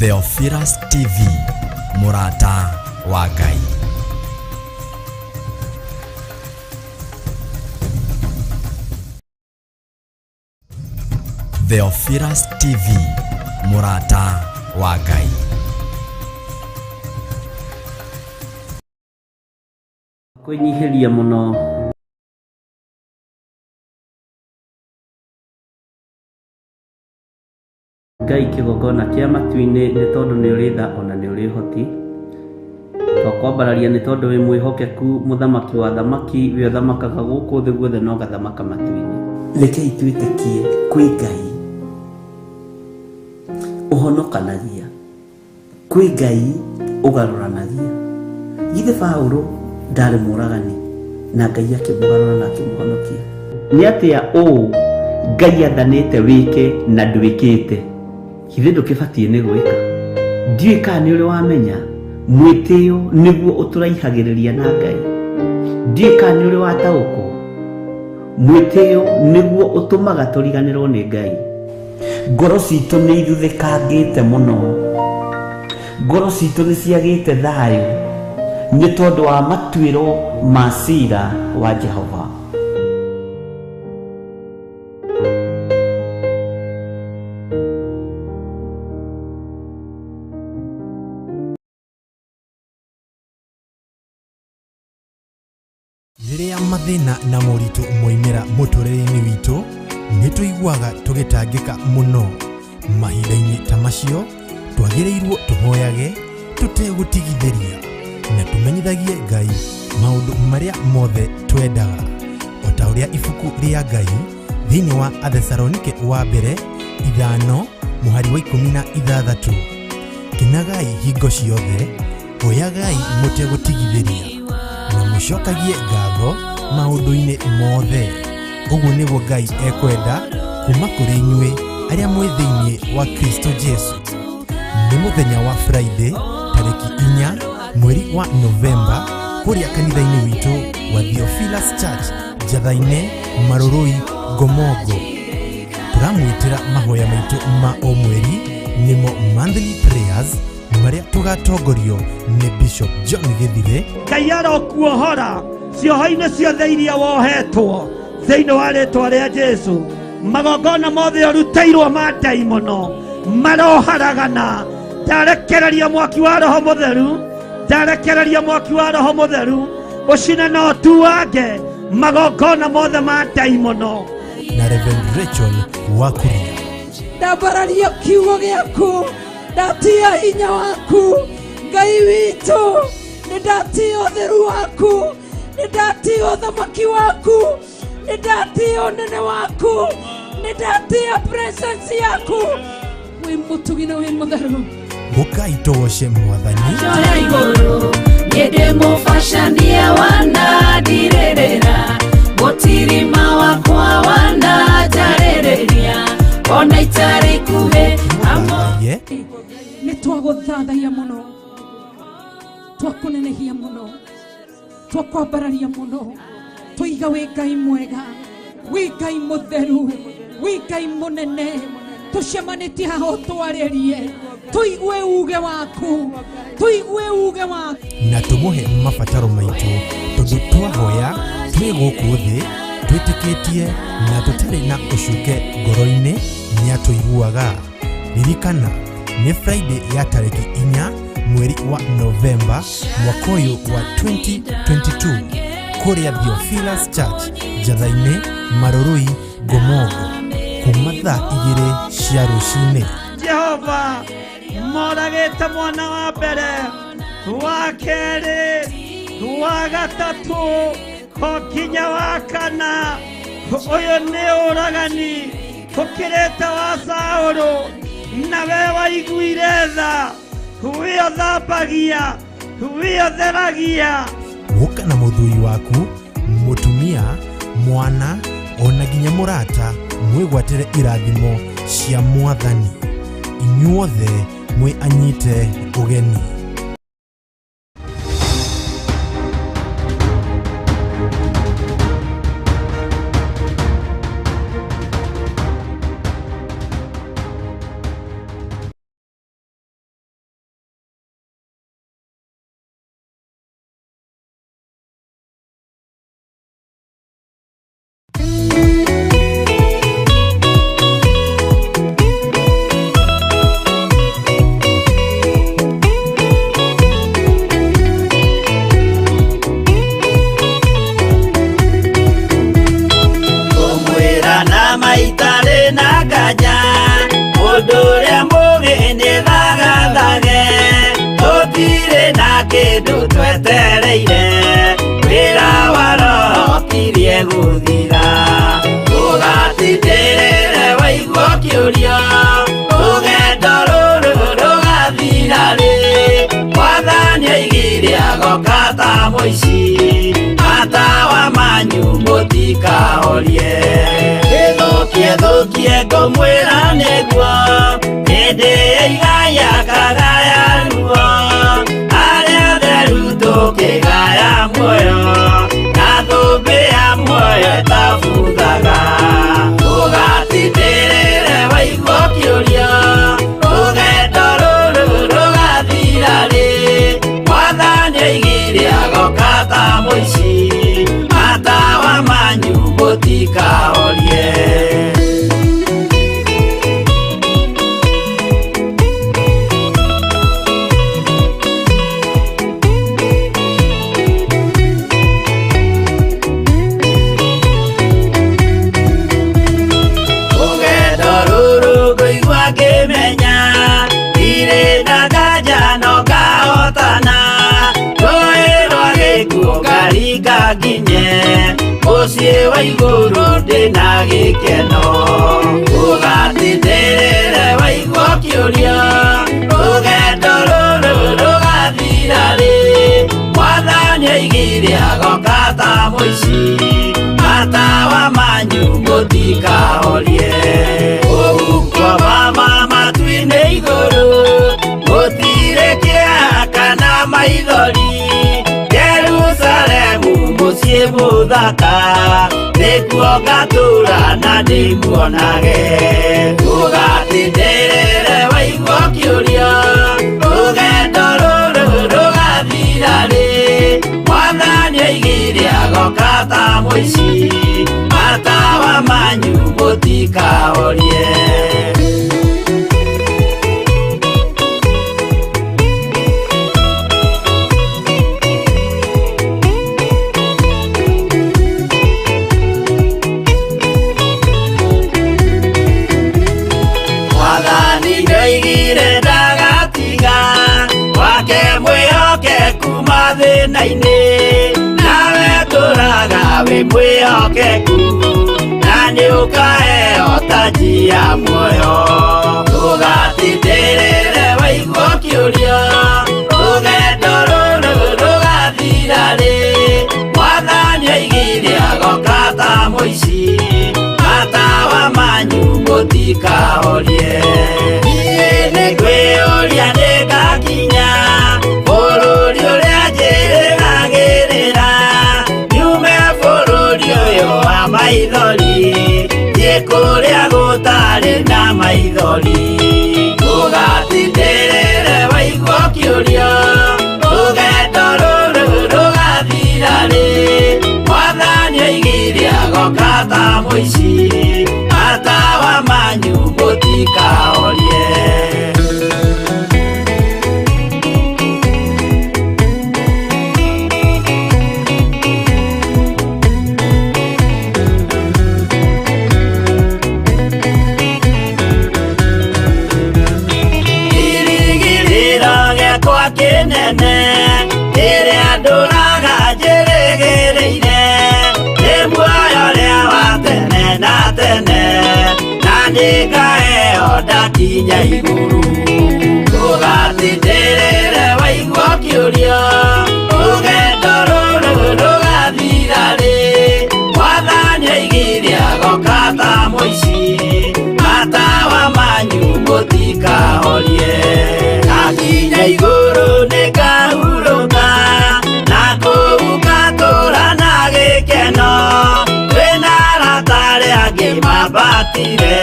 Theophilus TV, mũrata wa Ngai. Theophilus TV, mũrata wa Ngai. Kwĩnyihĩria mũno. Ngai kĩgongona kĩa matu-inĩ nĩ tondũ nĩ ũrĩ tha ona nĩ ũrĩ ũhoti. Twakwambararia nĩ tondũ wĩ mwĩhokeku mũthamaki wa athamaki we ũthamakaga gũkũ thĩ guothe na ũgathamaka matu-inĩ. Rekei twĩtĩkie kwĩ Ngai ũhonokanagia. Kwĩ Ngai ũgarũranagia. Githĩ Paũlũ ndarĩ mũũragani na Ngai akĩmũgarũra na akĩmũhonokia? Nĩ atĩa ũũ Ngai athanĩte wĩke na ndwĩkĩte? Githĩ ndũkĩbatiĩ nĩ gwĩka? Ndiũĩ kana nĩ ũrĩ wamenya mwĩtĩo nĩguo ũtũraihagĩrĩria na Ngai. Ndiũĩ kana nĩ ũrĩ wataũkwo mwĩtĩo nĩguo ũtũmaga tũriganĩrwo nĩ Ngai. Ngoro citũ nĩ ithuthĩkangĩte mũno, ngoro citũ nĩ ciagĩte thayũ nĩ tondũ wa matuĩro ma cira wa Jehova. Rĩrĩa mathĩna na moritũ moimĩra mũtũrĩre-inĩ witũ, nĩ tũiguaga tũgĩtangĩka mũno. Mahinda-inĩ ta macio, twagĩrĩirũo tũhoyage tũtegũtigithĩria na tũmenyithagie Ngai maũndũ marĩa mothe twendaga. O ta ũrĩa ibuku rĩa Ngai thĩinĩ wa Athesalonike wa mbere 5 mũhari wa 16, kenagai hingo ciothe, hoyagai mũtegũtigithĩria na mũcokagie ngatho maũndũ-inĩ mothe. Ũguo nĩguo Ngai ekwenda kuma kũrĩ inyuĩ arĩa mwĩ thĩinĩ wa Kristo Jesu. Nĩ mũthenya wa Friday tarĩki 4 mweri wa Novemba kũrĩa kanitha-inĩ witũ wa Theophilus Church Njatha-inĩ, Marũrũi, Ngomongo. Tũramwĩtĩra mahoya maitũ ma o mweri nĩmo monthly prayers marĩa tũgatongorio nĩ Bishop John Gĩthire. Ngai arokuohora cioho-inĩ ciothe iria wohetwo thĩinĩ wa rĩtwa rĩa Jesu. Magongona mothe ũrutĩirwo ma ndaimono maroharagana. Ndarekereria mwaki wa Roho Mũtheru, ndarekereria mwaki wa Roho Mũtheru ũcine na ũtuange magongona mothe ma ndaimono. Na Reverend Rachel Wakuria. Ndambararia kiugo gĩaku, ndatia hinya waku Ngai witũ, nĩ ndatia ũtheru waku, nĩ ndatia ũthamaki waku, nĩ ndatia ũnene waku, nĩ ndatia presence yaku. Wĩ mũtugi na wĩ mũtheru. Ũkai tũgoce Mwathani. Njoya igũrũ niĩ ndĩ mũbacania wanandirĩrĩra mũtirima wakwa wananjarĩrĩria ona itarĩ ikuhĩ amo Ye. Nĩ twagũthathaiya mũno, twakũnenehia mũno, twakwambararia mũno, tũiga wĩ Ngai mwega, wĩ Ngai mũtheru, wĩ Ngai mũnene. Tũcemanĩtie haha ũtwarĩrie, tũigue uge waku, tũigue uge waku. Na tũmũhe mabataro maitũ tondũ twahoya twĩ gũkũ thĩ twĩtĩkĩtie na tũtarĩ na ũcuke ngoro-inĩ nĩatũiguaga. Ririkana nĩ Friday ya tarĩki 4 mweri wa Novemba mwaka ũyũ wa 2022 kũrĩa Theophilus Church Njatha-inĩ, Marũrũi, Ngomongo kuma thaa 2 cia rũcinĩ. Jehova moragĩte mwana wa mbere, wa kerĩ, wa gatatũ, o nginya wa kana. Ũyũ nĩ ũragani ũkĩrĩte wa Saũlũ, na we waiguire tha, we ũthambagia, we ũtheragia. Gũka na mũthuri waku, mũtumia, mwana ona nginya mũrata mwĩgwatĩre irathimo cia Mwathani. Inyuothe mwĩ anyite ũgeni. Manyu mũtikahorie. Gĩthũkie thũkie ngũmwĩra nĩguo, hĩndĩ ĩigaya kagaya ruo, arĩa atheru tũkĩgaya muoyo, na thũmbĩ ya muoyo ĩtabuthaga. Ũgatindĩrĩre waigua ũkĩũria, rũgendo rũrũ rũgathira rĩ? Mwathani oigire agoka ta mũici, matawa manyu mũtikahorie. Rũgendo rũrũ ngũigua ngĩmenya, ndirĩ na nganja no ngahotana, rũĩ rwa gĩkuũ ngaringa nginye, mũciĩ wa igũrũ ndĩna gĩkeno. Ũgatindĩrĩre waigua ũkĩũria, rũgendo rũrũ rũgathira rĩ? Mwathani oigire agoka ta mũici, matawa manyu mũtikahorie. Ũhuko mama matu-inĩ igũrũ, gũtirĩ kĩeha kana maithori, Jerusalemu mũciĩ mũthaka, nĩkuo ngatũũra na ndĩmuonage. Ũgatindĩrĩre waigua ũkĩũria, rũgendo rũrũ rũgathira rĩ? Mwathani oigire agoka ta mũici, matawa manyu mũtikahorie. Mwathani nĩoigire ndagatiga, wake mwĩhokeku mathĩna-inĩ, nawe tũraga wĩ mwĩhokeku, na nĩũkaheo taji ya muoyo. Ũgatindĩrĩre waigua ũkĩũria, rũgendo rũrũ rũgathira rĩ? Mwathani oigire agoka ta mũici, matawa manyu mũtikahorie. Niĩ nĩngwĩyũria nĩngakinya bũrũri ũrĩa njĩrĩgagĩrĩra, nyume bũrũri ũyũ wa maithori, thiĩ kũrĩa gũtarĩ na maithori. Ũgatindĩrĩre waigua ũkĩũria, rũgendo rũrũ rũgathira rĩ? Mwathani oigire agoka ta mũici, matawa manyu mũtikahorie. Kĩrĩgĩrĩro gĩakwa kĩnene, kĩrĩa ndũraga njĩrĩgĩrĩire, nĩ muoyo ũrĩa wa tene na tene, na nĩngaheo ndakinya igũrũ. Ũgatindĩrĩre waigua ũkĩũria, rũgendo rũrũ rũgathira rĩ? Mwathani oigire agoka ta mũici, matawa manyu mũtikahorie. Ndakinya igũrũ nĩngahurũka, na kũu ngatũũra na gĩkeno, twĩna arata arĩa angĩ mambatire,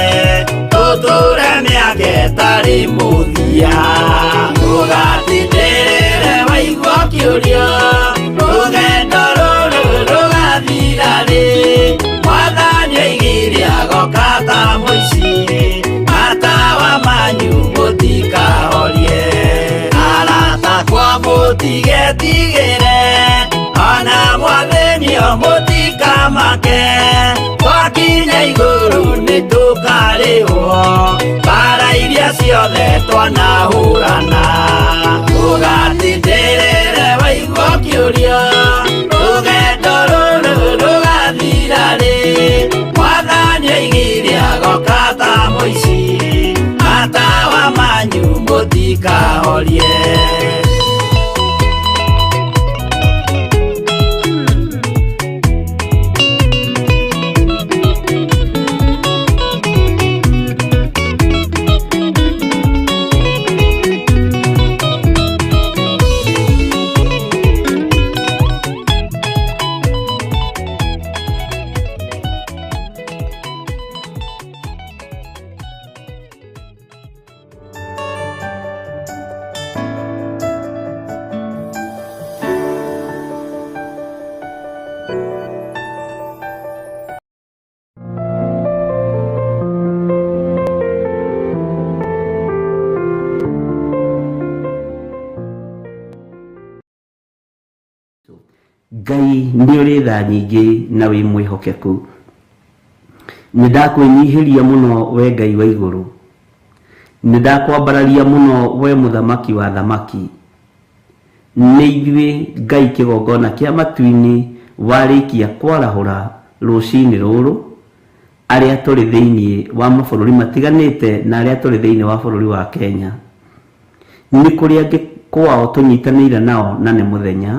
tũtũũre mĩaka ĩtarĩ mũthia. Ũgatindĩrĩre waigua ũkĩũria, rũgendo rũrũ rũgathira rĩ? Mwathani oigire agoka ta mũici, matawa manyu mũtikahorie. Arata akwa mũtigetigĩre, ona mwathĩnio mũtikamake, twakinya igũrũ nĩtũkarĩhwo, mbara iria ciothe twanahũrana. Ũgatindĩrĩre waigua ũkĩũria, rũgendo rũrũ rũgathira rĩ? Mwathani oigire agoka ta mũici, matawa manyu mũtikahorie. Ngai nĩ ũrĩ tha nyingĩ na wĩ mwĩhokeku. Nĩ ndakwĩnyihĩria mũno we Ngai wa igũrũ. Nĩ ndakwambararia mũno we mũthamaki wa thamaki. Nĩ ithuĩ Ngai kĩgongona kĩa matu-inĩ warĩkia kwarahũra rũcinĩ rũrũ, arĩa tũrĩ thĩinĩ wa mabũrũri matiganĩte na arĩa tũrĩ thĩinĩ wa bũrũri wa Kenya. Nĩ kũrĩ angĩ kwao tũnyitanĩire nao na nĩ mũthenya.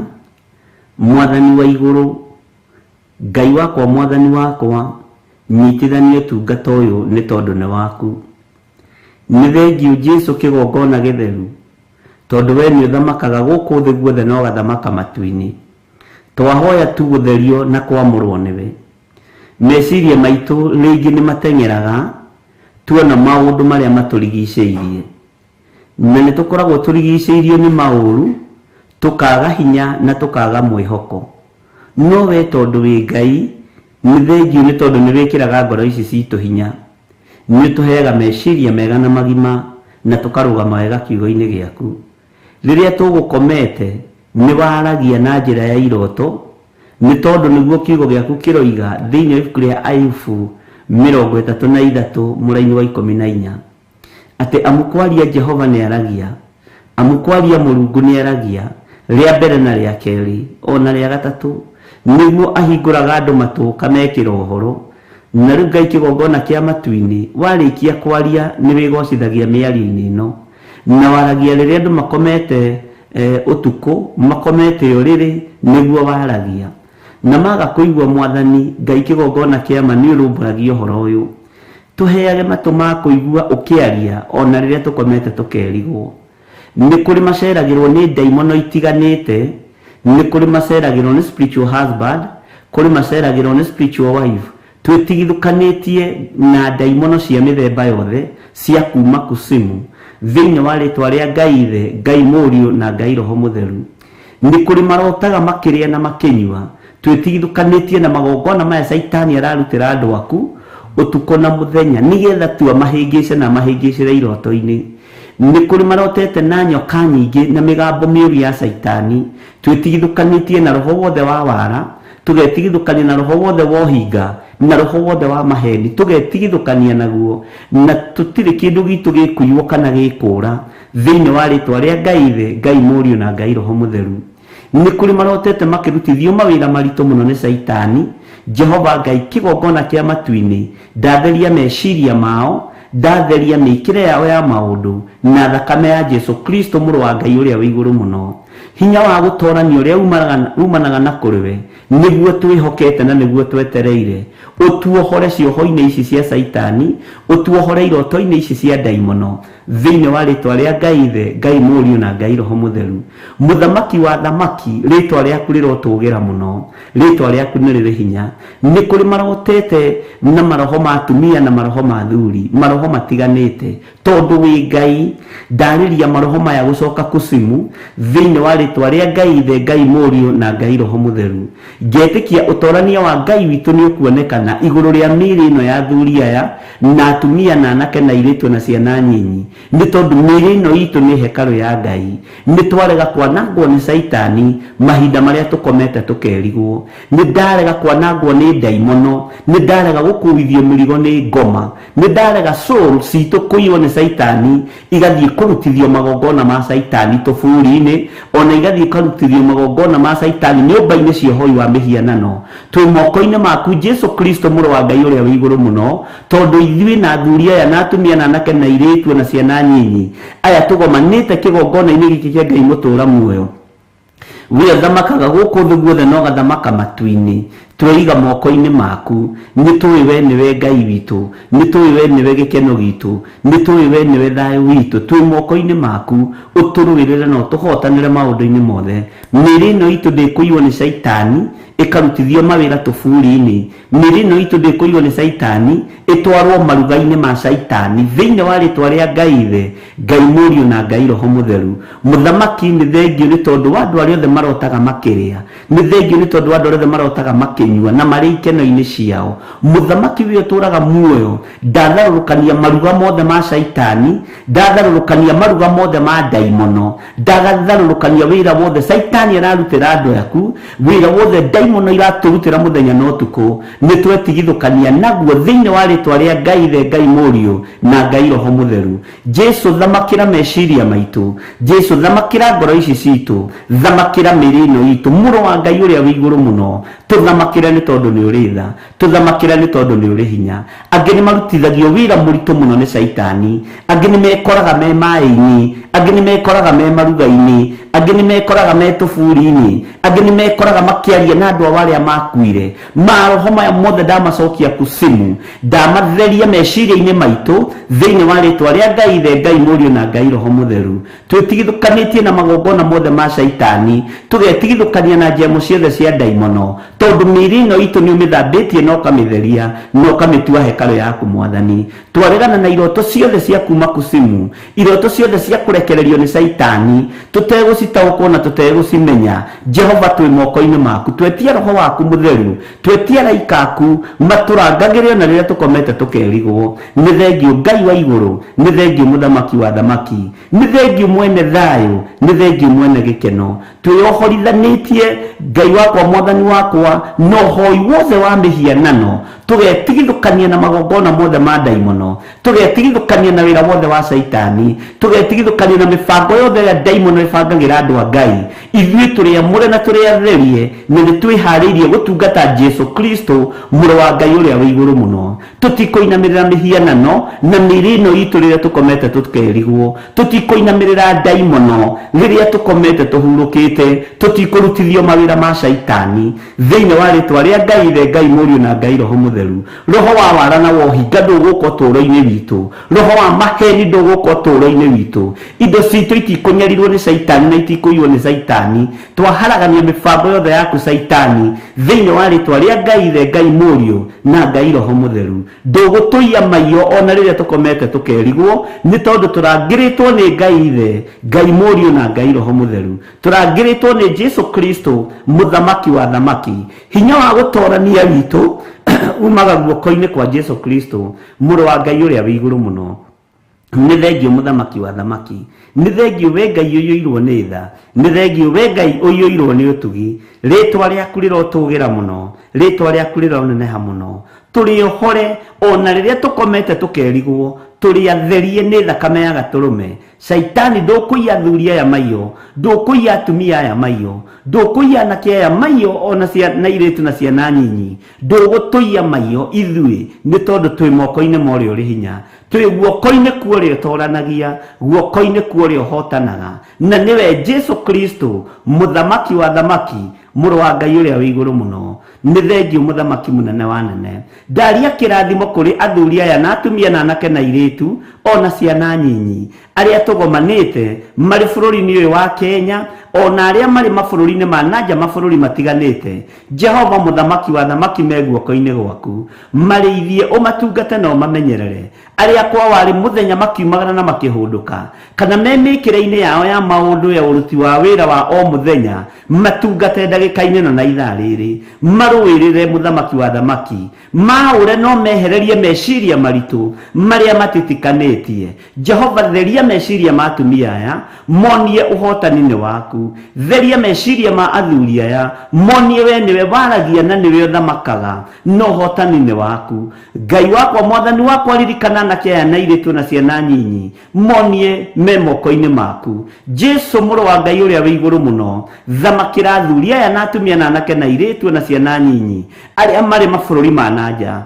Mwathani wa igũrũ, Ngai wakwa, mwathani wakwa, nyitithania ũtungata ũyũ nĩ tondũ nĩ waku. Nĩ thengiũ Jesu kĩgongona gĩtheru, tondũ we nĩ ũthamakaga gũkũ thĩ guothe na ũgathamaka matu-inĩ. Twahoya tu gũtherio na kwamũrwo nĩwe. Meciria maitũ rĩngĩ nĩ mateng'eraga tuona maũndũ marĩa matũrigicĩirie. Na nĩ tũkoragwo tũrigicĩirio nĩ maũru, tũkaga hinya na tũkaga mwĩhoko. No we tondũ wĩ Ngai, nĩ thengiũ nĩ tondũ nĩ wĩkĩraga ngoro ici citũ hinya. Nĩ ũtũheaga meciria mega na magima na tũkarũgama wega kiugo-inĩ gĩaku. Rĩrĩa tũgũkomete, nĩ waragia na njĩra ya iroto, nĩ tondũ nĩguo kiugo gĩaku kĩroiga thĩinĩ wa ibuku rĩa Ayubu 33 mũraini wa 14. Atĩ amu kwaria Jehova nĩ aragia, amu kwaria Mũrungu nĩ aragia, rĩa mbere na rĩa kerĩ, o na rĩa gatatũ, nĩguo ahingũraga andũ matũ kamekĩra ũhoro. Na rĩu Ngai kĩgongona kĩa matu-inĩ, warĩkia kwaria nĩ wĩgocithagia mĩario-inĩ ĩno. Na waragia rĩrĩa andũ makomete ũtukũ, makomete ũrĩrĩ, nĩguo waragia. Na maga kũigua Mwathani Ngai kĩgongona kĩa ma nĩ ũrũmbũragia ũhoro ũyũ. Tũheage matũ ma kũigua ũkĩaria ona rĩrĩa tũkomete tũkerigwo. Nĩ kũrĩ maceragĩrwo nĩ ndaimono itiganĩte, nĩ kũrĩ maceragĩrwo nĩ spiritual husband, kũrĩ maceragĩrwo nĩ spiritual wife. Twĩtigithũkanĩtie na ndaimono cia mĩthemba yothe cia kuma kusimu thĩinĩ wa rĩtwa rĩa Ngai Ithe, Ngai Mũriũ na Ngai Roho Mũtheru. Nĩ kũrĩ marotaga makĩrĩa na makĩnyua. Twĩtigithũkanĩtie na magongona maya Caitani ararutĩra andũ aku ũtukũ na mũthenya nĩgetha tu amahĩngĩce na amahĩngĩcĩre iroto-inĩ. Nĩ kũrĩ marotete na nyoka nyingĩ na mĩgambo mĩũru ya Caitani. Twĩtigithũkanĩtie na roho wothe wa wara, tũgetigithũkania na roho wothe wa ũhinga, na roho wothe wa maheni, tũgetigithũkania naguo, na tũtirĩ kĩndũ gitũ gĩkũiywo kana gĩkũũra thĩinĩ wa rĩtwa rĩa Ngai Ithe, Ngai Mũriũ na Ngai Roho Mũtheru. Nĩ kũrĩ marotete makĩrutithio mawĩra maritũ mũno nĩ Caitani. Jehova Ngai kĩgongona kĩa matu-inĩ, ndatheria meciria mao, ndatheria mĩkĩre yao ya maũndũ na thakame ya Jesu Kristo mũrũ wa Ngai ũrĩa wĩ igũrũ mũno. Hinya wa gũtorania ũrĩa umanaga na kũrĩ we nĩguo twĩhokete na nĩguo twetereire. Ũtuohore cioho-inĩ ici cia Caitani, ũtuohore iroto-inĩ ici cia ndaimono thĩinĩ wa rĩtwa rĩa Ngai Ithe, Ngai Mũriũ na Ngai Roho Mũtheru. Mũthamaki wa thamaki, rĩtwa rĩaku rĩrotũgĩra mũno, rĩtwa rĩaku nĩ rĩrĩ hinya. Nĩ kũrĩ marotete na maroho ma atumia na maroho ma athuri, maroho matiganĩte. Tondũ wĩ Ngai, ndarĩria maroho maya gũcoka kusimu thĩinĩ wa rĩtwa rĩa Ngai Ithe, Ngai Mũriũ na Ngai Roho Mũtheru. Ngetĩkia ũtorania wa Ngai witũ nĩ ũkuonekana igũrũ rĩa mĩĩrĩ ĩno ya athuri aya na atumia na anake na airĩtu na ciana nyinyi, nĩ tondũ mĩĩrĩ ĩno itũ nĩ hekarũ ya Ngai. Nĩ twarega kwanangwo nĩ Caitani mahinda marĩa tũkomete tũkerigwo. Nĩ ndarega kwanangwo nĩ ndaimono, nĩ ndarega gũkuithio mĩrigo nĩ ngoma, nĩ ndarega soul citũ kũiywo nĩ Caitani igathiĩ kũrutithio magongona ma Caitani tũburi-inĩ, ona igathiĩ ikarutithio magongona ma Caitani nyũmba-inĩ cia ũhoi wa mĩhianano. Twĩ moko-inĩ maku Jesu Kristo mũrũ wa Ngai ũrĩa wĩ igũrũ mũno, tondũ ithuĩ na athuri aya na atumia na anake na airĩtu na ciana nyinyi aya tũgomanĩte kĩgongona-inĩ gĩkĩ kĩa Ngai mũtũũra muoyo. We ũthamakaga gũkũ thĩ guothe na ũgathamaka matu-inĩ, tweiga moko-inĩ maku. Nĩ tũĩ we nĩwe Ngai witũ, nĩ tũĩ we nĩwe gĩkeno gitũ, nĩ tũĩ we nĩwe thayũ witũ. Twĩ moko-inĩ maku, ũtũrũĩrĩre na ũtũhotanĩre maũndũ-inĩ mothe. Mĩĩrĩ ĩno itũ ndĩkũiywo nĩ Caitani ĩkarutithio mawĩra tũburi-inĩ. Mĩĩrĩ ĩno itũ ndĩkũiywo nĩ Caitani ĩtwarwo maruga-inĩ ma Caitani thĩinĩ wa rĩtwa rĩa Ngai Ithe, Ngai Mũriũ na Ngai Roho Mũtheru. Mũthamaki nĩ thengiũ nĩ tondũ wa andũ arĩa othe marotaga makĩrĩa, nĩ thengiũ nĩ tondũ wa andũ arĩa othe marotaga makĩnyua. Makĩnyua na marĩ ikeno-inĩ ciao. Mũthamaki ũyũ ũtũũraga muoyo, ndatharũrũkania maruga mothe ma caitani, ndatharũrũkania maruga mothe ma ndaimono, ndagatharũrũkania wĩra wothe caitani ararutĩra andũ aku, wĩra wothe ndaimono iratũrutĩra mũthenya na ũtukũ, nĩ twetigithũkania naguo thĩinĩ wa rĩtwa rĩa Ngai Ithe, Ngai Mũriũ na Ngai Roho Mũtheru. Jesu, thamakĩra meciria maitũ. Jesu, thamakĩra ngoro ici citũ. Thamakĩra mĩĩrĩ ĩno itũ. Mũrũ wa Ngai ũrĩa wĩ igũrũ mũno, tũthamakĩre nĩ tondũ nĩ ũrĩ tha. Tũthamakĩre nĩ tondũ nĩ ũrĩ hinya. Angĩ nĩ marutithagio wĩra mũritũ mũno nĩ caitani. Angĩ nĩ mekoraga me maĩ-inĩ. Angĩ nĩ mekoraga me maruga-inĩ. Angĩ nĩ mekoraga me tũburi-inĩ. Angĩ nĩ mekoraga makĩaria na andũ ao arĩa makuire. Maroho maya mothe ndamacokia kusimu, ndamatheria meciria-inĩ maitũ thĩinĩ wa rĩtwa rĩa Ngai Ithe, Ngai Mũriũ na Ngai Roho Mũtheru. Twĩtigithũkanĩtie na magongona mothe ma caitani, tũgetigithũkania na njemo ciothe cia ndaimono, tondũ mĩĩrĩ ĩno itũ nĩ ũmĩthambĩtie na ũkamĩtheria na ũkamĩtua hekarũ yaku Mwathani. Twaregana na iroto ciothe cia kuma kusimu, iroto ciothe cia kũrekererio nĩ caitani, tũtegũcitaũkwo na tũtegũcimenya. Jehova, twĩ moko-inĩ maku. Twetia Roho waku Mũtheru, twetia araika aku matũrangagĩre ona rĩrĩa tũkomete tũkerigwo. Nĩ thengiũ Ngai wa igũrũ, nĩ thengiũ Mũthamaki wa athamaki, nĩ thengiũ mwene thayũ, nĩ thengiũ mwene gĩkeno. Twĩohorithanĩtie Ngai wakwa, Mwathani wakwa, na ũhoi wothe wa mĩhianano, tũgetigithũkania na magongona mothe ma ndaimono, tũgetigithũkania na wĩra wothe wa caitani, tũgetigithũkania na mĩbango yothe ĩrĩa ndaimono ĩbangagĩra andũ a Ngai. Ithuĩ tũrĩ amũre na tũrĩ atherie, na nĩ twĩharĩirie gũtungata Jesu Kristo, Mũrũ wa Ngai ũrĩa wĩ igũrũ mũno. Tũtikũinamĩrĩra mĩhianano na mĩĩrĩ ĩno itũ rĩrĩa tũkomete tũkerigwo. Tũtikũinamĩrĩra ndaimono rĩrĩa tũkomete tũhurũkĩte. Tũtikũrutithio mawĩra ma caitani. Thĩinĩ wa rĩtwa rĩa Ngai Ithe, Ngai Mũriũ na Ngai Roho Mũtheru, roho wa wara na wa ũhinga ndũgũka ũtũũro-inĩ witũ. Roho wa maheni ndũgũka ũtũũro-inĩ witũ. Indo citũ itikũnyarirwo nĩ caitani na itikũiywo nĩ caitani. Twaharagania mĩbango yothe yaku caitani thĩinĩ wa rĩtwa rĩa Ngai Ithe, Ngai Mũriũ na Ngai Roho Mũtheru. Ndũgũtũiya maiyo ona rĩrĩa tũkomete tũkerigwo, nĩ tondũ tũrangĩrĩtwo nĩ Ngai Ithe, Ngai Mũriũ na Ngai Roho Mũtheru. Tũrangĩrĩtwo nĩ Jesu Kristo, Mũthamaki wa athamaki. Hinya wa gũtorania witũ umaga guoko-inĩ kwa Jesu Kristo, Mũrũ wa Ngai ũrĩa wĩ igũrũ mũno. Nĩ thengiũ Mũthamaki wa athamaki. Nĩ thengiũ we Ngai ũiyũirwo nĩ tha. Nĩ thengiũ we Ngai ũiyũirwo nĩ ũtugi. Rĩtwa rĩaku rĩrotũgĩra mũno. Rĩtwa rĩaku rĩroneneha mũno. Tũrĩ ohore ona rĩrĩa tũkomete tũkerigwo. Tũrĩ atherie nĩ thakame ya Gatũrũme. Caitani, ndũkũiya athuri aya maiyo, ndũkũiya atumia aya maiyo, ndũkũiya anake aya maiyo, ona ciana airĩtu na ciana nyinyi. Ndũgũtũiya maiyo ithuĩ, nĩ tondũ twĩ moko-inĩ ma ũrĩa ũrĩ hinya. Twĩ guoko-inĩ kwa ũrĩa ũtoranagia, guoko-inĩ kwa ũrĩa ũhotanaga, na nĩwe Jesu Kristo, Mũthamaki wa athamaki, Mũrũ wa Ngai ũrĩa wĩ igũrũ mũno. Nĩ thengiũ Mũthamaki mũnene wa anene. Ndaria kĩrathimo kũrĩ athuri aya na atumia na anake na airĩtu, o na ciana nyinyi, arĩa tũgomanĩte marĩ bũrũri-inĩ ũyũ wa Kenya, o na arĩa marĩ mabũrũri-inĩ ma na nja mabũrũri matiganĩte. Jehova Mũthamaki wa athamaki me guoko-inĩ gwaku. Marĩithie, ũmatungate na ũmamenyerere. Arĩa kwao arĩ mũthenya makiumagara na makĩhũndũka, kana me mĩkĩre-inĩ yao ya maũndũ ya ũruti wa wĩra wa o mũthenya, matungate ndagĩka-inĩ ĩno na ithaa rĩrĩ, marũĩrĩre Mũthamaki wa athamaki, maũre no mehererie meciria maritũ marĩa matitikanĩtie. Jehova, theria meciria ma atumia aya, monie ũhotani nĩ waku. Theria meciria ma athuri aya, monie we nĩwe waragia na nĩwe ũthamakaga, na ũhotani nĩ waku. Ngai wakwa, Mwathani wakwa, ririkana anake aya na airĩtu na ciana nyinyi, monie me moko-inĩ maku. Jesu, Mũrũ wa Ngai ũrĩa wĩ igũrũ mũno, thamakĩra athuri aya na atumia na anake na airĩtu na ciana nyinyi, arĩa marĩ mabũrũri ma na nja,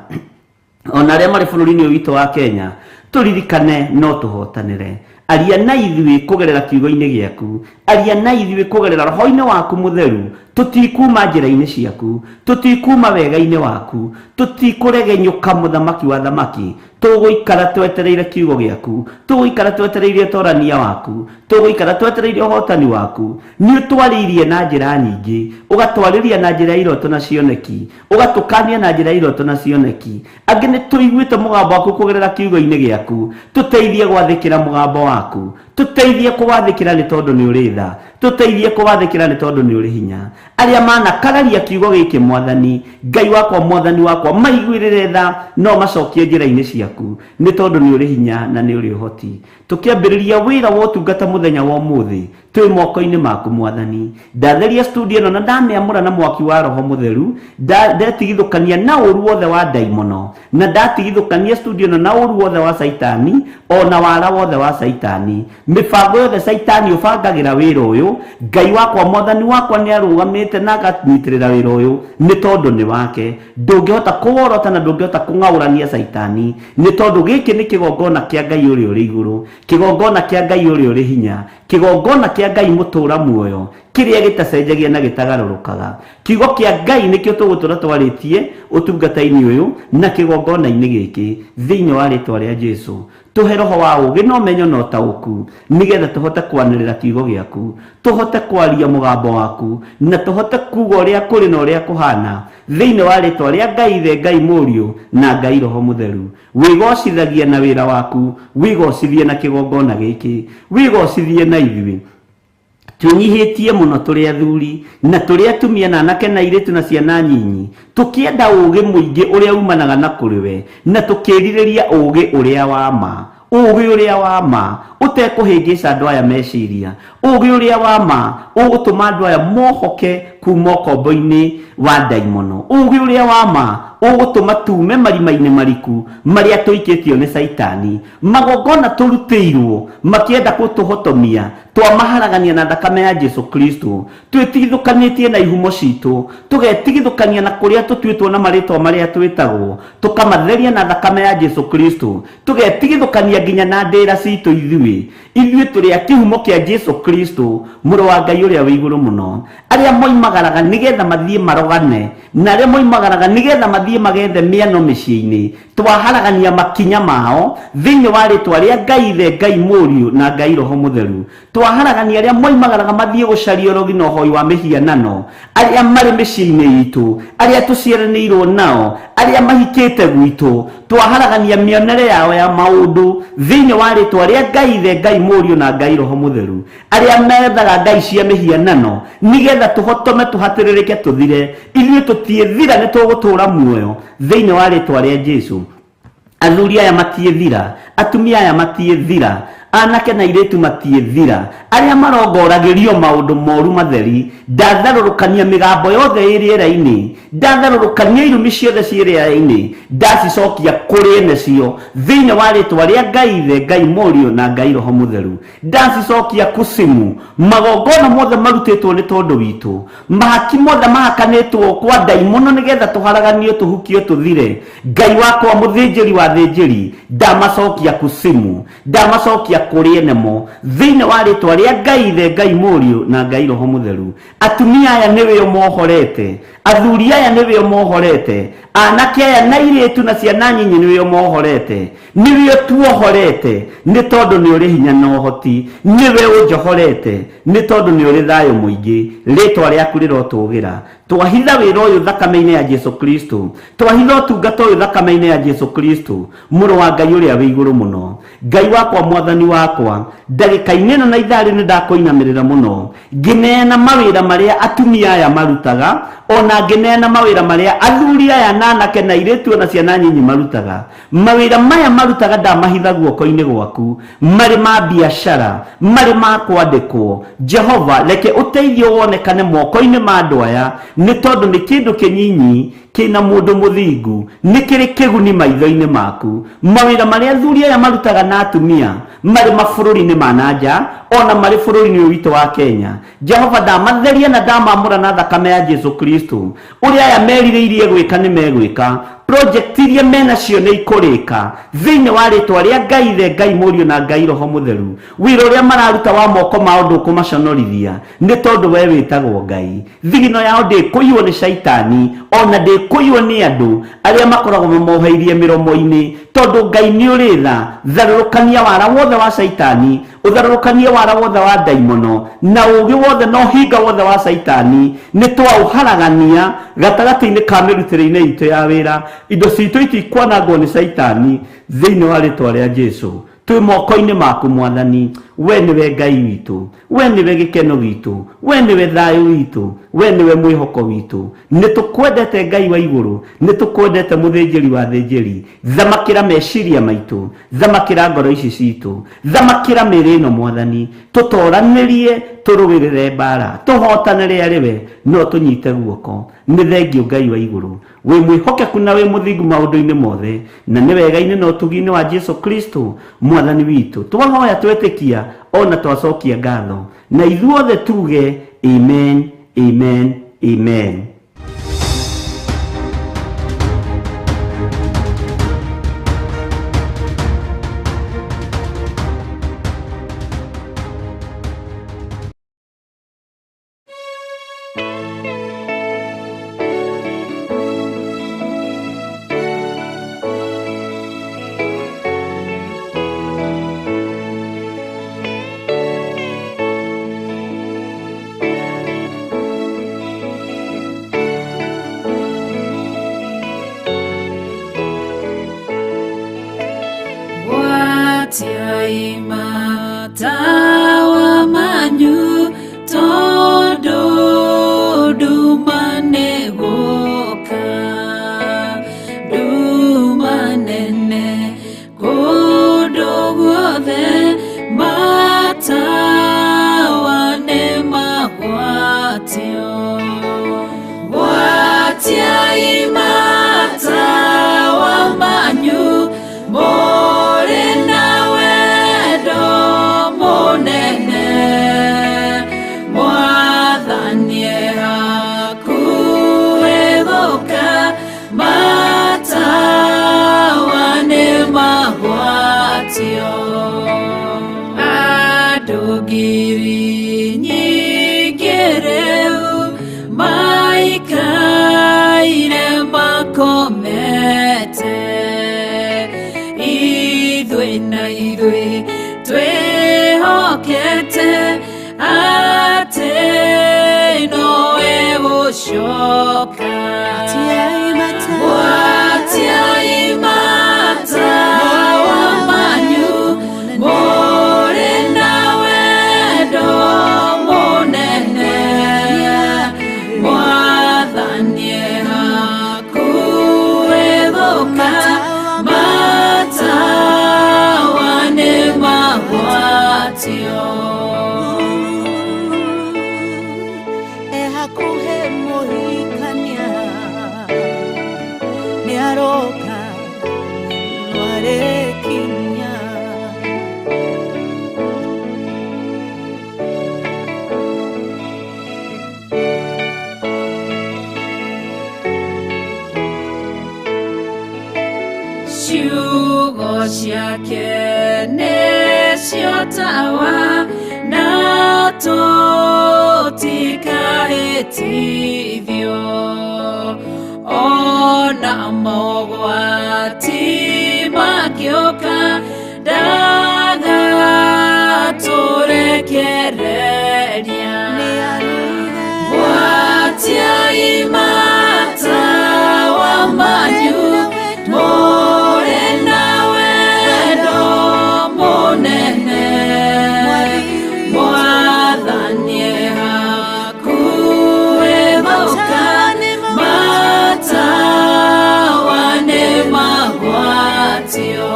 o na arĩa marĩ bũrũri-inĩ ũyũ witũ wa Kenya, tũririkane no tũhotanĩre. Aria na ithuĩ kũgerera kiugo-inĩ gĩaku. Aria na ithuĩ kũgerera roho-inĩ waku mũtheru. Tũtikuma njĩra-inĩ ciaku. Tũtikuma wega-inĩ waku. Tũtikũregenyũka, Mũthamaki wa athamaki. Tũgũikara twetereire kiugo gĩaku. Tũgũikara twetereire ũtorania waku. Tũgũikara twetereire ũhotani waku. Nĩ ũtwarĩirie na njĩra nyingĩ. Ũgatwarĩria na njĩra ya iroto na cioneki. Ũgatũkania na njĩra ya iroto na cioneki. Angĩ nĩ tũiguĩte mũgambo waku kũgerera kiugo-inĩ gĩaku. Tũteithie gwathĩkĩra mũgambo waku. Tũteithie kũwathĩkĩra nĩ tondũ nĩ ũrĩ tha. Tũteithie kũwathĩkĩra nĩ tondũ nĩ ũrĩ hinya. Arĩa manakararia kiugo gĩkĩ Mwathani Ngai wakwa, Mwathani wakwa, maiguĩrĩre tha no macokie njĩra-inĩ ciaku, nĩ tondũ nĩ ũrĩ hinya na nĩ ũrĩ ũhoti. Tũkĩambĩrĩria wĩra wa ũtungata mũthenya wa ũmũthĩ, twĩ moko-inĩ maku Mwathani. Ndatheria studio ĩno na ndamĩamũra na mwaki wa Roho Mũtheru, ndetigithũkania na ũru wothe wa ndaimono, na ndatigithũkania studio ĩno na ũru wothe wa Caitani, ona wara wothe wa Caitani. Mĩbango yothe Caitani ũbangagĩra wĩra ũyũ, Ngai wakwa, Mwathani wakwa nĩ arũgamĩte na akanyitĩrĩra wĩra ũyũ, nĩ tondũ nĩ wake. Ndũngĩhota kũworota na ndũngĩhota kũng'aũrania Caitani, nĩ tondũ gĩkĩ nĩ kĩgongona kĩa Ngai ũrĩa ũrĩ igũrũ, kĩgongona kĩa Ngai ũrĩa ũrĩ hinya, kĩgongona kĩa Ngai mũtũũra muoyo, kĩrĩa gĩtacenjagia na gĩtagarũrũkaga. Kiugo kĩa Ngai nĩkĩo tũgũtũra twarĩtie ũtungata-inĩ ũyũ na kĩgongona-inĩ gĩkĩ, thĩinĩ wa rĩtwa rĩa Jesũ. Tũhe roho wa ũũgĩ na ũmenyo na ũtaũku, nĩgetha tũhote kwanĩrĩra kiugo gĩaku, tũhote kwaria mũgambo waku, na tũhote kuuga ũrĩa kũrĩ na ũrĩa kũhana, thĩinĩ wa rĩtwa rĩa Ngai Ithe, Ngai Mũriũ na Ngai Roho Mũtheru. Wĩgocithagie na wĩra waku, wĩgocithie na kĩgongona gĩkĩ, wĩgocithie na ithuĩ. Twĩnyihĩtie mũno tũrĩ athuri na tũrĩ atumia na anake na airĩtu na ciana nyinyi, tũkĩenda ũũgĩ mũingĩ ũrĩa umanaga na kũrĩ we, na tũkĩrirĩria ũũgĩ ũrĩa wa ma, ũũgĩ ũrĩa wa ma ũtekũhĩngĩca andũ aya meciria, ũũgĩ ũrĩa wa ma ũgũtũma andũ aya mohoke kuma ũkombo-inĩ wa ndaimono, ũũgĩ ũrĩa wa ma ũgũtũma tume marima-inĩ mariku marĩa tũikĩtio nĩ Caitani. Magongona tũrutĩirwo makĩenda gũtũhotomia, twamaharagania na thakame ya Jesu Kristo. Twĩtigithũkanĩtie na ihumo citũ, tũgetigithũkania na kũrĩa tũtuĩtwo na marĩtwa marĩa twĩtagwo, tũkamatheria na thakame ya Jesu Kristo, tũgetigithũkania nginya na ndĩra citũ ithuĩ. Ithuĩ tũrĩ a kĩhumo kĩa Jesu Kristo, mũrũ wa Ngai ũrĩa wĩ igũrũ mũno. Arĩa moimagaraga nĩgetha mathiĩ marogane, na arĩa moimagaraga nĩgetha mathiĩ magethe mĩano mĩciĩ-inĩ, twaharagania makinya mao thĩinĩ wa rĩtwa rĩa Ngai Ithe, Ngai Mũriũ na Ngai Roho Mũtheru. Twaharagania arĩa moimagaraga mathiĩ gũcaria ũrogi na ũhoi wa mĩhianano, arĩa marĩ mĩciĩ-inĩ itũ, arĩa tũciaranĩirwo nao, arĩa mahikĩte gwitũ, twaharagania mĩonere yao ya maũndũ thĩinĩ wa rĩtwa rĩa Ngai Ithe, Ngai Mũriũ na Ngai Roho Mũtheru. Arĩa methaga ngai cia mĩhianano nĩgetha tũhotome, tũhatĩrĩrĩke, tũthire, ithuĩ tũtiĩthira, nĩ tũgũtũũra muoyo thĩinĩ wa rĩtwa rĩa Jesu. Athuri aya matiĩthira, atumia aya matiĩthira, anake na airĩtu matiĩthira, arĩa marongoragĩrio maũndũ moru matheri. Ndatharũrũkania mĩgambo yothe ĩ rĩera-inĩ, ndatharũrũkania irumi ciothe ciĩ rĩera-inĩ, ndacicokia kũrĩ ene cio thĩinĩ wa rĩtwa rĩa Ngai Ithe, Ngai Mũriũ na Ngai Roho Mũtheru. Ndacicokia kusimu. Magongona mothe marutĩtwo nĩ tondũ witũ, mahaki mothe mahakanĩtwo kwa ndaimono nĩgetha tũharaganio, tũhukio, tũthire, Ngai wakwa mũthĩnjĩri wa thĩnjĩri, ndamacokia kusimu, ndamacokia kũrĩ enemo thĩinĩ wa rĩtwa rĩa Ngai Ithe, Ngai Mũriũ na Ngai Roho Mũtheru. Atumia aya nĩwe ũmohorete, athuri aya nĩwe ũmohorete, anake aya na airĩtu na ciana nyinyi nĩwe ũmohorete, nĩwe ũtuohorete, nĩ tondũ nĩ ũrĩ hinya na ũhoti, nĩwe ũnjohorete, nĩ tondũ nĩ ũrĩ thayũ mũingĩ. Rĩtwa rĩaku rĩrotũgĩra. Twahitha wĩra ũyũ thakame-inĩ ya Jesu Kristo, twahitha ũtungata ũyũ thakame-inĩ ya Jesu Kristo, mũrũ wa Ngai ũrĩa wĩ igũrũ mũno. Ngai wakwa, Mwathani wakwa, ndagĩka-inĩ ĩno na ithaa rĩrĩ nĩndakũinamĩrĩra mũno, ngĩneana mawĩra marĩa atumia aya marutaga, ona ngĩneana mawĩra marĩa athuri aya na anake na airĩtu ona ciana nyinyi marutaga. Mawĩra maya marutaga ndamahitha guoko-inĩ gwaku, marĩ ma biacara, marĩ ma kwandĩkwo. Jehova, reke ũteithio wonekane moko-inĩ ma andũ aya, nĩ tondũ nĩ kĩndũ kĩnyinyi kĩna mũndũ mũthingu, nĩ kĩrĩ kĩguni maitho-inĩ maku. Mawĩra marĩa athuri aya marutaga na atumia marĩ mabũrũri-inĩ ma na nja, ona marĩ bũrũri-inĩ ũyũ witũ wa Kenya, Jehova, ndamatheria na ndamamũra na thakame ya Jesu Kristo. Ũrĩa aya merirĩirie gwĩka nĩ megwĩka, project iria menacio nĩ ikũrĩka thĩinĩ wa rĩtwa rĩa Ngai Ithe, Ngai Mũriũ na Ngai Roho Mũtheru. Wĩra ũrĩa mararuta wa moko mao ndũkũmaconorithia, nĩ tondũ we wĩtagwo Ngai. Thigino yao ndĩkũiywo nĩ Caitani, ona ndĩkũiywo nĩ andũ arĩa makoragwo mamoheirie mĩromo-inĩ, tondũ Ngai nĩ ũrĩ tha. Tharũrũkania wara wothe wa Caitani, ũtharũrũkanie wara wothe wa ndaimono, na ũũgĩ wothe na ũhinga wothe wa Caitani, nĩ twaũharagania gatagatĩ-inĩ ka mĩrutĩre-inĩ itũ ya wĩra. Indo citũ itikwanangwo nĩ Caitani thĩinĩ wa rĩtwa rĩa Jesu. Twĩ moko-inĩ maku Mwathani. We nĩwe Ngai witũ, we nĩwe gĩkeno gitũ, we nĩwe thayũ witũ, we nĩwe mwĩhoko witũ. Nĩ tũkwendete Ngai wa igũrũ, nĩ tũkwendete mũthĩnjĩri wa thĩnjĩri. Thamakĩra meciria maitũ, thamakĩra ngoro ici citũ, thamakĩra mĩĩrĩ ĩno Mwathani. Tũtoranĩrie, tũrũĩrĩre mbara, tũhotanĩre arĩ we, no tũnyite guoko. Nĩ thengio Ngai wa igũrũ, wĩ mwĩhokeku na wĩ mũthingu maũndũ-inĩ mothe, na nĩ wega-inĩ na ũtugi-inĩ wa Jesu Kristo Mwathani witũ. Twahoya twetĩkia ona twacokia ngatho, na ithuothe tuge amen, amen, amen. Gwatiai matawa manyu tondu nduma nĩ gũka, nduma nene kũndũ guothe, matawa nĩ magwatio. Gwatiai matawa manyu mũrĩ na wendo mũnene, Mwathani e hakuhĩ gũka, matawa nĩ magwatio. Andũ ngiri nyingĩ rĩu maikaire makomete, ithuĩ na ithuĩ twĩhokete atĩ nowe gũcoka. Gwatiai matawa manyu mũrĩ na wendo mũnene, Mwathani e hakuhĩ gũka, matawa nĩ magwatio. E hakuhĩ mũhikania nĩ aroka, no arĩkinya. Ciugo ciake nĩcio tawa, na tũtikahĩtithio, ona mogwati mangĩũka, ndagatũrekereria. Gwatiai matawa manyu mũrĩ na wendo mũnene, Mwathani e hakuhĩ gũka, matawa nĩ magwatio.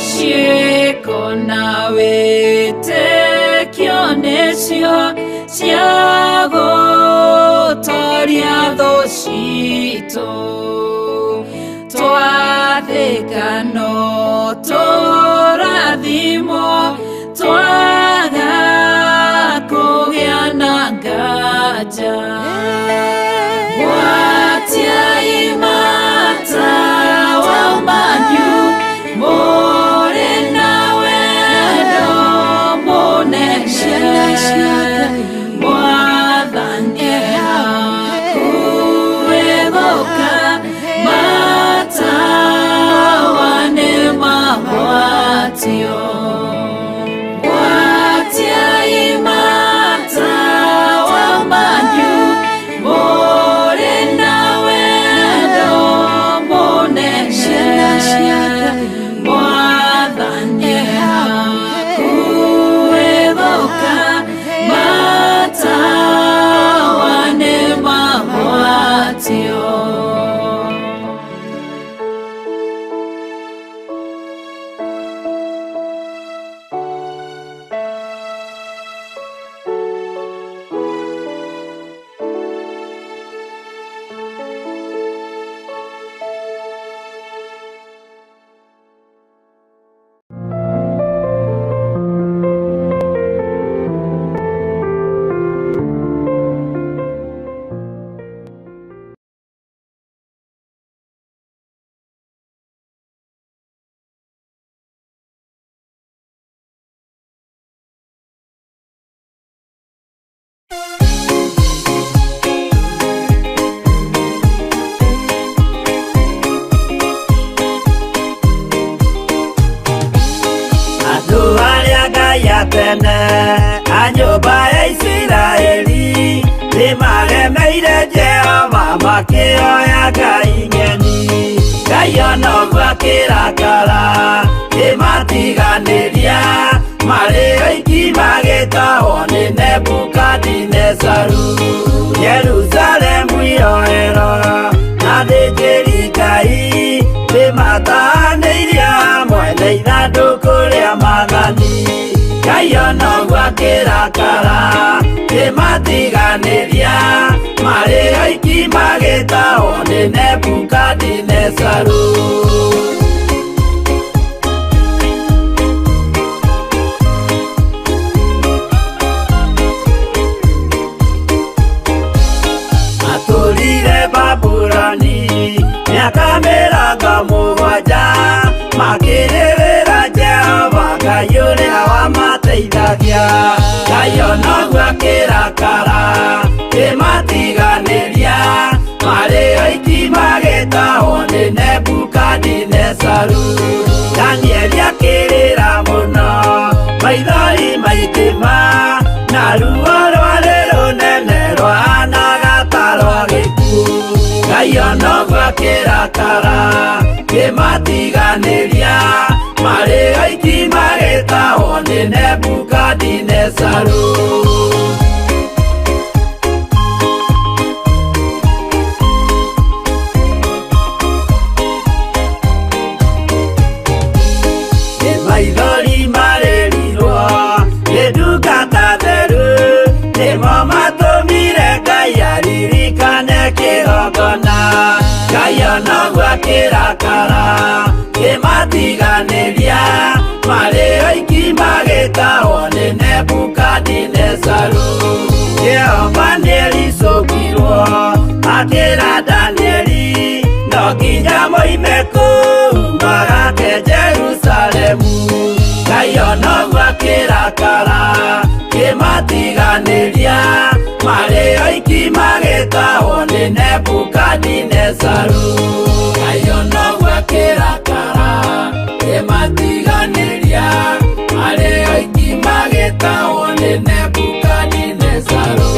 Ciĩko na wĩtĩkio nĩcio cia gũtoria thũ citũ, twathĩka no tũrathimwo, twaga kũgĩa na nganja. Gwatiai matawa manyu mũrĩ na wendo mũnene, Mwathani e hakuhĩ gũka, matawa nĩ magwatio. Gwatiai matawa manyu mũrĩ na wendo mũnene, Mwathani Andũ arĩa Ngai atene a nyũmba ya Isiraeli nĩmaremeire Jehova makĩoya ngai ng'eni. Ngai ona ũguo akĩrakara kĩmatiganĩria marĩ oiki magĩtahwo nĩ Nebukadinezaru. Jerusalemu iroero na athĩnjĩri Ngai nĩmatahanĩirio hamwe na ithandũkũ rĩa maathani. Ngai ona ũguo akĩrakara kĩmatiganĩria marĩ oiki magĩtahwo nĩ Nebukadinezaru. Matũrire Babuloni mĩaka 70 makĩrĩrĩra Jehova Ngai ũrĩa wamateithagia. Ngai ona ũguo akĩrakara kĩmatiganĩria marĩ oiki magĩtahwo nĩ Nebukadinezaru. Danieli akĩrĩra mũno maithori maingĩ na ruo rwarĩ rũnene rwahanaga ta rwa gĩkuũ. Ngai ona ũguo akĩrakara kĩmatiganĩria marĩ oiki magĩtahwo nĩ Nebukadinezaru. Nĩ maithori marĩrirwo nĩ ndungata theru nĩmo matũmire Ngai aririkane kĩgongona. Ngai ona ũguo akĩrakara kĩmatiganĩria marĩ oiki magĩtahwo nĩ Nebukadinezaru. Jehova nĩericũkirwo akĩra Danieli no nginya moime kũu magake Jerusalemu. Ngai ona ũguo akĩrakara kĩmatiganĩria marĩ oiki magĩtahwo nĩ Nebukadinezaru. Ngai ona ũguo akĩrakara kĩmatiganĩria marĩ oiki magĩtahwo nĩ Nebukadinezaru.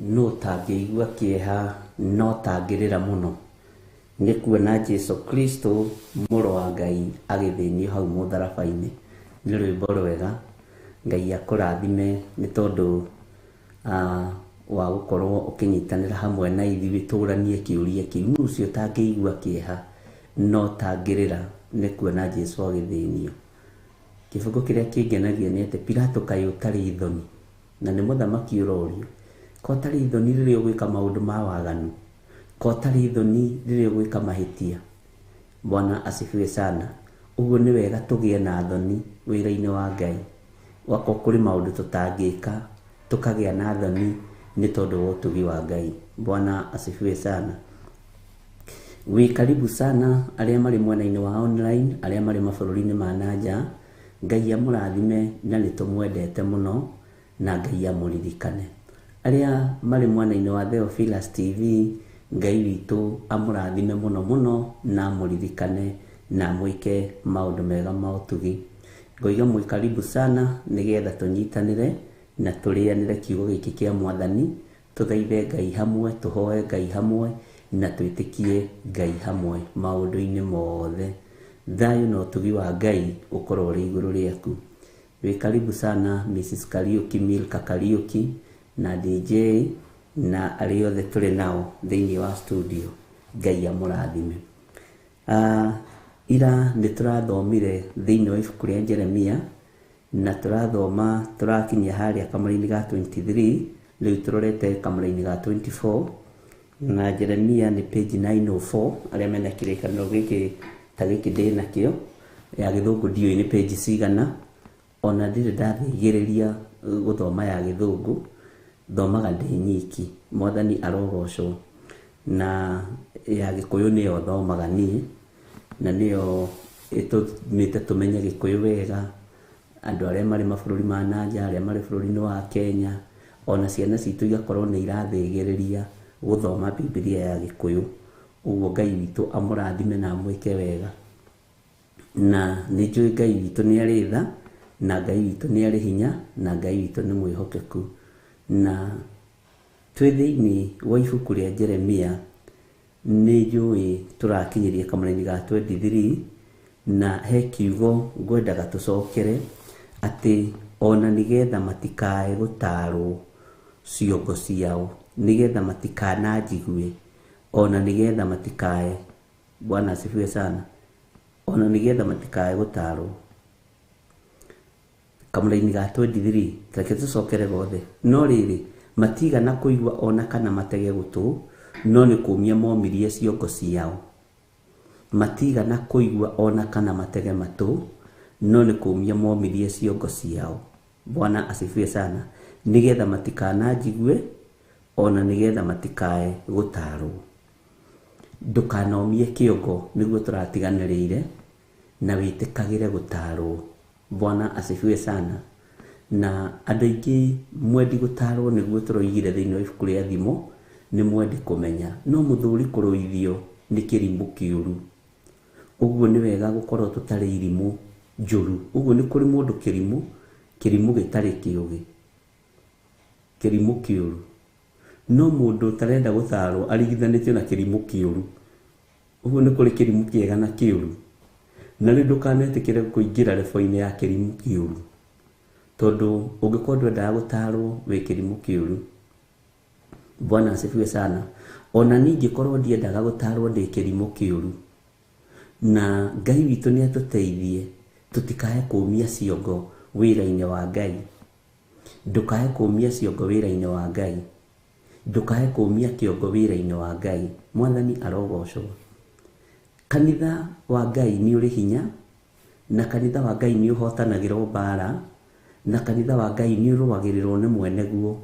No tangĩigua kĩeha no tangĩrĩra mũno nĩ kuona Jesu Kristo mũrũ wa Ngai agĩthĩnio hau mũtharaba-inĩ. Nĩ rwĩmbo rwega. Ngai akũrathime nĩ tondũ wa gũkorwo ũkĩnyitanĩra hamwe na ithuĩ tũranie kĩũria kĩu. Nũ ũcio ũtangĩigua kĩeha no tangĩrĩra nĩ kuona Jesu agĩthĩnio. Kĩbungo kĩrĩa kĩngenagia nĩ atĩ Pilato kaĩ ũtarĩ thoni, na nĩ mũthamaki ũrorio. Ko ũtarĩ thoni rĩrĩa ũgwĩka maũndũ ma waganu, ko ũtarĩ thoni rĩrĩa ũgwĩka mahĩtia. Bwana asifiwe sana. Ũguo nĩ wega tũgĩe na thoni wĩra-inĩ wa Ngai. Wakorwo kũrĩ maũndũ tũtangĩka tũkagĩa na thoni nĩ tondũ wa ũtugi wa Ngai. Bwana asifiwe sana. Wĩ karibu sana arĩa marĩ mwena-inĩ wa online, arĩa marĩ mabũrũri-inĩ ma na nja. Ngai amũrathime na nĩ tũmwendete mũno na Ngai amũririkane. Arĩa marĩ mwena-inĩ wa Theophilus TV, Ngai witũ amũrathime mũno mũno na amũririkane na amwĩke maũndũ mega ma ũtugi. Ngoiga mwĩ karibu sana nĩgetha tũnyitanĩre na tũrĩanĩre kiugo gĩkĩ kĩa Mwathani, tũthaithe Ngai hamwe, tũhoe Ngai hamwe na twĩtĩkie Ngai hamwe maũndũ-inĩ mothe. Thayũ na ũtugi wa Ngai ũkorwo ũrĩ igũrũ rĩaku. Wĩ karibu sana Mrs. Kariuki, Milka Kariuki na DJ na arĩa othe tũrĩ nao thĩinĩ wa studio. Ngai amũrathime. Ira nĩ tũrathomire thĩinĩ wa ibuku rĩa Jeremia na tũrathoma tũrakinyia harĩa kamũra-inĩ ga 23, rĩu tũrorete kamũra-inĩ ga 24 na Jeremia nĩ page 904 arĩa mena kĩrĩkanĩro gĩkĩ ta gĩkĩ ndĩ nakĩo ya gĩthũngũ ndiũĩ nĩ page cigana ona ndirĩ ndathĩgĩrĩria gũthoma ya gĩthũngũ thomaga ndĩ nyiki mwathani arogocwo na ya gĩkũyũ nĩyo thomaga niĩ na nĩyo ĩtũmĩte tũmenye gĩkũyũ wega andũ arĩa marĩ mabũrũri ma nanja arĩa marĩ bũrũri-inĩ wa Kenya ona ciana citũ igakorwo nĩ irathĩgĩrĩria gũthoma Bibilia ya gĩkũyũ ũguo Ngai witũ amũrathime na amwĩke wega na nĩ njũĩ Ngai witũ nĩ arĩ tha na Ngai witũ nĩ arĩ hinya na Ngai witũ nĩ mwĩhokeku na twĩ thĩinĩ wa ibuku rĩa Jeremia nĩ njũĩ tũrakinyĩria kamũra-inĩ ga 23 na he kiugo ngwendaga tũcokere atĩ ona nĩgetha matikae gũtarwo ciongo ciao nĩgetha matikananjigue ona nĩgetha matikae Bwana asifiwe sana ona nĩgetha matikae gũtarwo kamũra-inĩ ga 23 reke tũcokere gothe no rĩrĩ matigana kũigua ona kana matege gũtũ no nĩ kũmia momirie ciongo ciao matigana kũigua ona kana matege matũ no nĩ kũmia momirie ciongo ciao Bwana asifiwe sana nĩgetha matikananjigue ona nĩgetha matikae gũtarwo ndũkanomie kĩongo nĩguo tũratiganĩrĩire na wĩtĩkagĩre gũtarwo Bwana asifiwe sana na andũ aingĩ mwendi gũtarwo nĩguo tũroigire thĩinĩ wa ibuku rĩa thimo nĩ mwendi kũmenya no mũthuri kũrũithio nĩ kĩrimũ kĩũru ũguo nĩ wega gũkorwo tũtarĩ irimũ njũru ũguo nĩ kũrĩ mũndũ kĩrimũ kĩrimũ gĩtarĩ kĩũgĩ kĩrimũ kĩũru no mũndũ ũtarenda gũtarwo arigithanĩtio na kĩrimũ kĩũru ũguo nĩ kũrĩ kĩrimũ kĩega na kĩũru na rĩu ndũkanetĩkĩre kũingĩra rebo-inĩ ya kĩrimũ kĩũru tondũ ũngĩkorwo ndwendaga gũtarwo wĩ kĩrimũ kĩũru Bwana asifiwe sana ona niĩ ingĩkorwo ndiendaga gũtarwo ndĩ kĩrimũ kĩũru na Ngai witũ nĩ atũteithie tũtikae kũmia ciongo wĩra-inĩ wa Ngai ndũkae kũmia ciongo wĩra-inĩ wa Ngai ndũkae kũmia kĩongo wĩra-inĩ wa Ngai mwathani arogocwo kanitha wa Ngai nĩ ũrĩ hinya na kanitha wa Ngai nĩ ũhotanagĩrwo mbara na kanitha wa Ngai nĩ ũrũagĩrĩrwo nĩ mwene guo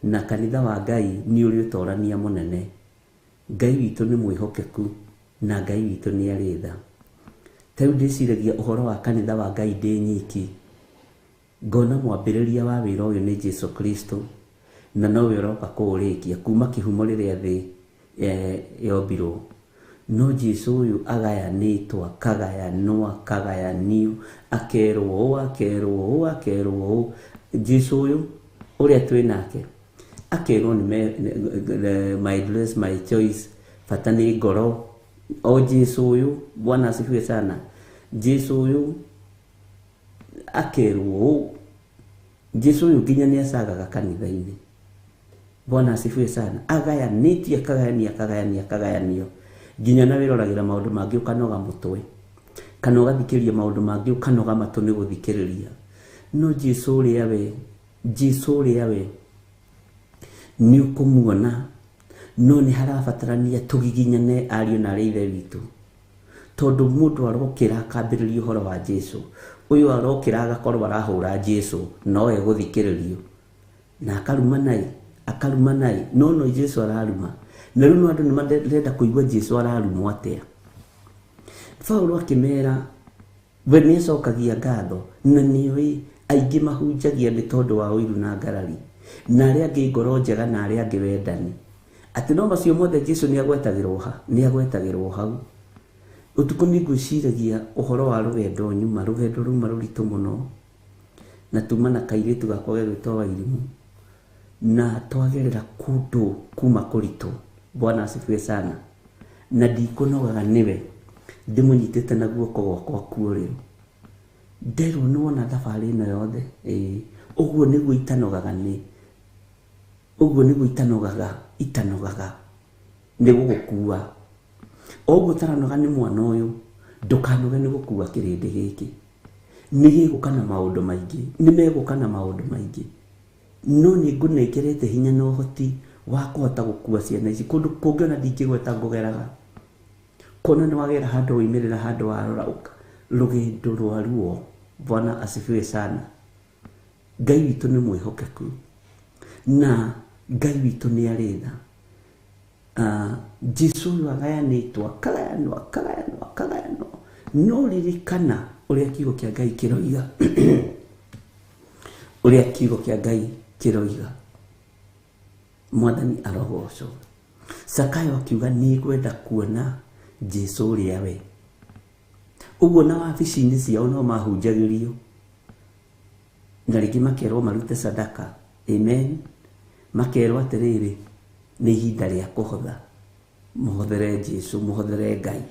na kanitha wa Ngai nĩ ũrĩ ũtorania mũnene Ngai witũ nĩ mwĩhokeku na Ngai witũ nĩ arĩ tha ta rĩu ndĩciragia ũhoro wa kanitha wa Ngai ndĩ nyiki ngona mwambĩrĩria wa wĩra ũyũ nĩ Jesu Kristo na nowe ũroka kũũrĩkia kuma kĩhumo rĩrĩa thĩ yombirwo no Jesu ũyũ agayanĩtwo akagayanwo akagayanio akerwo ũũ akerwo ũũ akerwo ũũ Jesu ũyũ ũrĩa twĩ nake akerwo nĩ my dress my choice bata nĩ ngoro o Jesu ũyũ Bwana asifiwe sana Jesu ũyũ akerwo ũũ Jesu ũyũ nginya nĩ acagaga kanitha-inĩ Bwana asifiwe sana agayanĩtio akagayania akagayania akagayanio nginya na wĩroragĩra maũndũ mangĩ ũkanoga mũtwe kana ũgathikĩrĩria maũndũ mangĩ ũkanoga matũ nĩ gũthikĩrĩria no Jesu ũrĩa we Jesu ũrĩa we nĩ ũkũmuona no nĩ harabatarania tũgiginyane ariũ na arĩ ithe witũ tondũ mũndũ arokĩra akambĩrĩria ũhoro wa Jesu ũyũ arokĩra agakorwo arahũra Jesu no egũthikĩrĩrio na akarumana akarumana no no Jesu araruma na rĩu no andũ nĩ marenda kũigua Jesu ararumwo atĩa Paulo akĩmera we nĩ acokagia ngatho na nĩoĩ aingĩ mahunjagia nĩ tondũ wa ũiru na ngarari na arĩa angĩ ngoro njega na arĩa angĩ wendani atĩ no macio mothe Jesu nĩ agwetagĩrwo ha nĩ agwetagĩrwo hau ũtukũ nĩ ngwĩciragia ũhoro wa rũgendo nyuma rũgendo ruma rũritũ mũno na tuma na kairĩtu gakwa gegwĩtwo Wairimũ na twagerera kũndũ kuma kũritũ Bwana asifiwe sana na ndikũnogaga nĩwe ndĩmũnyitĩte na guoko gwakwa kuo rĩu nderwo nĩwona thabarĩ ĩno yothe ĩĩ ũguo nĩguo itanogaga nĩ ũguo nĩguo itanogaga itanogaga nĩ gũgũkua o ũguo ũtaranoga nĩ mwana ũyũ Ndũkanoge nĩ gũkua kĩrĩndĩ gĩkĩ. Nĩ gĩgũka na maũndũ maingĩ, nĩ megũka na maũndũ maingĩ. No nĩ ngũnengerete hinya na ũhoti wa kũhota gũkua ciana ici. Kũndũ kũngĩ ona ndingĩgweta ngũgeraga. Kuona nĩ wagera handũ woimĩrĩra handũ warora rũgendo rwa ruo. Bwana asifiwe sana. Ngai witũ nĩ mwĩhokeku na Ngai witũ nĩ arĩ tha. Jesu ũyũ agayanĩtwo akagayanwo akagayanwo akagayanwo, no ririkana ũrĩa kiugo kĩa Ngai kĩroiga, ũrĩa kiugo kĩa Ngai kĩroiga. Mwathani arogocwo. Zakayo akiuga nĩ ngwenda kuona Jesu ũrĩa we. Ũguo na wabici-inĩ ciao no mahunjagĩrio na rĩngĩ makerwo marute sadaka. Amen. Makerwo atĩrĩrĩ, nĩ ihinda rĩa kũhotha, mũhothere Jesu, mũhothere Ngai.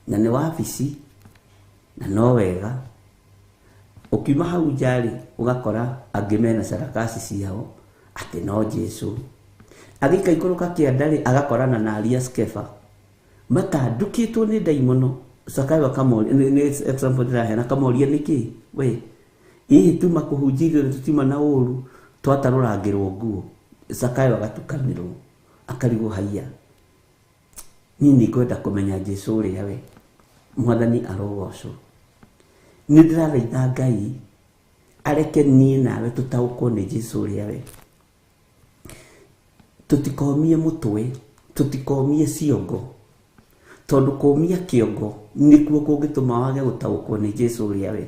Na nĩ wabici na no wega. Ũkiuma hau nja rĩ, ũgakora angĩ mena sarakasi ciao atĩ no Jesu. Agĩkaikũrũka kĩanda rĩ, agakorana na Aria Skefa matandukĩtwo nĩ ndaimono. Zakayo akamoria, nĩ example ndĩraheana, akamoria nĩkĩ we hihi tuma kũhunjia na tũtiuma na ũru twatarũrangĩrwo nguo. Zakayo agatukanĩrwo akarigwo, haiya, niĩ nĩ ngwenda kũmenya Jesu ũrĩa we. Mwathani arogocwo. Nĩ ndĩrathaitha Ngai areke niĩ nawe tũtaũkwo nĩ Jesu ũrĩa we. Tũtikomie mũtwe, tũtikomie ciongo, tondũ kũmia kĩongo nĩkuo kũngĩtũma wage gũtaũkwo nĩ Jesu ũrĩa we,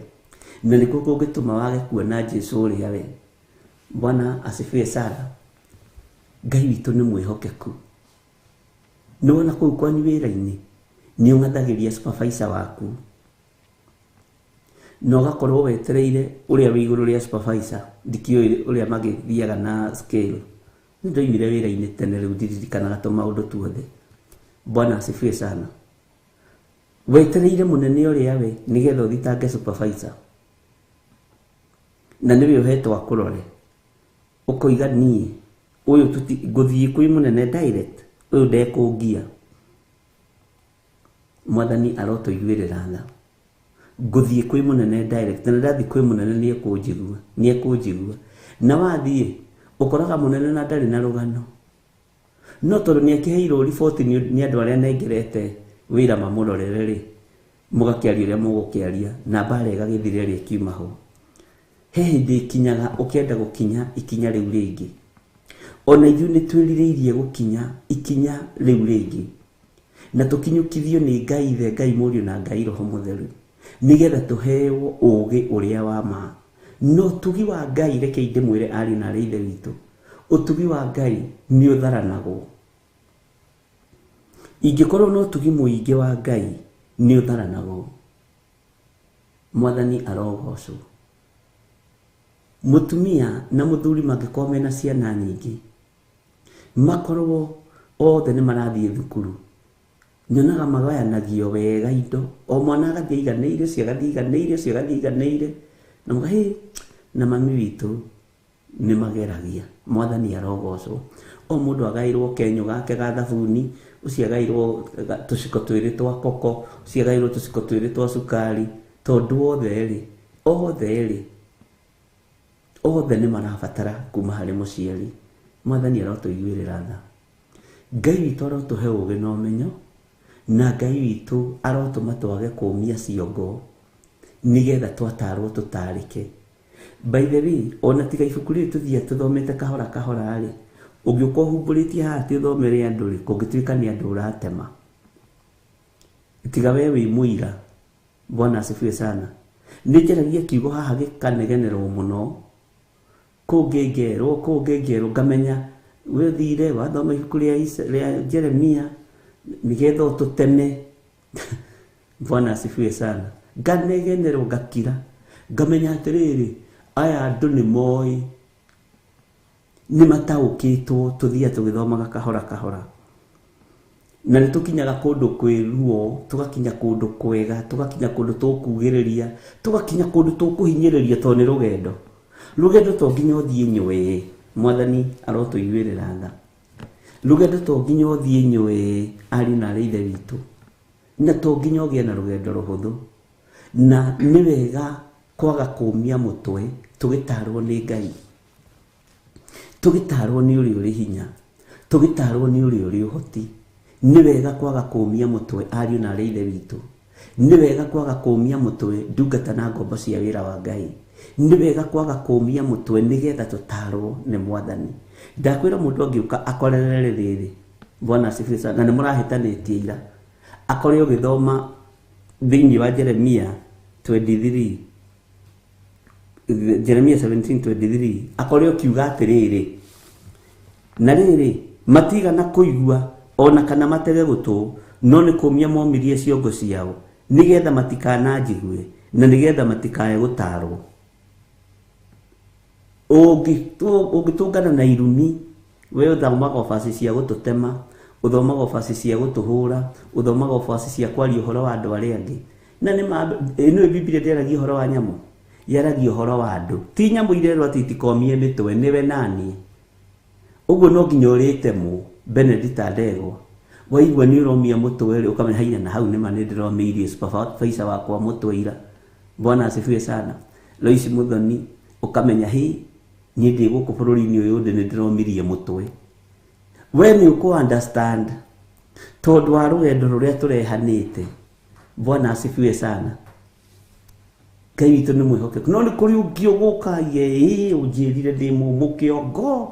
na nĩkuo kũngĩtũma wage kuona Jesu ũrĩa we. Bwana asifiwe sana. Ngai witũ nĩ mwĩhokeku. Nĩ wona kũu kwanyu wĩra-inĩ nĩ ũng'athagĩria supervisor waku na ũgakorwo wetereire ũrĩa wĩ igũrũ rĩa supervisor. Ndikĩũĩ ũrĩa magĩthiaga na scale. Nĩ ndoimire wĩra-inĩ tene, rĩu ndiririkanaga tũmaũndũ tuothe. Bwana asifiwe sana. Wetereire mũnene ũrĩa we nĩgetha ũthitange supervisor, na nĩwe ũhetwo akũrore, ũkoiga niĩ ũyũ ngũthiĩ kwĩ mũnene direct, ũyũ ndekũngia. Mwathani arotũiguĩrĩra tha. Ngũthiĩ kwĩ mũnene direct, na ndathiĩ kwĩ mũnene nĩekũnjigua, nĩekũnjigua. Na wathiĩ ũkoraga mũnene na ndarĩ na rũgano, no tondũ nĩakĩheirwo riboti nĩ andũ arĩa anengerete wĩra mamũrorere rĩ, mũgakĩaria ũrĩa mũgũkĩaria na mbara ĩgagĩthira ĩrĩa ĩkiuma ho. He hĩndĩ ĩkinyaga ũkĩenda gũkinya ikinya rĩu rĩngĩ. Ona ithuĩ nĩ twĩrirĩirie gũkinya ikinya rĩu rĩngĩ, na tũkinyũkithio nĩ Ngai Ithe, Ngai Mũriũ na Ngai Roho Mũtheru, nĩgetha tũheo ũũgĩ ũrĩa wa ma. No ũtugi wa Ngai, rekei ndĩmwĩre ariũ na arĩ Ithe witũ, ũtugi wa Ngai nĩ ũtharanagwo. Ingĩkorwo na ũtugi mũingĩ wa Ngai nĩ ũtharanagwo. Mwathani arogocwo. Mũtumia na mũthuri mangĩkorwo mena ciana nyingĩ, makorwo othe nĩ marathiĩ thukuru, nyonaga magayanagio wega indo, o mwana agathiĩ aiganĩire, ũcio agathiĩ aiganĩire, ũcio agathiĩ aiganĩire, na mũga, hĩ, na mami witũ nĩ mageragia. Mwathani arogocwo. O mũndũ agaĩrwo kenyũ gake ga thabuni, ũcio agaĩrwo tũciko twĩrĩ twa koko, ũcio agaĩrwo tũciko twĩrĩ twa cukari, tondũ othe rĩ, othe rĩ, othe nĩ marabatara kuma harĩ mũciari. Mwathani arotũiguĩrĩra tha. Ngai witũ arotũhe ũũgĩ na ũmenyo, na Ngai witũ arotũma twage kũmia ciongo nĩgetha twatarwo tũtarĩke. By the way, ona tiga ibuku rĩrĩ tũthiaga tũthomete kahora kahora rĩ, ũngĩũka ũhumbũrĩtie haha atĩ ũthomere andũ rĩ, kũngĩtuĩka nĩ andũ ũratema. Tiga we wĩ mũira. Bwana asifiwe sana. Nĩ njaragia kiugo haha gĩkanegenerwo mũno, kũngĩ ngerwo, kũngĩ ngerwo, ngamenya we ũthire wathoma ibuku rĩa Jeremia nĩgetha ũtũteme. Bwana asifiwe sana. Nganegenerwo ngakira, ngamenya atĩrĩrĩ, aya andũ nĩ moĩ, nĩ mataũkĩtwo, tũthiaga tũgĩthomaga kahora kahora. Na nĩ tũkinyaga kũndũ kwĩ ruo, tũgakinya kũndũ kwega, tũgakinya kũndũ tũkugĩrĩria, tũgakinya kũndũ tũkũhinyĩrĩria, tondũ nĩ rũgendo. Rũgendo to nginya ũthiĩ nywee. Mwathani arotũiguĩrĩra tha. Rũgendo to nginya ũthiĩ nywee, ariũ na arĩ Ithe witũ. Na to nginya ũgĩe na rũgendo rũhũthũ. Na nĩ wega kwaga kũũmia mũtwe tũgĩtarwo nĩ Ngai, tũgĩtarwo nĩ ũrĩa ũrĩ hinya, tũgĩtarwo nĩ ũrĩa ũrĩ ũhoti. Nĩ wega kwaga kũũmia mũtwe ariũ na arĩa ithe witũ. Nĩ wega kwaga kũũmia mũtwe ndungata na ngombo cia wĩra wa Ngai. Nĩ wega kwaga kũũmia mũtwe nĩgetha tũtarwo nĩ Mwathani. Ndakwĩra mũndũ angĩũka akorerere rĩrĩ, Bwana asifiwe sana, na nĩ mũrahĩtanĩtie ira, akore ũgĩthoma thĩinĩ wa Jeremia 23, Jeremia 17:23, akore ũkiuga atĩrĩrĩ, na rĩrĩ matigana kũigua ona kana matege gũtũ, no nĩ kũũmia momirie ciongo ciao nĩgetha matikananjigue na nĩgetha matikae gũtarwo. Ũngĩtũngana na irumi, we ũthomaga obaci cia gũtũtema, ũthomaga obaci cia gũtũhũra, ũthomaga obaci cia kwaria ũhoro wa andũ arĩa angĩ. Na nĩ ma ĩno Biblia ndĩaragia ũhoro wa nyamũ, yaragia ũhoro wa andũ. Ti nyamũ irerwo atĩ itikomie mĩtwe, nĩwe nani. Ũguo no nginya ũrĩtemwo Benedicta Ndegwa. Waigua nĩ ũromia mũtwe rĩ, ũkamenya haina na hau nĩma nĩ ndĩromeirie supervisor wakwa mũtwe ira. Bwana asifiwe sana. Lois Muthoni, ũkamenya hĩ niĩ ndĩ gũkũ bũrũri-inĩ ũyũ ndĩ nĩ ndĩromirie mũtwe. We nĩ ũkũ understand tondũ wa rũgendo rũrĩa tũrehanĩte. Bwana asifiwe sana. Ngai witũ nĩ mwĩhokeku. No nĩ kũrĩ ũngĩ ũgũka ye, ũnjĩrire ndĩ mũmũ kĩongo,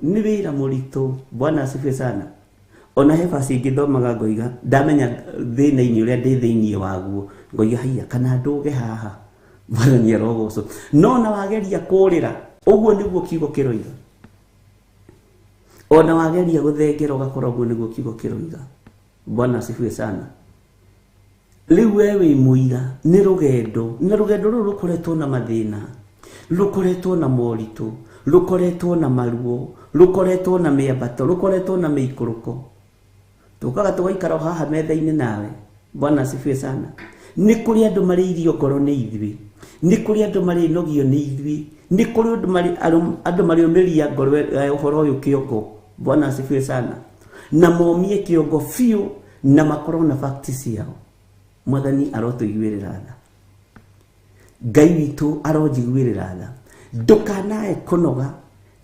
nĩ wĩra mũritũ. Bwana asifiwe sana. Ona he basi ingĩthomaga ngoiga ndamenya thĩna-inĩ ũrĩa ndĩ thĩinĩ waguo, ngoiga haiya kana ndũge haha. Mwathani arogocwo. No na wageria kũrĩra, ũguo nĩguo kiugo kĩroiga. Ona wageria gũthengera ũgakora ũguo nĩguo kiugo kĩroiga. Bwana asifiwe sana. Rĩu we wĩ mũira nĩ rũgendo, na rũgendo rũrũ rũkoretwo na mathĩna, rũkoretwo na moritũ, rũkoretwo na maruo, rũkoretwo na mĩambato, rũkoretwo na mĩikũrũko. Tũkaga tũgaikara o haha metha-inĩ nawe. Bwana asifiwe sana. Nĩ kũrĩ andũ marĩirio ngoro nĩ ithuĩ, nĩ kũrĩ andũ marĩnogio nĩ ithuĩ, nĩ kũrĩ andũ marĩũmĩria ngoro ũhoro ũyũ kĩongo. Bwana asifiwe sana. Na momie kĩongo biũ na makorwo na facts ciao. Mwathani arotũiguĩrĩra tha. Ngai witũ aronjiguĩrĩra tha. Ndũkanae kũnoga.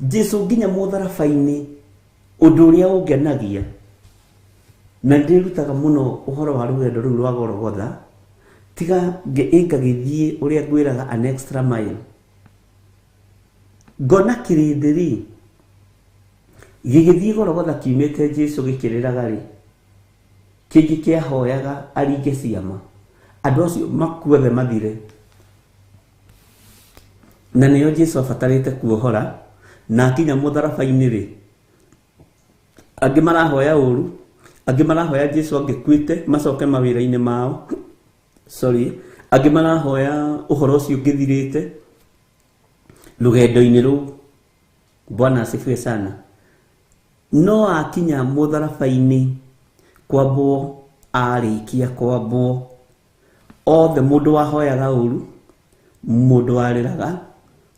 Jesu nginya mũtharaba-inĩ, ũndũ ũrĩa ũngenagia, na ndĩrutaga mũno ũhoro wa rũgendo rũu rwa Golgotha, tiga ngagĩthiĩ ũrĩa ngwĩraga an extra mile. Ngona kĩrĩndĩ rĩ gĩgĩthiĩ Golgotha kiumĩte Jesu gĩkĩrĩraga rĩ, kĩngĩ kĩahoyaga aringe ciama, andũ acio makuothe mathire. Na nĩo Jesu abatarĩte kuohora, na akinya mũtharaba-inĩ rĩ, angĩ marahoya ũru, angĩ marahoya Jesu angĩkuĩte macoke mawĩra-inĩ mao, sorry, angĩ marahoya ũhoro ũcio ũngĩthirĩte rũgendo-inĩ rũu. Bwana asifiwe sana. No akinya mũtharaba-inĩ kwambwo, arĩkia kwambwo, othe mũndũ wahoyaga ũru, mũndũ warĩraga,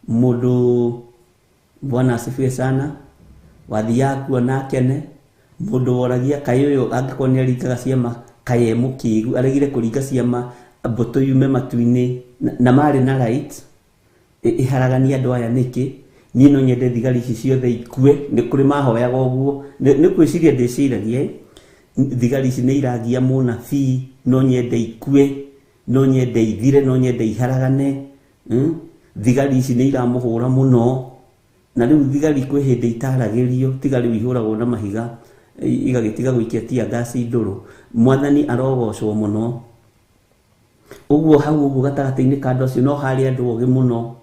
mũndũ, Bwana asifiwe sana, wathiaga kuona akene, mũndũ woragia kaĩ ũyũ angĩkorwo nĩ aringaga ciama, kaĩ e mũkĩgu, aregire kũringa ciama mbũtũ yume matu-inĩ, na marĩ na right ĩharaganie andũ aya nĩkĩ? Niĩ no nyende thigari ici ciothe ikue. Nĩ kũrĩ mahoyaga ũguo, nĩ kwĩciria ndĩciragia thigari ici nĩ iragia mũnabii, no nyende ikue, no nyende ithire, no nyende iharagane. Thigari ici nĩ iramũhũra mũno. Na rĩu thigari kwĩ hĩndĩ itaragĩrio, tiga rĩu ihũragwo na mahiga, igagĩtiga gũikia tear gas ndũrũ. Mwathani arogocwo mũno. Ũguo hau ũguo gatagatĩ-inĩ ka andũ acio no harĩ andũ ogĩ mũno,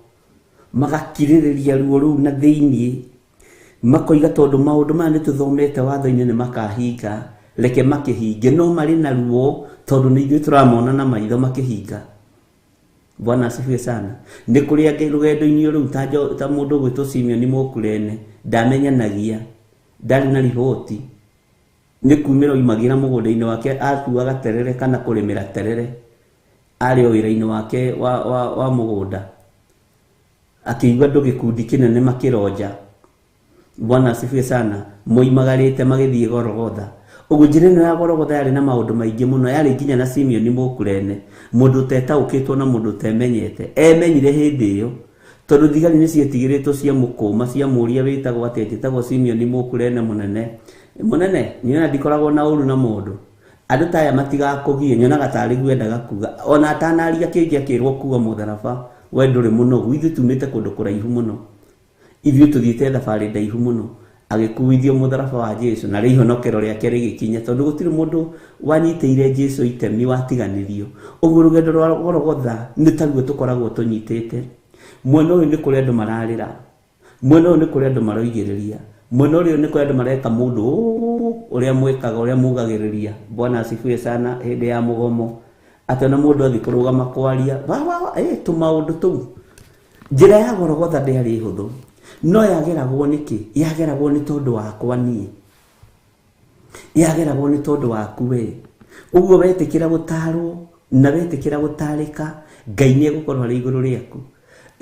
magakirĩrĩria ruo rũu na thĩinĩ, makoiga tondũ maũndũ maya nĩtũthomete watho-inĩ nĩ makahinga, reke makĩhinge. No marĩ na ruo tondũ nĩ ithuĩ tũramona na maitho makĩhinga. Bwana asifiwe sana. Nĩ kũrĩ angĩ rũgendo-inĩ rũu ta mũndũ ũgwĩtwo Simeon Mũkurene, ndamenyanagia, ndarĩ na riboti, nĩ kumĩra oimagĩra mũgũnda-inĩ wake atuaga terere kana kũrĩmĩra terere, arĩ o wĩra-inĩ wake wa mũgũnda, akĩigua andũ gĩkundi kĩnene makĩronja. Bwana asifiwe sana. Moimagarĩte magĩthiĩ Golgotha. Ũguo njĩra ĩno ya Golgotha yarĩ na maũndũ maingĩ mũno, yarĩ nginya na Simeoni Mũkurene, mũndũ ũtetaũkĩtwo na mũndũ ũtemenyete. Emenyire hĩndĩ ĩyo tondũ thigari nĩ cietigĩrĩtwo cia mũkũma, cia mũũria wĩtagwo atĩa, njĩtagwo Simeoni Mũkurene mũnene. Mũnene, niĩ ndikoragwo na ũru na mũndũ. Andũ ta aya matigakũgie, nyonaga tarĩ guo endaga kuga. Ona atanaria kĩngĩ akĩrwo kuga mũtharaba, we ndũrĩ mũnogu, ithuĩ tumĩte kũndũ kũraihu mũno. Ithuĩ tũthiĩte thabarĩ ndaihu mũno. Agĩkuithio mũtharaba wa Jesu na rĩihonokero rĩake rĩgĩkinya, tondũ gũtirĩ mũndũ wanyitĩire Jesu itemi watiganĩrio. Ũguo rũgendo rwa Golgotha nĩ taruo tũkoragwo tũnyitĩte. Mwena ũyũ nĩ kũrĩ andũ mararĩra, mwena ũyũ nĩ kũrĩ andũ maroigĩrĩria, mwena ũrĩa nĩ kũrĩ andũ mareka mũndũ ũrĩa mwĩkaga, ũrĩa mugagĩrĩria. Bwana asifiwe sana. Hĩndĩ ya mũgomo atĩ ona mũndũ athiĩ kũrũgama kwaria wa tũmaũndũ tũu. Njĩra ya Golgotha ndĩarĩ hũthũ, no yageragwo nĩkĩ? Yageragwo nĩ tondũ wakwa niĩ, yageragwo nĩ tondũ waku we. Ũguo wetĩkĩra gũtarwo na wetĩkĩra gũtarĩka, Ngai nĩ egũkorwo arĩ igũrũ rĩaku.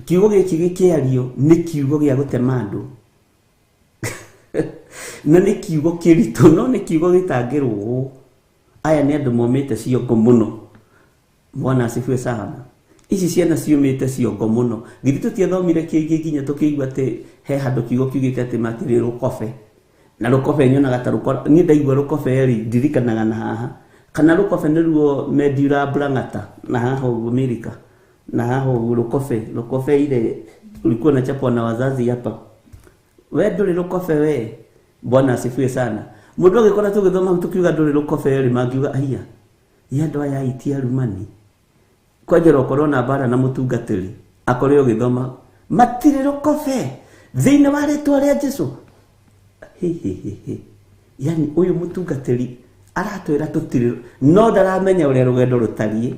Kiugo gĩkĩ gĩkĩario nĩ kiugo gĩa gũtema andũ na nĩ kiugo kĩritũ, no nĩ kiugo gĩtangĩrũgwo. Aya nĩ andũ momĩte ciongo mũno. Bwana asifiwe sana. Ici ciana ciumĩte ciongo mũno. Githĩ tũtiathomire kĩngĩ nginya tũkĩigua atĩ he handũ kiugo kiugĩte atĩ matirĩ rũkobe. Na rũkobe nyonaga ta rũkobe, niĩ ndaigua rũkobe rĩ ndirikanaga na haha. Kana rũkobe nĩruo Medura Brangata na haha ũguo Amerika. Na haha ũguo rũkobe, rũkobe ile ulikuwa unachapwa na wazazi hapa. We ndũrĩ rũkobe we. Bwana asifiwe sana. Mũndũ agĩkora tũgĩthoma tũkiuga ndũrĩ rũkobe rĩ, mangiuga aiya, ya andũ aya aitia arumani. Kwanjĩra ũkorwo na mbara na mũtungatĩri akore ũgĩthoma matirĩ rũkobe thĩinĩ wa rĩtwa rĩa Jesu. Hi. Yani ũyũ mũtungatĩri aratwĩra tũtirĩ, no ndaramenya ũrĩa rũgendo rũtariĩ,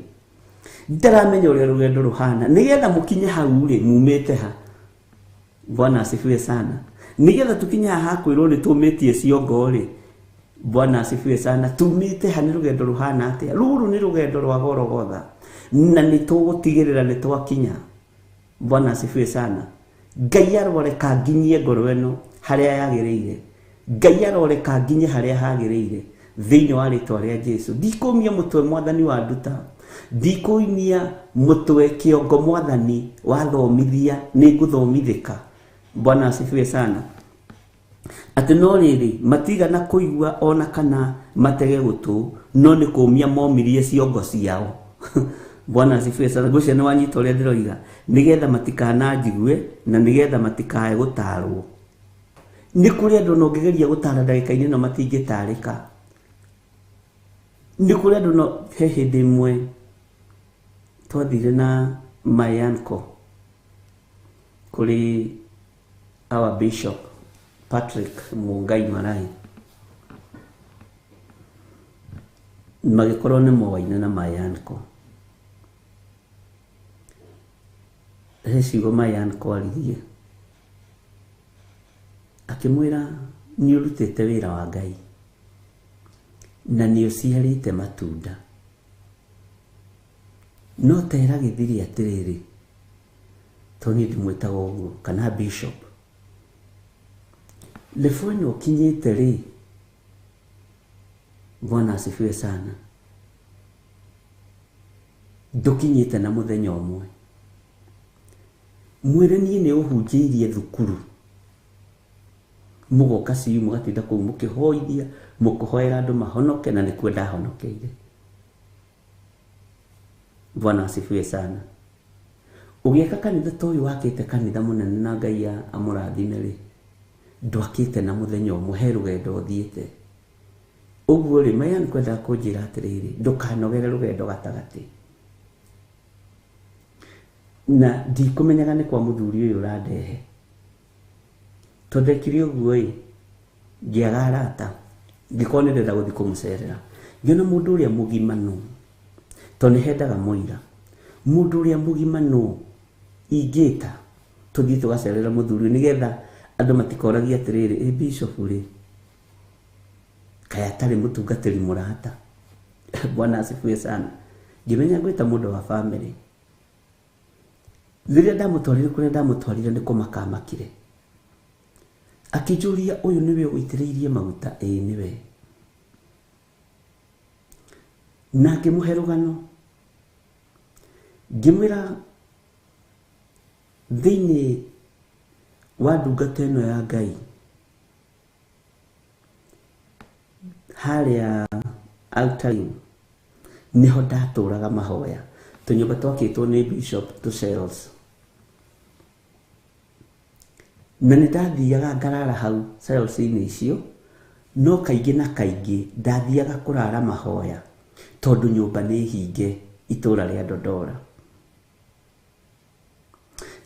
ndaramenya ũrĩa rũgendo rũhana. Nĩgetha mũkinye hau rĩ, mumĩte ha? Bwana asifiwe sana. Nĩgetha tũkinye haha kwĩrwo nĩ tũmĩtie ciongo rĩ, Bwana asifiwe sana, tumĩte ha? Nĩ rũgendo rũhana atĩa? Rũrũ nĩ rũgendo rwa Golgotha na nĩ tũgũtigĩrĩra nĩ twakinya. Bwana asifiwe sana. Ngai aroreka nginyie ngoro ĩno harĩa yagĩrĩire. Ngai aroreka nginye harĩa hagĩrĩire thĩinĩ wa rĩtwa rĩa Jesu. Ndikũmia mũtwe mwathani wa nduta, ndikũimia mũtwe kĩongo mwathani wathomithia, nĩ ngũthomithĩka. Bwana asifiwe sana. Atĩ no rĩrĩ matigana kũigua ona kana matege gũtũ, no nĩ kũmia momirie ciongo ciao. Bwana asifiwe sana. Ngwĩciria nĩ wanyita ũrĩa ndĩroiga, nĩgetha matikananjigue na nĩgetha matikae gũtarwo. Nĩ kũrĩ andũ ona ũngĩgeria gũtara ndagĩka-inĩ ĩno matingĩtarĩka. Nĩ kũrĩ andũ no he hĩndĩ ĩmwe twathire na my uncle kũrĩ our bishop Patrick Mungai Marai, magĩkorwo nĩ moaine na my uncle. He ciugo my uncle aririe akĩmwĩra nĩ ũrutĩte wĩra wa Ngai na nĩ ũciarĩte matunda, no tera gĩthiri atĩrĩrĩ, tondũ niĩ ndimwĩtaga ũguo, kana bishop level ĩno ũkinyĩte rĩ. Bwana asifiwe sana. Ndũkinyĩte na mũthenya ũmwe. Mwĩre niĩ nĩ ũhunjĩirie thukuru, mũgoka ciu mũgatinda kũu mũkĩhoithia, mũkĩhoera andũ mahonoke, na nĩkuo ndahonokeire. Bwana asifiwe sana. Ũgĩaka kanitha ta ũyũ wakĩte kanitha mũnene na Ngai amũrathime rĩ, ndwakĩte na mũthenya ũmwe, he rũgendo ũthiĩte. Ũguo rĩ, maya nĩ kwendaga kũnjĩra atĩrĩrĩ, ndũkanogere rũgendo gatagatĩ. Na ndikũmenyaga nĩ kwa mũthuri ũyũ ũrandehe. Tondũ ndekire ũguo ĩ, ngĩaga arata, ngĩkorwo nĩ ndĩrenda gũthiĩ kũmũcerera. Ngĩona mũndũ ũrĩa mũgima nũ, tondũ nĩ hendaga mũira. Mũndũ ũrĩa mũgima nũ ingĩta tũthiĩ tũgacerera mũthuri ũyũ, nĩgetha andũ matikoragie atĩrĩrĩ, ĩ bishop rĩ, kaĩ atarĩ mũtungatĩri mũrata. Bwana asifiwe sana. Ngĩmenya ngwĩta mũndũ wa family. Rĩrĩa ndamũtwarire kũrĩa ndamũtwarire nĩ kũmakamakire. Akĩnjũria ũyũ nĩwe ũitĩrĩirie maguta? Ĩĩ nĩwe. Na ngĩmũhe rũgano, ngĩmwĩra thĩinĩ wa ndungata ĩno ya Ngai harĩa altar-inĩ nĩho ndatũraga mahoya, tũnyũmba twakĩtwo nĩ bishop tũ cells, na nĩ ndathiaga ngarara hau cells-inĩ icio, no kaingĩ na kaingĩ ndathiaga kũrara mahoya tondũ nyũmba nĩ hinge itũra rĩa Dodora,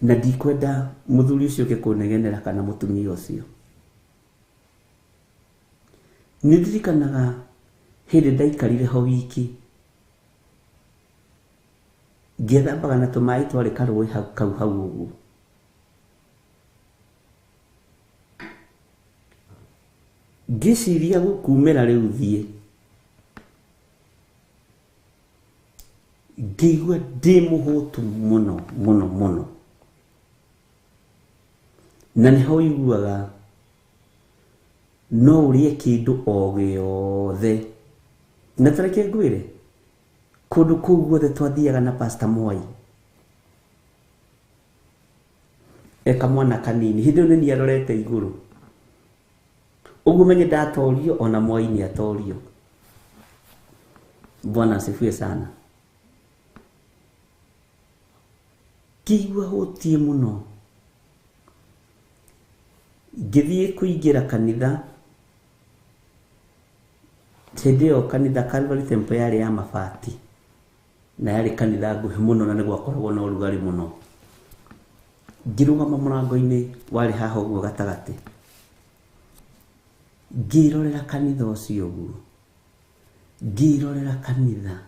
na ndikwenda mũthuri ũcio ũke kũnegenera kana mũtumia ũcio. Nĩ ndirikanaga hĩndĩ ndaikarire ho wiki ngĩthambaga na tũmaĩ twarĩ karũĩ hau kau hau ũguo, ngĩciria gũkumĩra rĩu thiĩ, ngĩigua ndĩ mũhũtu mũno mũno mũno, na nĩho ũiguaga no ũrĩe kĩndũ o gĩothe. Na ta reke ngwĩre, kũndũ kũu guothe twathiaga na Pastor Mwai e kamwana kanini, hĩndĩ ĩyo nĩ niĩ arorete igũrũ ũguo, menye ndatorio ona Mwai nĩ atorio. Bwana asifiwe sana. Ngĩigua hũtiĩ mũno, ngĩthiĩ kũingĩra kanitha. Hĩndĩ ĩyo kanitha Calvary Temple yarĩ ya mabati na yarĩ kanitha nguhĩ mũno na nĩ gwakoragwo na ũrugarĩ mũno. Ngĩrũgama mũrango-inĩ warĩ haha ũguo gatagatĩ, ngĩrorera kanitha ũcio ũguo, ngĩrorera kanitha,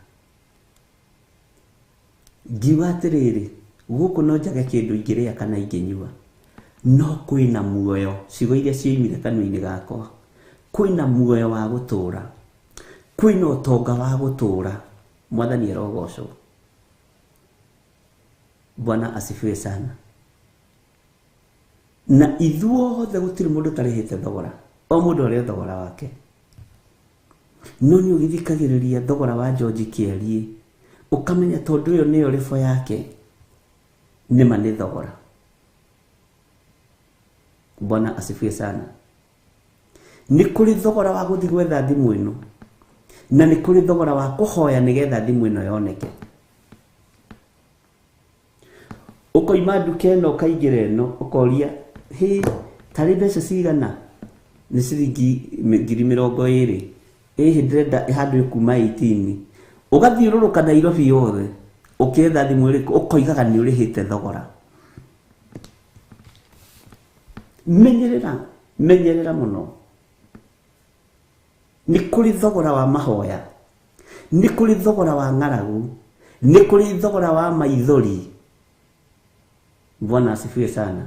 ngiuga atĩrĩrĩ, gũkũ no njage kĩndũ ingĩrĩa kana ingĩnyua, no kwĩna muoyo. Ciugo iria cioimire kanua-inĩ gakwa, kwĩna muoyo wa gũtũra, kwĩna ũtonga wa gũtũra. Mwathani arogocwo. Bwana asifiwe sana. Na ithuothe gũtirĩ mũndũ ũtarĩhĩte thogora, o mũndũ arĩ thogora wake. No nĩ ũgĩthikagĩrĩria thogora wa George Kĩarie, ũkamenya tondũ ĩyo nĩyo rĩbo yake, nĩma nĩ thogora. Bwana asifiwe sana. Nĩ kũrĩ thogora wa gũthiĩ gwetha thimũ ĩno, na nĩ kũrĩ thogora wa kũhoya nĩgetha thimũ ĩno yoneke. Ũkoima nduka ĩno ũkaingĩra ĩno, ũkoria hĩ tarĩ mbeca cigana? Nĩ ciringi 20,000. Ĩhĩ ndĩrenda handũ ĩkuma 18. Ũgathiũrũrũka Nairobi yothe ũkĩetha thimũ ĩrĩkũ, ũkoigaga nĩ ũrĩhĩte thogora. Menyerera, menyerera mũno. Nĩ kũrĩ thogora wa mahoya, nĩ kũrĩ thogora wa ng'aragu, nĩ kũrĩ thogora wa maithori. Bwana asifiwe sana.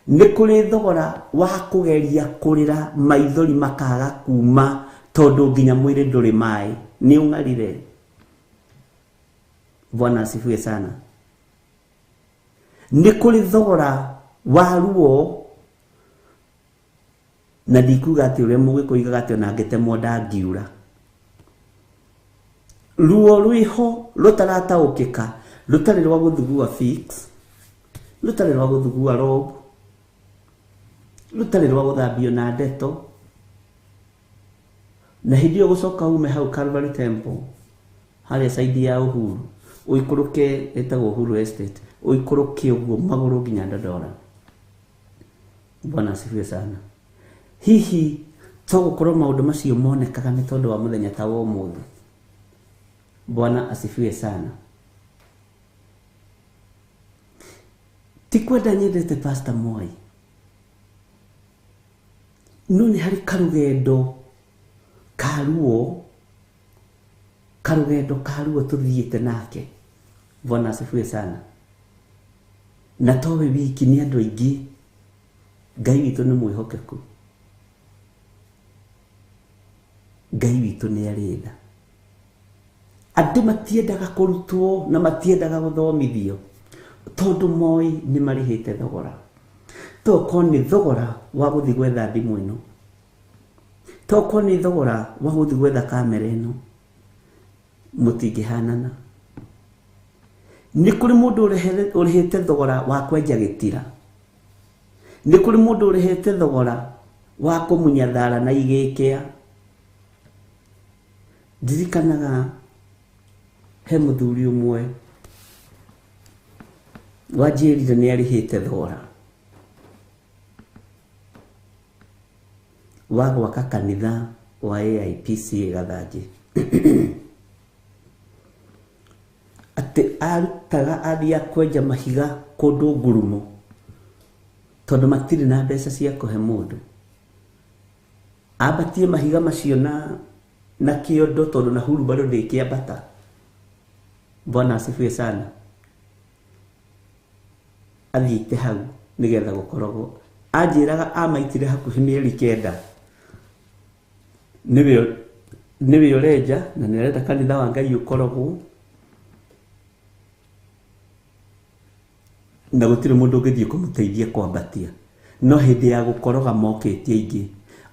Nĩ kũrĩ thogora wa kũgeria kũrĩra maithori makaga kuma tondũ nginya mwĩrĩ ndũrĩ maĩ, nĩ ũng'arire. Bwana asifiwe sana. Nĩ kũrĩ thogora wa ruo, na ndikuga atĩ ũrĩa mũgĩkũyũ oigaga atĩ ona ngĩtemwo ndangiura. Ruo rwĩho rũtarataũkĩka, rũtarĩ rwa gũthugua fix, rũtarĩ rwa gũthugua rob, rũtarĩ rwa gũthambio na ndeto. Na hĩndĩ ĩyo gũcoka ume hau Calvary Temple harĩa side ya Uhuru, ũikũrũke ĩtagwo Uhuru Estate, ũikũrũke ũguo magũrũ nginya Dandora. Bwana asifiwe sana. Hihi to gũkorwo maũndũ macio monekaga nĩ tondũ wa mũthenya ta wa ũmũthĩ. Bwana asifiwe sana. Ti kwenda nyendete Pastor Mwai, no nĩ harĩ karũgendo ka ruo, karũgendo ka ruo tũthiĩte nake. Bwana asifiwe sana. Na towe wiki nĩ andũ aingĩ, Ngai witũ nĩ mwĩhokeku, Ngai witũ nĩ arĩ tha. Andũ matiendaga kũrutwo na matiendaga gũthomithio tondũ moĩ nĩ marĩhĩte thogora. Tokorwo nĩ thogora wa gũthiĩ gwetha thimũ ĩno, tokorwo nĩ thogora wa gũthiĩ gwetha kamera ĩno, Mũtingĩhanana. Nĩ kũrĩ mũndũ ũrĩhĩte thogora wa kwenja gĩtira. Nĩ kũrĩ mũndũ ũrĩhĩte thogora wa kũmunya thara na igĩkĩa. Ndirikanaga he mũthuri ũmwe wanjĩrire nĩ arĩhĩte thogora wa gwaka kanitha wa AIPCA Gathanjĩ. Atĩ arutaga athiĩ kwenja mahiga kũndũ ngurumo tondũ matirĩ na mbeca cia kũhe mũndũ. Ambatie mahiga macio na kĩondo tondũ na hurubaro ndĩkĩambata. Bwana asifiwe sana. Athiĩte hau nĩgetha gũkoragwo. Anjĩraga amaitire hakuhĩ mĩeri 9. Nĩwe ũrenja na nĩarenda kanitha wa Ngai ũkoragwo na gũtirĩ mũndũ ũngĩthiĩ kũmũteithia kwambatia. No hĩndĩ ya gũkoroga mokĩte aingĩ.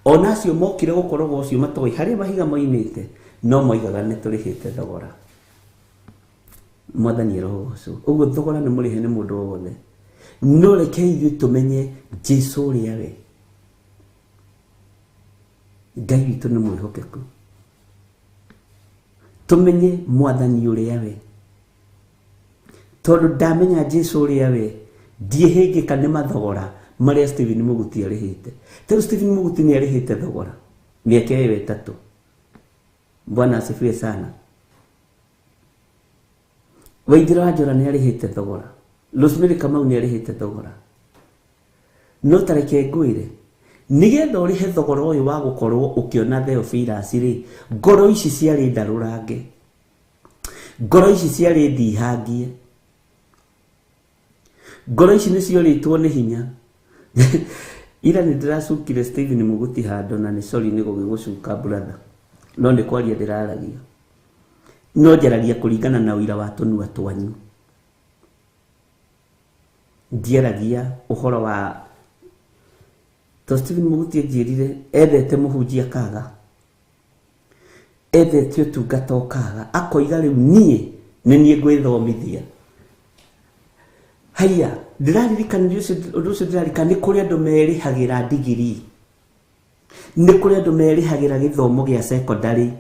Ona acio mokire gũkoroga ũcio matoĩ harĩa mahiga moimĩte, no moigaga nĩ tũrĩhĩte thogora. Mwathani arogocwo. Ũguo thogora nĩ mũrĩhe nĩ mũndũ o wothe. No reke ithuĩ tũmenye Jesũ ũrĩa we. Ngai witũ nĩ mwĩhokeku. Tũmenye Mwathani ũrĩa we. Tondũ ndamenya Jesũ ũrĩa we, ndiĩhĩngĩka nĩ mathogora marĩa Stephen Mũguti arĩhĩte. Tondũ Stephen Mũguti nĩ arĩhĩte thogora mĩaka ĩyo 3. Bwana asifiwe sana. Waithira wa Njora nĩ arĩhĩte thogora. Rosemary Kamau nĩ arĩhĩte thogora. No ta reke ngwĩre, nĩgetha ũrĩhe thogora ũyũ wa gũkorwo ũkĩona Theophilus rĩ, ngoro ici ciarĩ ndarũrange. Ngoro ici ciarĩ ndihangie. Ngoro ici nĩ ciorĩtwo nĩ hinya. Ira nĩ ndĩracukire Stephen Mũguti handũ na nĩ sorry nĩ gũgĩgũcuka brother. No nĩ kwaria ndĩraragia. No njaragia kũringana na ũira wa tũnua twanyu. Ndiaragia ũhoro wa to Stephen Mũguti anjĩrire endete mũhunjia kaga. Endete ũtungata ũkaga. Akoiga rĩu niĩ nĩ niĩ ngwĩthomithia. Haiya, ndĩraririkana ũndũ ũcio ndĩraririkana nĩ kũrĩ andũ merĩhagĩra ndigiri. Nĩ kũrĩ andũ merĩhagĩra gĩthomo gĩa secondary.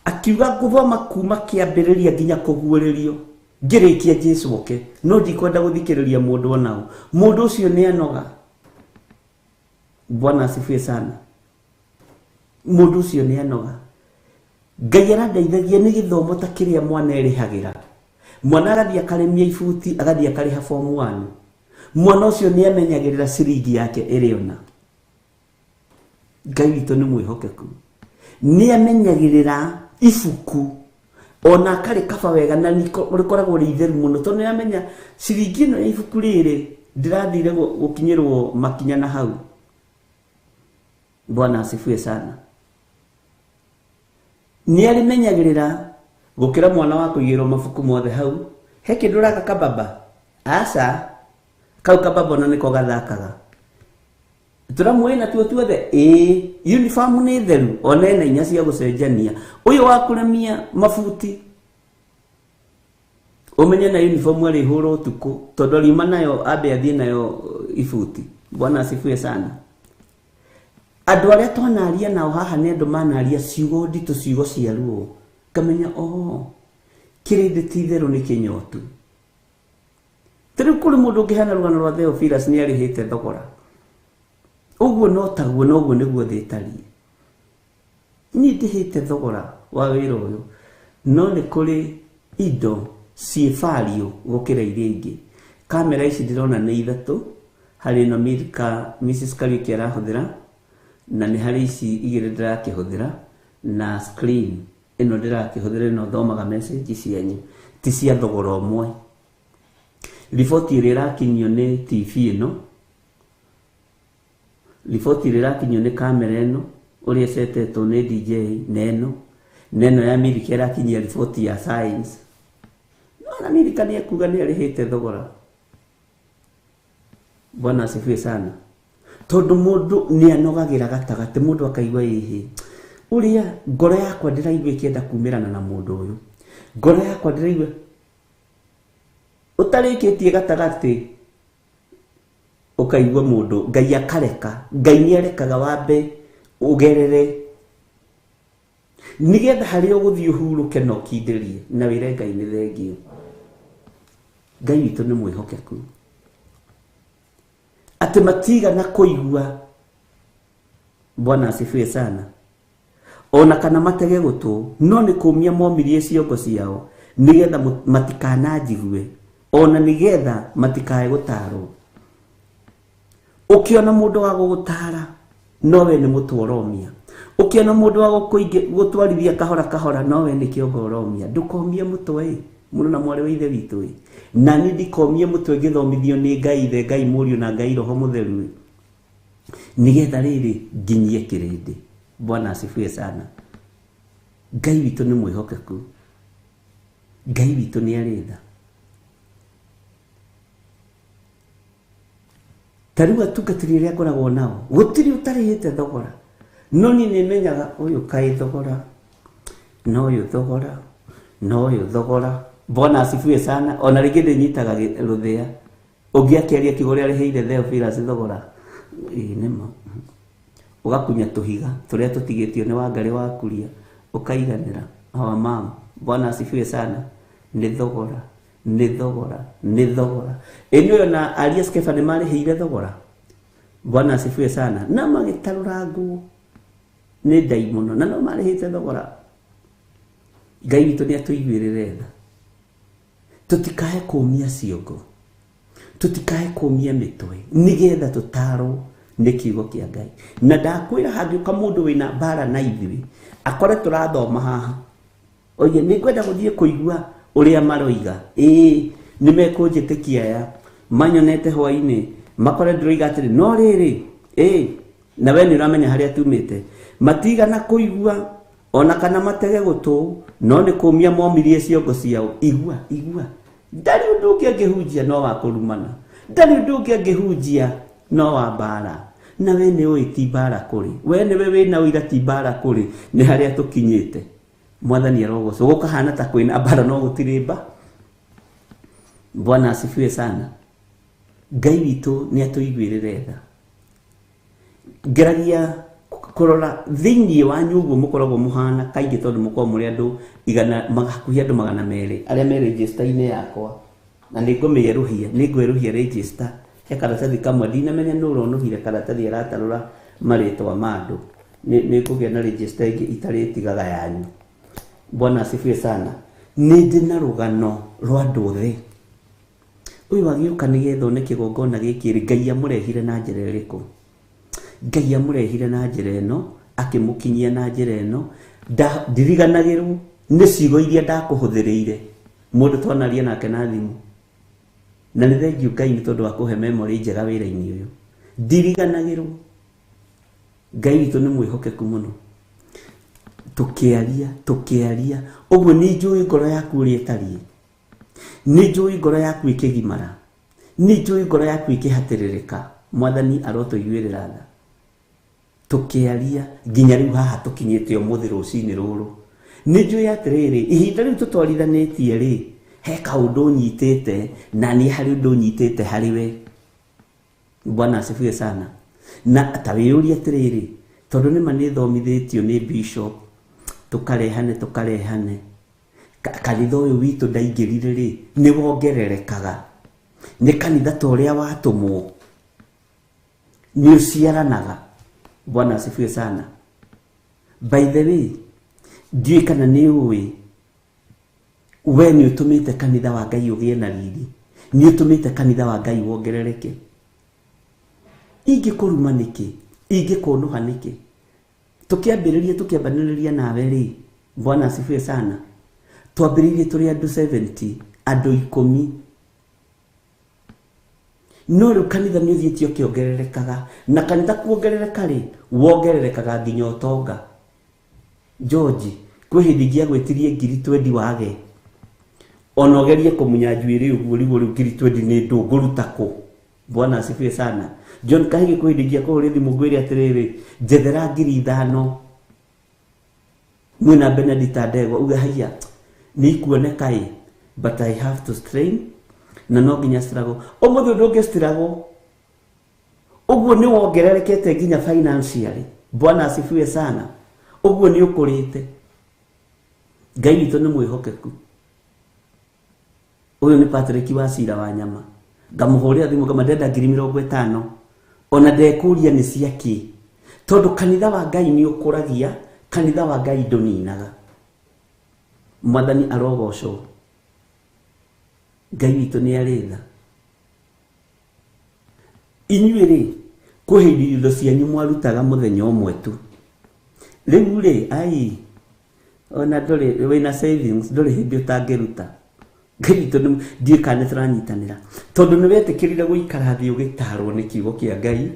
Akiuga ngũthoma kuma kĩambĩrĩria nginya kũguũrĩrio. Ngĩrĩkia Jesũ oke. No ndikwenda gũthikĩrĩria mũndũ ona ũ. Mũndũ ũcio nĩ anoga. Bwana asifiwe sana. Mũndũ ũcio nĩ anoga. Ngai arandeithagia nĩ gĩthomo ta kĩrĩa mwana erĩhagĩra. Mwana agathiĩ akarĩmia ibuti, agathiĩ akarĩha form 1. Mwana ũcio nĩ amenyagĩrĩra ciringi yake ĩrĩ ona. Ngai witũ nĩ mwĩhokeku. Nĩ amenyagĩrĩra ibuku ona akarĩ kaba wega na rĩkoragwo rĩ itheru mũno tondũ nĩ amenya ciringi ĩno ya ibuku rĩrĩ ndĩrathire gũkinyĩrwo makinya na hau. Bwana asifiwe sana. Nĩ arĩmenyagĩrĩra gũkĩra mwana wa kũigĩrwo mabuku mothe hau. He kĩndũ ũraka kababa? Aca. Kau kababa ona nĩko gathakaga. Tũramuoĩ natuo tuothe? Ĩĩ. Uniform nĩ theru ona ena inya cia gũcenjania. Ũyũ wa kũremia mabuti ũmenye na uniform arĩhũra ũtukũ tondũ ariuma nayo ambe athiĩ nayo ibuti. Bwana asifiwe sana. Andũ arĩa twanaria nao haha nĩ andũ manaria ciugo nditũ, ciugo cia ruo. Ngamenya oh, kĩrĩndĩ ti itherũ nĩ kĩnyotu. Ta rĩu kũrĩ mũndũ ũngĩheana rũgano rwa Theophilus nĩ arĩhĩte thogora. Ũguo no taguo noguo nĩguo thĩ ĩtariĩ. Niĩ ndĩhĩte thogora wa wĩra ũyũ, no nĩ kũrĩ indo ciĩ value gũkĩra iria ingĩ. Kamera ici ndĩrona nĩ 3, harĩ ĩno Milka Mrs Kariuki arahũthĩra, na nĩ harĩ ici 2 ndĩrakĩhũthĩra, na screen ĩno ndĩrakĩhũthĩra ĩno thomaga message cianyu, ti cia thogora ũmwe. Riboti ĩrĩa ĩrakinyio nĩ TV ĩno, riboti ĩrĩa ĩrakinyio nĩ kamera ĩno, ũrĩa ĩcetetwo nĩ DJ na ĩno, na ĩno ya Milka ĩrakinyia riboti ya science. No na Milka nĩ ekuga nĩ arĩhĩte thogora. Bwana asifiwe sana. Tondũ mũndũ nĩ anogagĩra gatagatĩ, mũndũ akaigua ĩhĩ. Ũrĩa ngoro yakwa ndĩraigua ĩkĩenda kumĩrana na mũndũ ũyũ, ngoro yakwa ndĩraigua ũtarĩkĩtie gatagatĩ, ũkaigua mũndũ Ngai akareka. Ngai nĩ arekaga wambe ũgerere nĩgetha harĩa ũgũthiĩ ũhurũke na ũkindĩrie na wĩre Ngai nĩ thengio. Ngai witũ nĩ mwĩhokeku atĩ matigana kũigua. Bwana asifiwe sana. Ona kana matege gũtũ, no nĩ kũmia momirie ciongo ciao nĩgetha matikananjigue, ona nĩgetha matikae gũtarwo. Ũkĩona mũndũ wa gũgũtara nowe nĩ mũtwe ũromia, ũkĩona mũndũ wa gũtwarithia kahora kahora nowe nĩ kĩongo ũromia. Ndũkomie mũtwe mũno na mwarĩ wa ithe witũ ĩ, na niĩ ndikomie mũtwe ngĩthomithio nĩ Ngai Ithe, Ngai Mũriũ na Ngai Roho Mũtheru ĩ, nĩgetha rĩrĩ nginyie kĩrĩndĩ. Bwana asifiwe sana. Ngai witũ nĩ mwĩhokeku, Ngai witũ nĩ arĩ tha. Ta rĩu atungatĩri arĩa ngoragwo nao gũtirĩ ũtarĩhĩte thogora, no niĩ nĩ menyaga ũyũ kaĩ thogora na ũyũ thogora na ũyũ thogora. Bwana asifiwe sana. Ona rĩngĩ ndĩnyitaga rũthĩa ũngĩ akĩaria kiugo ũrĩa arĩhĩire Theophilus thogora, ĩĩ nĩma. Ũgakunya tũhiga tũrĩa tũtigĩtio nĩ Wangarĩ wa Kuria ũkaiganĩra. Our mom, Bwana asifiwe sana. Nĩ thogora, nĩ thogora, nĩ thogora. Ĩ nĩ na Aria Skefa nĩ marĩhĩire thogora. Bwana asifiwe sana. Na magĩtarũra nguo nĩ ndaimono na no marĩhĩte thogora. Ngai witũ nĩ atũiguĩrĩre tha, tũtikae kũmia ciongo, tũtikae kũmia mĩtwe, nĩgetha tũtarwo nĩ kiugo kĩa Ngai. Na ndakwĩra hangĩũka mũndũ wĩna mbara na ithuĩ akore tũrathoma haha, oige nĩ ngwenda gũthiĩ kũigua ũrĩa maroiga, ĩĩ nĩ mekũnjĩtĩkia aya manyonete hwainĩ, makore ndĩroiga atĩrĩ no rĩrĩ, ĩĩ na we nĩ ũramenya harĩa tumĩte. Matigana kũigua ona kana matege gũtũ, no nĩ kũmia momirie ciongo ciao. Igua, igua, ndarĩ ũndũ ũngĩ angĩhunjia no wa kũrumana, ndarĩ ũndũ ũngĩ angĩhunjia no wa mbara. Na we nĩ ũĩ ti mbara kũrĩ, we nĩwe wĩna ũira ti mbara kũrĩ, nĩ harĩa tũkinyĩte. Mwathani arogocwo. Gũkahana ta kwĩna mbara no gũtirĩ mba. Bwana asifiwe sana. Ngai witũ nĩ atũiguĩrĩre tha. Ngeragia kũrora thĩinĩ wanyu ũguo mũkoragwo mũhana kaingĩ, tondũ mũkoragwo mũrĩ andũ igana hakuhĩ andũ 200 arĩa me register-inĩ yakwa, na nĩ ngũmĩerũhia, nĩ ngwerũhia register. He karatathi kamwe ndinamenya nũ ũronũhire karatathi aratarũra marĩtwa ma andũ. Nĩ ngũgĩa na register ĩngĩ itarĩtigaga yanyu. Bwana asifiwe sana. Nĩ ndĩ na rũgano rwa andũ othe. Ũyũ agĩũka nĩgetha one kĩgongona gĩkĩ rĩ, Ngai amũrehire na njĩra ĩrĩkũ? Ngai amũrehire na njĩra ĩno, akĩmũkinyia na njĩra ĩno. Ndiriganagĩrwo nĩ ciugo iria ndakũhũthĩrĩire mũndũ twanaria nake na thimũ. Na nĩ thengiũ Ngai nĩ tondũ wa kũhe memory njega wĩra-inĩ ũyũ. Ndiriganagĩrwo. Ngai witũ nĩ mwĩhokeku mũno. Tũkĩaria, tũkĩaria, ũguo nĩ njũĩ ngoro yaku ũrĩa ĩtariĩ, nĩ njũĩ ngoro yaku ĩkĩgimara, nĩ njũĩ ngoro yaku ĩkĩhatĩrĩrĩka. Mwathani arotũiguĩrĩra tha. Tũkĩaria nginya rĩu haha tũkinyĩte ũmũthĩ rũcinĩ rũrũ. Nĩ njũĩ atĩrĩrĩ, ihinda rĩu tũtwarithanĩtie rĩ, he kaũndũ ũnyitĩte na niĩ harĩ ũndũ ũnyitĩte harĩ we. Bwana asifiwe sana. Na ta wĩyũrie atĩrĩrĩ, tondũ nĩma nĩ thomithĩtio nĩ bishop, tũkarehane tũkarehane, kanitha ũyũ witũ ndaingĩrire rĩ, nĩ wongererekaga. Nĩ kanitha ta ũrĩa watũmwo, nĩ ũciaranaga. Bwana asifiwe sana. By the way, ndiũĩ kana nĩ ũĩ, we nĩ ũtũmĩte kanitha wa Ngai ũgĩe na riri, nĩ ũtũmĩte kanitha wa Ngai wongerereke. Ingĩkũruma nĩkĩ? Ingĩkũnũha nĩkĩ? Tũkĩambĩrĩria tũkĩambanĩrĩria nawe rĩ, Bwana asifiwe sana, twambĩrĩirie tũrĩ andũ 70, andũ 10. No rĩu kanitha nĩ ũthiĩte ũkĩongererekaga, na kanitha kuongerereka rĩ, wongererekaga nginya ũtonga. George, kwĩ hĩndĩ ingĩagwĩtirie ngiri 20 wage, ona ũgerie kũmunya njuĩrĩ ũguo rĩu rĩu ngiri 20 nĩ ndũ ngũruta kũ? Bwana asifiwe sana. John Kahigi, kwĩ hĩndĩ ingĩakũhũrĩra thimũ ngwĩre atĩrĩrĩ, njethera ngiri 5. Mwina Benedicta Ndegwa uge haiya nĩ ikuoneka ĩ, but I have to strain na no nginya struggle. Ũmũthĩ ũndũ ũngĩ struggle ũguo nĩ wongererekete nginya financially. Bwana asifiwe sana. Ũguo nĩ ũkũrĩte. Ngai witũ nĩ mwĩhokeku. Ũyũ nĩ Patrick wa Cira wa nyama. Ngamũhũrĩra thimũ ngama ndenda 50,000. Ona ndekũria nĩ cia kĩ. Tondũ kanitha wa Ngai nĩ ũkũragia, kanitha wa Ngai ndũninaga. Mwathani arogocwo. Ngai witũ nĩ arĩ tha. Inyuĩ rĩ, kwĩ hĩndĩ indo cianyu mwarutaga mũthenya ũmwe tu. Rĩu rĩ, ai, ona ndũrĩ wĩna savings, ndũrĩ hĩndĩ ũtangĩruta. Ngai witũ nĩ ndiũĩ kana nĩ tũranyitanĩra. Tondũ nĩ wetĩkĩrire gũikara thĩ ũgĩtarwo nĩ kiugo kĩa Ngai,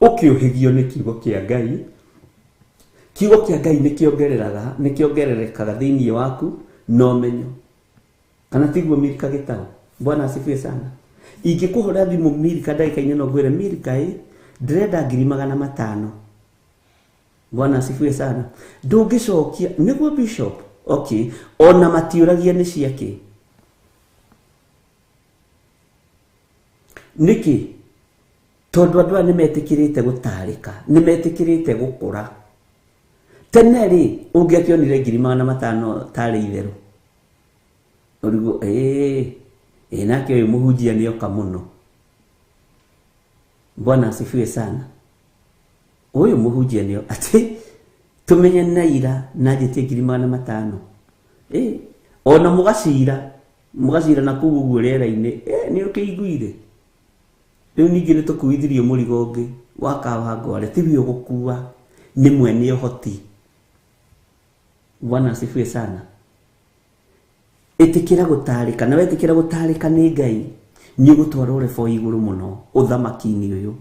ũkĩũhĩgio nĩ kiugo kĩa Ngai. Kiugo kĩa Ngai nĩ kĩongereraga, nĩ kĩongererekaga thĩinĩ waku na ũmenyo. Kana tiguo Milka Gĩtaũ? Bwana asifiwe sana. Ingĩkũhũra thimũ Milka ndagĩka-inĩ ĩno ngwĩre Milka ĩ, ndĩrenda 500,000. Bwana asifiwe sana. Ndũngĩcokia nĩguo Bishop. Okay, ona matiũragia nĩ ciakĩ. Nĩkĩ? Tondũ andũ aya nĩmetĩkĩrĩte gũtarĩka, nĩmetĩkĩrĩte gũkũra. Tene rĩ, ũngĩakĩonire 500,000 tarĩ itherũ. Ũrigwo, ĩĩ, nake ũyũ mũhunjia nĩoka mũno. Bwana asifiwe sana. Ũyũ mũhunjia nĩo atĩ tũmenye na ira na njĩtie 500,000. Ona mũgacira, mũgacira na kũu ũguo rĩera-inĩ, nĩ ũkĩiguire. Rĩu ningĩ nĩ tũkuithirio mũrigo ũngĩ wa Kawangware, tiwe ũgũkua, nĩ mwene ũhoti. Bwana asifiwe sana. Ĩtĩkĩra gũtarĩka, na wetĩkĩra gũtarĩka nĩ Ngai, nĩ ũgũtwarwo rebo igũrũ mũno ũthamaki-inĩ ũyũ.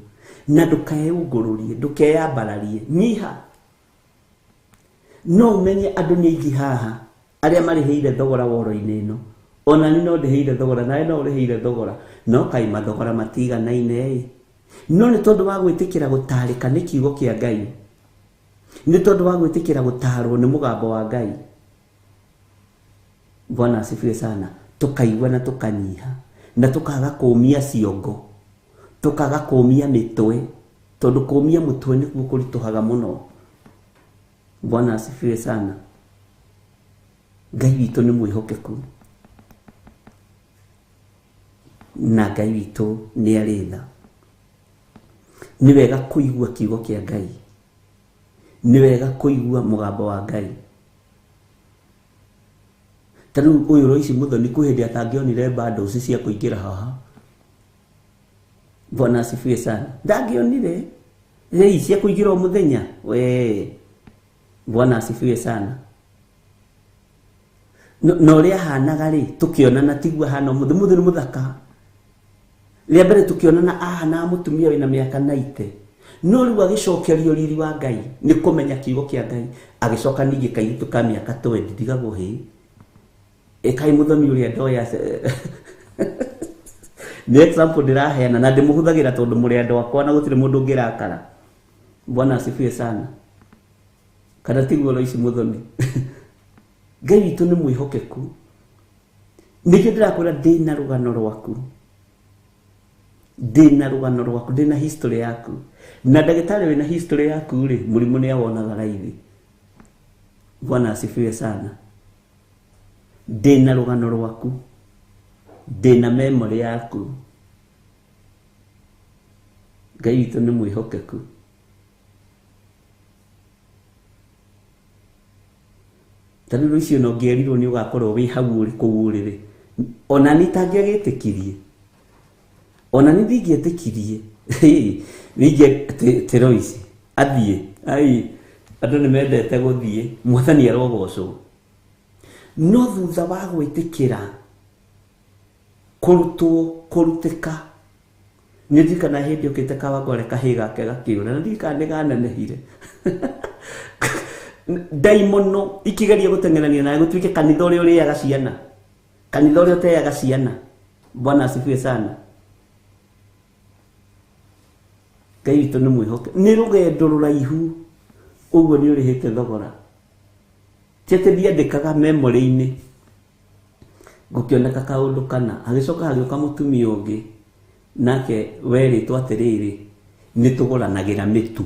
Na ndũkeũngũrũrie, ndũkeyambararie, nyiha. No ũmenye andũ nĩ aingĩ haha arĩa marĩhĩire thogora woro-inĩ ĩno. Ona niĩ no ndĩhĩire thogora, nawe no ũrĩhĩire thogora, no kaĩ mathogora matiganaine ĩ. No nĩ tondũ wa gwĩtĩkĩra gũtarĩka nĩ kiugo kĩa Ngai, nĩ tondũ wa gwĩtĩkĩra gũtarwo nĩ mũgambo wa Ngai. Bwana asifiwe sana. Tũkaigua na tũkanyiha, na tũkaga kũmia ciongo, tũkaga kũmia mĩtwe, tondũ kũmia mũtwe nĩkuo kũritũhaga mũno. Bwana asifiwe sana. Ngai witũ nĩ mwĩhokeku, na Ngai witũ nĩ arĩ tha. Nĩ wega kũigua kiugo kĩa Ngai, nĩ wega kũigua mũgambo wa Ngai. Ta rĩu ũyũ Roici Mũthoni kwĩ hĩndĩ atangĩonire bundles cia kũingĩra haha. Bwana asifiwe sana. Ndangĩonire rĩi cia kũingĩra o mũthenya. We, Bwana asifiwe sana. Na ũrĩa ahanaga rĩ, tũkĩonana tiguo ahana ũmũthĩ. Mũthĩ nĩ mũthaka. Rĩa mbere tũkĩonana ahanaga mũtumia wĩna mĩaka 90. No rĩu agĩcokerio riri wa Ngai nĩ kũmenya kiugo kĩa Ngai, agĩcoka ningĩ kairĩtu ka mĩaka 20 ndigagwo hĩ. Ĩkai mũthoni ũrĩa ndoya nĩ example ndĩraheana na ndĩmũhũthagĩra tondũ mũrĩ andũ akwa na gũtirĩ mũndũ ũngĩrakara. Bwana asifiwe sana. Kana tiguo Roici Mũthoni? Ngai witũ nĩ mwĩhokeku. Nĩkĩo ndĩrakwĩra ndĩna rũgano rwaku, ndĩna rũgano rwaku, ndĩna history yaku. Na ndagĩtarĩ wĩna history yaku rĩ, mũrimũ nĩ awonaga raithi. Bwana asifiwe sana. Ndĩna rũgano rwaku, ndĩna memory yaku. Ngai witũ nĩ mwĩhokeku. Ta rĩu rũciũ no ũngĩerirwo nĩ ũgakorwo wĩ hau ũrĩ kũu ũrĩ rĩ, ona niĩ itangĩagĩtĩkirie, ona niĩ ndingĩetĩkirie. Ningĩ ti Roici athiĩ, ai, andũ nĩ mendete gũthiĩ, Mwathani arogocwo. No thutha wa gwĩtĩkĩra kũrutwo, kũrutĩka, nĩ ndirikana hĩndĩ ũkĩte Kawangware kahĩĩ gake gakĩũra, na ndirikana nĩ ganenehire. Ndaimono ikĩgeria gũteng'erania nawe gũtuĩke kanitha ũrĩa ũrĩaga ciana, kanitha ũrĩa ũteaga ciana. Bwana asifiwe sana. Ngai witũ nĩ mwĩhoke. Nĩ rũgendo rũraihu, ũguo nĩ ũrĩhĩte thogora. Ti atĩ ndiandĩkaga memory-inĩ, gũkĩoneka kaũndũ kana. Hagĩcoka hagĩũka mũtumia ũngĩ nake werĩtwo atĩrĩrĩ, nĩ tũgũranagĩra mĩtu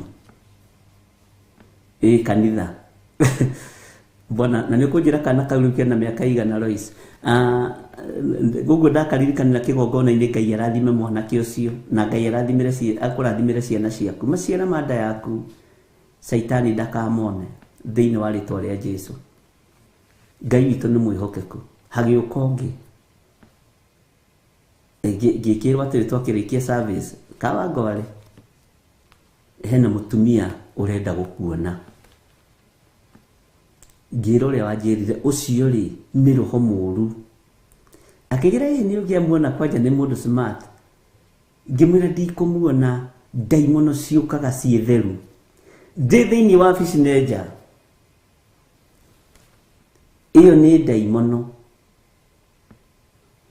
ĩ kanitha bwana, na nĩ ũkũnjĩra kana kau rĩu kena mĩaka igana Lois. Ũguo ndakaririkanĩra kĩgongona-inĩ. Ngai arathime mwanake ũcio, na Ngai arathimĩre akũrathimĩre ciana ciaku, maciara ma nda yaku, Caitani ndakamone thĩinĩ wa rĩtwa rĩa Jesu. Ngai witũ nĩ mwĩhokeku. Hagĩũka ũngĩ, ngĩkĩrwo atĩrĩ, twakĩrĩkia service Kawangware, hena mũtumia ũrenda gũkuona. Ngĩra ũrĩa wanjĩrire ũcio rĩ, nĩ roho mũru. Akĩgira ĩ nĩ ũngĩamuona kwanja nĩ mũndũ smart. Ngĩmwĩra ndikũmuona, ndaimono ciũkaga ciĩ theru. Ndĩ thĩinĩ wa wabici nenja ĩyo nĩ ndaimono.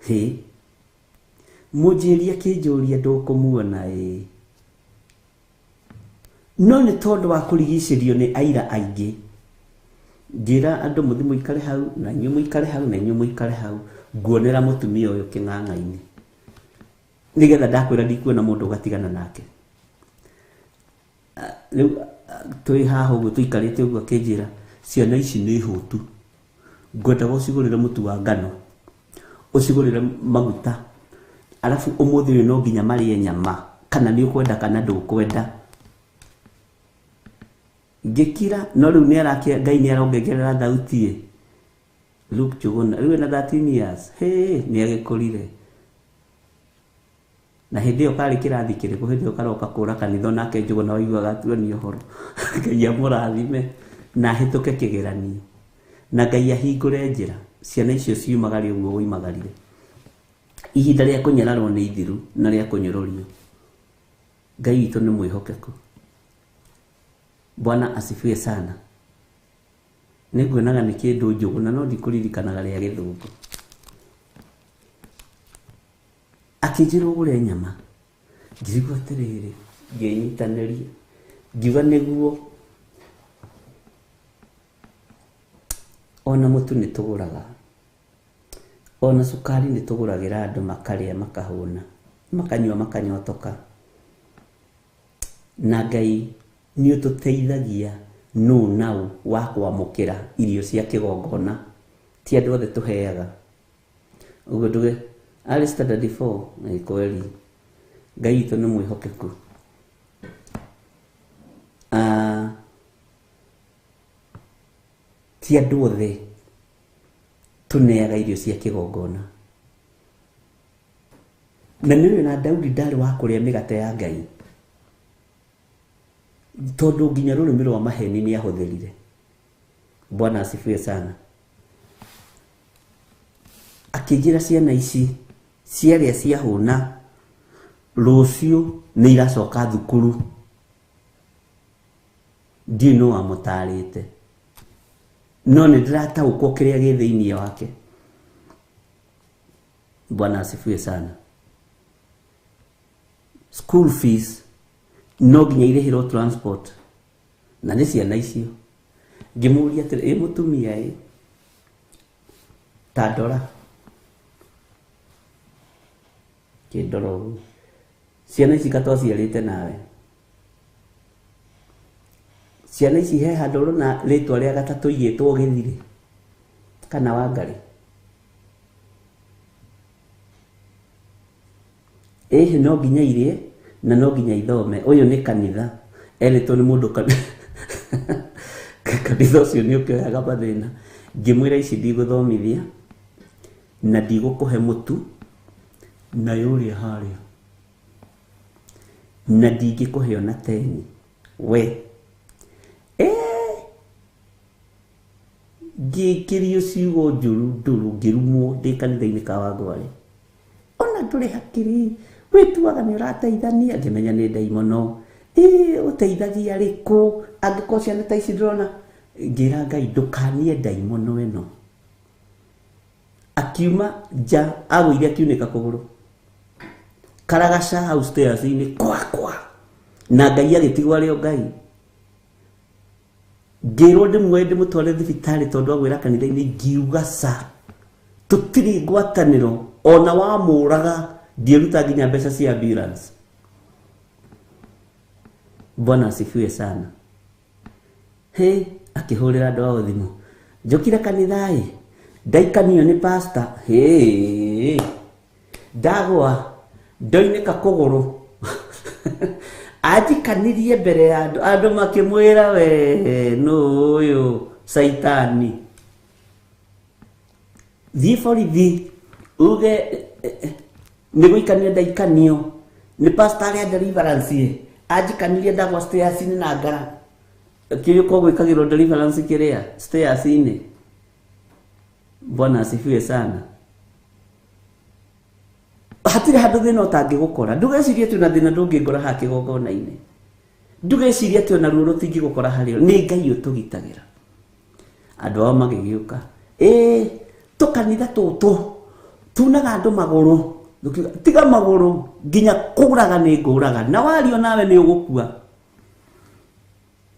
Hĩ, mũnjĩri akĩnjũria ndũkũmuona ĩ, no nĩ tondũ wa kũrigicĩrio nĩ aira aingĩ, ngĩra andũ mũthi mũikare hau, na inyuĩ mũikare hau, na inyuĩ mũikare hau, nguonera mũtumia ũyũ kĩng'ang'a-inĩ, nĩgetha ndakwĩra ndikuona mũndũ ũgatigana nake. Rĩu twĩ haha ũguo tũikarĩte ũguo, akĩnjĩra ciana ici nĩ hũtu, ngwendaga ũcigũrĩre mũtu wa ngano, ũcigũrĩre maguta, arabu ũmũthĩ ũyũ no nginya marĩe nyama, kana nĩ ũkwenda kana ndũkwenda. Ngĩkira, no rĩu nĩ arakia Ngai nĩ arongerera thauti ĩ. Luke Njuguna rĩu ena 13 years, hĩ, nĩ agĩkũrire. Na hĩndĩ ĩyo karĩ kĩrathi kĩrĩkũ? Hĩndĩ ĩyo karoka kũra kanitha, onake Njuguna waiguaga atuonia ũhoro. Ngai amũrathime na ahĩtũke kĩgeranio, na Ngai ahingũre njĩra ciana icio ciumagare ũguo woimagarire. Ihinda rĩa kũnyararwo nĩ ithiru na rĩa kũnyũrũrio. Ngai witũ nĩ mwĩhokeku. Bwana asifiwe sana. Nĩnguonaga nĩ kĩndũ Njũgũna, no ndikũririkanaga rĩa gĩthũngũ. Akĩnjĩra ũgũre nyama, ngĩrigwo atĩrĩrĩ, ngĩnyitanĩria, ngiuga nĩguo ona mũtu nĩ tũgũraga, ona cukari nĩ tũgũragĩra andũ makarĩa makahũna, makanyua makanyotoka. Na Ngai nĩ ũtũteithagia nũ nau wa kwamũkĩra irio cia kĩgongona, ti andũ othe tũheaga ũguo. Nduge arĩ standard 4 nĩ kweli Ngai witũ nĩ mwĩhokeku. Ti andũ othe tũneaga irio cia kĩgongona. Na nĩ ũyũ na Daudi ndarĩ wa kũrĩa mĩgate ya Ngai, tondũ nginya rũrĩmĩ rwa maheni nĩ ahũthĩrire. Bwana asifiwe sana. Akĩnjĩra ciana ici ciarĩa ciahũna, rũciũ nĩ iracoka thukuru. Ndiũĩ nũ wamũtarĩte, no nĩ ndĩrataũkwo kĩrĩa gĩ thĩinĩ wake. Bwana asifiwe sana. School fees no nginya irĩhĩrwo, transport, na nĩ ciana icio. Ngĩmũria atĩrĩ, ĩ mũtumia ĩ, ta ndora, kĩndora ũguo, ciana ici katwaciarĩte nawe, ciana ici he handũ ũrona rĩtwa rĩa gatatũ igĩtwo gĩthirĩ kana Wangarĩ? Ĩhĩ, no nginya irĩe na no nginya ithome. Ũyũ nĩ kanitha erĩtwo nĩ mũndũ kanitha ũcio nĩ ũkĩoyaga mathĩna. Ngĩmwĩra ici ndigũthomithia na ndigũkũhe mũtu nayo ũrĩa harĩa, na ndingĩkũhe ona teni we. Ngĩkĩrio ciugo njũru ndũrũ, ngĩrumwo ndĩ kanitha-inĩ Kawangware. Ona ndũrĩ hakiri, wĩtuaga nĩ ũrateithania. Ngĩmenya nĩ ndaimono. Ĩ ũteithagia rĩkũ angĩkorwo ciana ta ici ndĩrona? Ngĩra Ngai ndũkanie ndaimono ĩno. Akiuma nja, agũire, akiunĩka kũgũrũ, karagaca hau stairs-inĩ kwa kwa, na Ngai agĩtigwo arĩ o Ngai. Ngĩrwo ndĩmuoye ndĩmũtware thibitarĩ tondũ agwĩra kanitha-inĩ, ngiuga ca tũtirĩ ngwatanĩro, ona wamũraga ndiĩruta nginya mbeca cia ambulance. Bwana asifiwe sana. He akĩhũrĩra andũ ao thimũ, njũkire kanitha-ĩ, ndaikanio nĩ pastor, hĩ ndagwa ndoinĩka kũgũrũ. Anjikanirie mbere ya andũ, andũ makĩmwĩra we nũ ũyũ caitani, thiĩ borithi uge nĩ gũikanio ndaikanio nĩ pastor arĩa deliverance, anjikanirie ndagwa stairs-inĩ na ngara kĩrĩa ko gwĩkagĩrwo deliverance kĩrĩa stairs-inĩ. Bwana asifiwe sana. Hatirĩ handũ thĩna ũtangĩgũkora. Ndũgecirie atĩ ona thĩna ndũngĩngora haha kĩgongona-inĩ, ndũgecirie atĩ ona ruo rũtingĩgũkora harĩo. Nĩ Ngai ũtũgitagĩra. Andũ ao magĩgĩũka, ĩĩ tũkanitha tũtũ tunaga andũ magũrũ, tiga magũrũ nginya kũraga nĩ ngũraga, na wario nawe nĩ ũgũkua.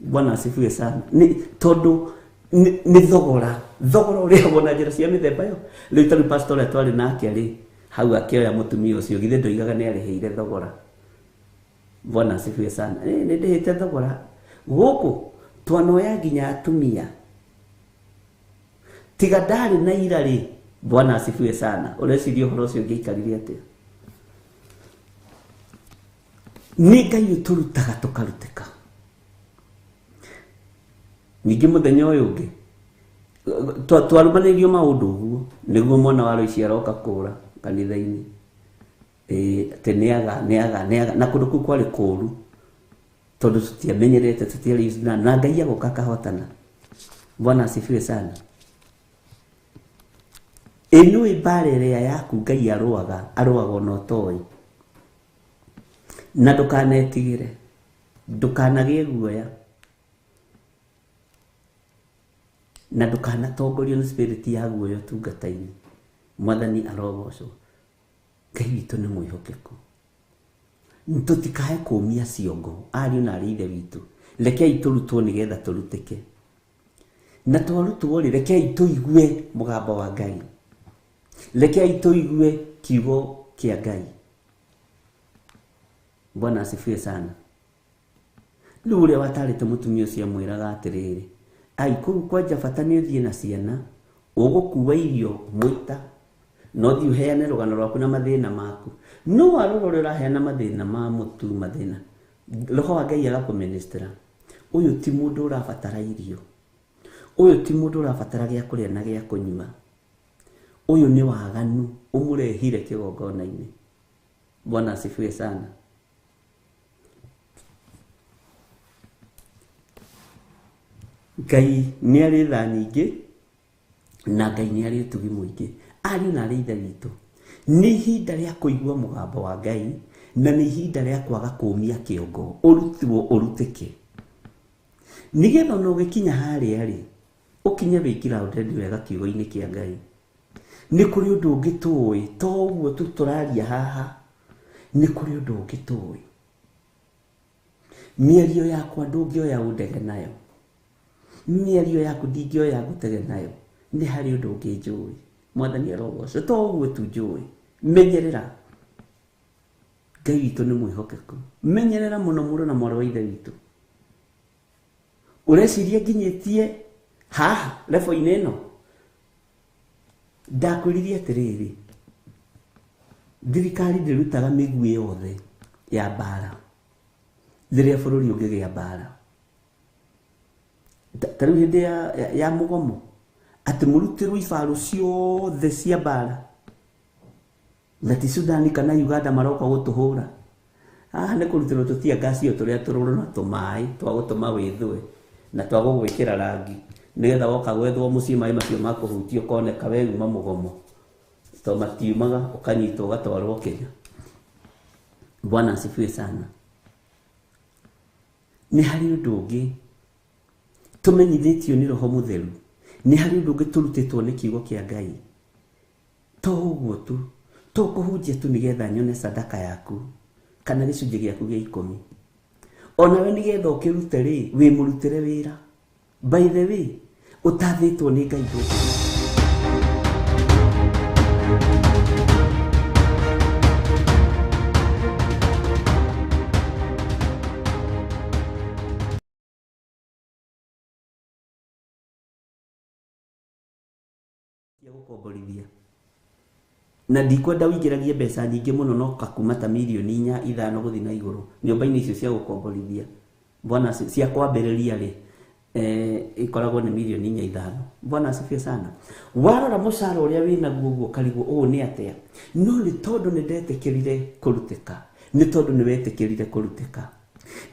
Bwana asifiwe sana. Nĩ tondũ nĩ thogora, thogora ũrĩhagwo na njĩra cia mĩthemba ĩyo. Rĩu ta rĩu pastor ũrĩa twarĩ nake rĩ, hau akĩoya mũtumia ũcio, githĩ ndoigaga nĩ arĩhĩire thogora. Bwana asifiwe sana. Nĩ ndĩhĩte thogora gũkũ twanoya nginya atumia, tiga ndarĩ na ira rĩ. Bwana asifiwe sana. Ũreciria ũhoro ũcio ũngĩaikarire atĩa? Nĩ Ngai ũtũrutaga tũkarutĩka. Ningĩ mũthenya ũyũ ũngĩ twarũmanĩirio maũndũ ũguo, nĩguo mwana wa Loici aroka kũra kanitha-inĩ, atĩ nĩaga nĩaga nĩaga, na kũndũ kũu kwarĩ kũũru tondũ tũtiamenyerete, tũtiarĩ na Ngai agoka akahotana. Bwana asifiwe sana. Ĩnũĩ mbara ĩrĩa yaku Ngai arũaga, arũaga ona ũtoĩ. Na ndũkanetigĩre, ndũkanagĩe guoya, na ndũkanatongorio nĩ spirit ya guoya ũtungata-inĩ. Mwathani arogocwo. Ngai witũ nĩ mwĩhokeku. Tũtikae kũmia ciongo ariũ na arĩ ithe witũ. Rekei tũrutwo nĩgetha tũrutĩke, na twarutwo rĩ, rekei tũigue mũgambo wa Ngai, rekei tũigue kiugo kĩa Ngai. Bwana asifiwe sana. Rĩu ũrĩa watarĩte mũtumia ũcio amwĩraga atĩrĩrĩ, ai kũu kwanja bata nĩ ũthiĩ na ciana, ũgũkua irio mũita, no thiĩ ũheane rũgano rwaku na mathĩna maku. No warora ũrĩa ũraheana mathĩna ma mũtu, mathĩna, roho wa Ngai agakũministera, ũyũ ti mũndũ ũrabatara irio, ũyũ ti mũndũ ũrabatara gĩa kũrĩa na gĩa kũnyua, ũyũ nĩ waganu ũmũrehire kĩgongona-inĩ. Bwana asifiwe sana. Ngai nĩ arĩ tha nyingĩ na Ngai nĩ arĩ ũtugi mũingĩ. Ariũ na arĩ ithe witũ, nĩ ihinda rĩa kũigua mũgambo wa Ngai, na nĩ ihinda rĩa kwaga kũmia kĩongo, ũrutwo ũrutĩke, nĩgetha ona ũgĩkinya harĩa rĩ, ũkinye wĩ grounded wega kiugo-inĩ kĩa Ngai. Nĩ kũrĩ ũndũ ũngĩ tũĩ, to ũguo tu tũraria haha, nĩ kũrĩ ũndũ ũngĩ tũĩ. Mĩario yakwa ndũngĩoya ũndege nayo, mĩario yaku ndingĩoya ngũtege nayo, nĩ harĩ ũndũ ũngĩ njũĩ. Mwathani arogocwo. To ũguo tu njũĩ. Menyerera, Ngai witũ nĩ mwĩhokeku. Menyerera mũno mũrũ na mwarĩ wa ithe witũ. Ũreciria nginyĩtie haha level-inĩ ĩno? Ndakwĩririe atĩrĩrĩ, thirikari ndĩrutaga mĩguĩ yothe ya mbara rĩrĩa bũrũri ũngĩgĩa mbara. Ta rĩu hĩndĩ ya mũgomo, atĩ mũrutĩrwo ibarũ ciothe cia mbara, na ti Sudani kana Uganda maroka gũtũhũra. Haha nĩ kũrutĩrwo tũtia ngaci o tũrĩa tũrũrũ na tũmaĩ twa gũtũma wĩthũe na twa gũgwĩkĩra rangi, nĩgetha woka gwethwo mũciĩ maĩ macio makũhutia ũkoneka we uma mũgomo, to matiumaga, ũkanyitwo ũgatwarwo Kenya. Bwana asifiwe sana. Nĩ harĩ ũndũ ũngĩ tũmenyithĩtio nĩ Roho Mũtheru, nĩ harĩ ũndũ ũngĩ tũrutĩtwo nĩ kiugo kĩa Ngai. To ũguo tu, to kũhunjia tu nĩgetha nyone sadaka yaku kana gĩcunjĩ gĩaku gĩa 10. Onawe nĩgetha ũkĩrute rĩ, wĩ mũrutĩre wĩra. By the way, ũtathĩtwo nĩ Ngai ndũngĩrĩa. Gũkomborithia na ndikwenda wĩingĩragie mbeca nyingĩ mũno no kakuma ta mirioni 4 5 gũthiĩ na igũrũ nyũmba-inĩ icio cia gũkomborithia. Bwana cia kwambĩrĩria rĩ, ikoragwo nĩ mirioni 4 5. Bwana asifiwe sana. Warora mũcara ũrĩa wĩnaguo ũguo karigwo ũũ nĩ atĩa, no nĩ tondũ nĩ ndetĩkĩrire kũrutĩka, nĩ tondũ nĩ wetĩkĩrire kũrutĩka,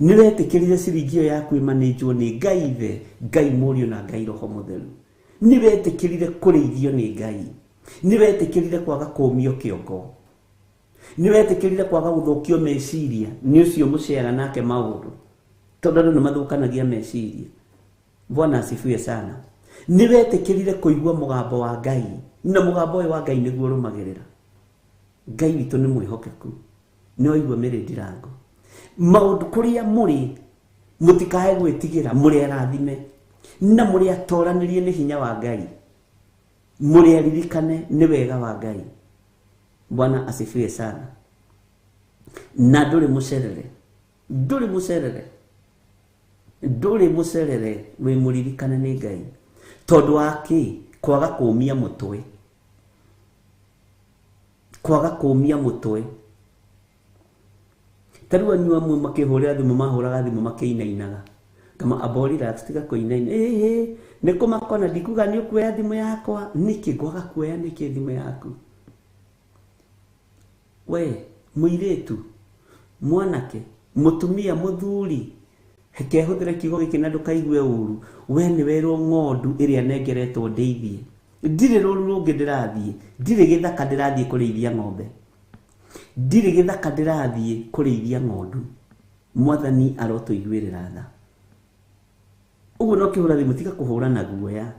nĩ wetĩkĩrire ciringi ĩyo yaku ĩmanĩnjwo nĩ Ngai Ithe, Ngai Mũriũ na Ngai Roho Mũtheru. Nĩ wetĩkĩrire kũrĩithio nĩ Ngai, nĩ wetĩkĩrire kwaga kũũmio kĩongo, nĩ wetĩkĩrire kwaga gũthũkio meciria nĩ ũcio mũceaga nake maũndũ, tondũ andũ nĩ mathũkanagia meciria. Bwana asifiwe sana. Nĩ wetĩkĩrire kũigua mũgambo wa Ngai, na mũgambo ũyũ wa Ngai nĩguo ũrũmagĩrĩra. Ngai witũ nĩ mwĩhokeku, nĩ waigua mĩrĩ ndirango maũndũ kũrĩa mũrĩ, mũtikae gwĩtigĩra, mũrĩ arathime na mũrĩ atoranĩrie nĩ hinya wa Ngai, mũrĩ aririkane nĩ wega wa Ngai. Bwana asifiwe sana. Na ndũrĩ mũcerere, ndũrĩ mũcerere, ndũrĩ mũcerere, wĩ mũririkane nĩ Ngai. Tondũ wa kĩ? Kwaga kũũmia mũtwe, kwaga kũũmia mũtwe. Ta rĩu anyua amwe makĩhũrĩra thimũ, mahũraga thimũ makĩinainaga kama abo relax, tiga kũinaina, ĩhĩ nĩ kũmakona, ndikuga nĩ ũkuoya thimũ yakwa nĩkĩ, ngwaga kuoya nĩkĩ thimũ yaku? We mũirĩtu, mwanake, mũtumia, mũthuri, reke hũthĩre kiugo gĩkĩ na ndũkaigue ũru, we nĩ werwo ng'ondu ĩrĩa nengeretwo ndĩithie. Ndirĩ rũru rũngĩ ndĩrathiĩ, ndirĩ gĩthaka ndĩrathiĩ kũrĩithia ng'ombe, ndirĩ gĩthaka ndĩrathiĩ kũrĩithia ng'ondu. Mwathani arotũiguĩrĩra tha. Ũguo no kĩhũra thimũ, tiga kũhũra na guoya,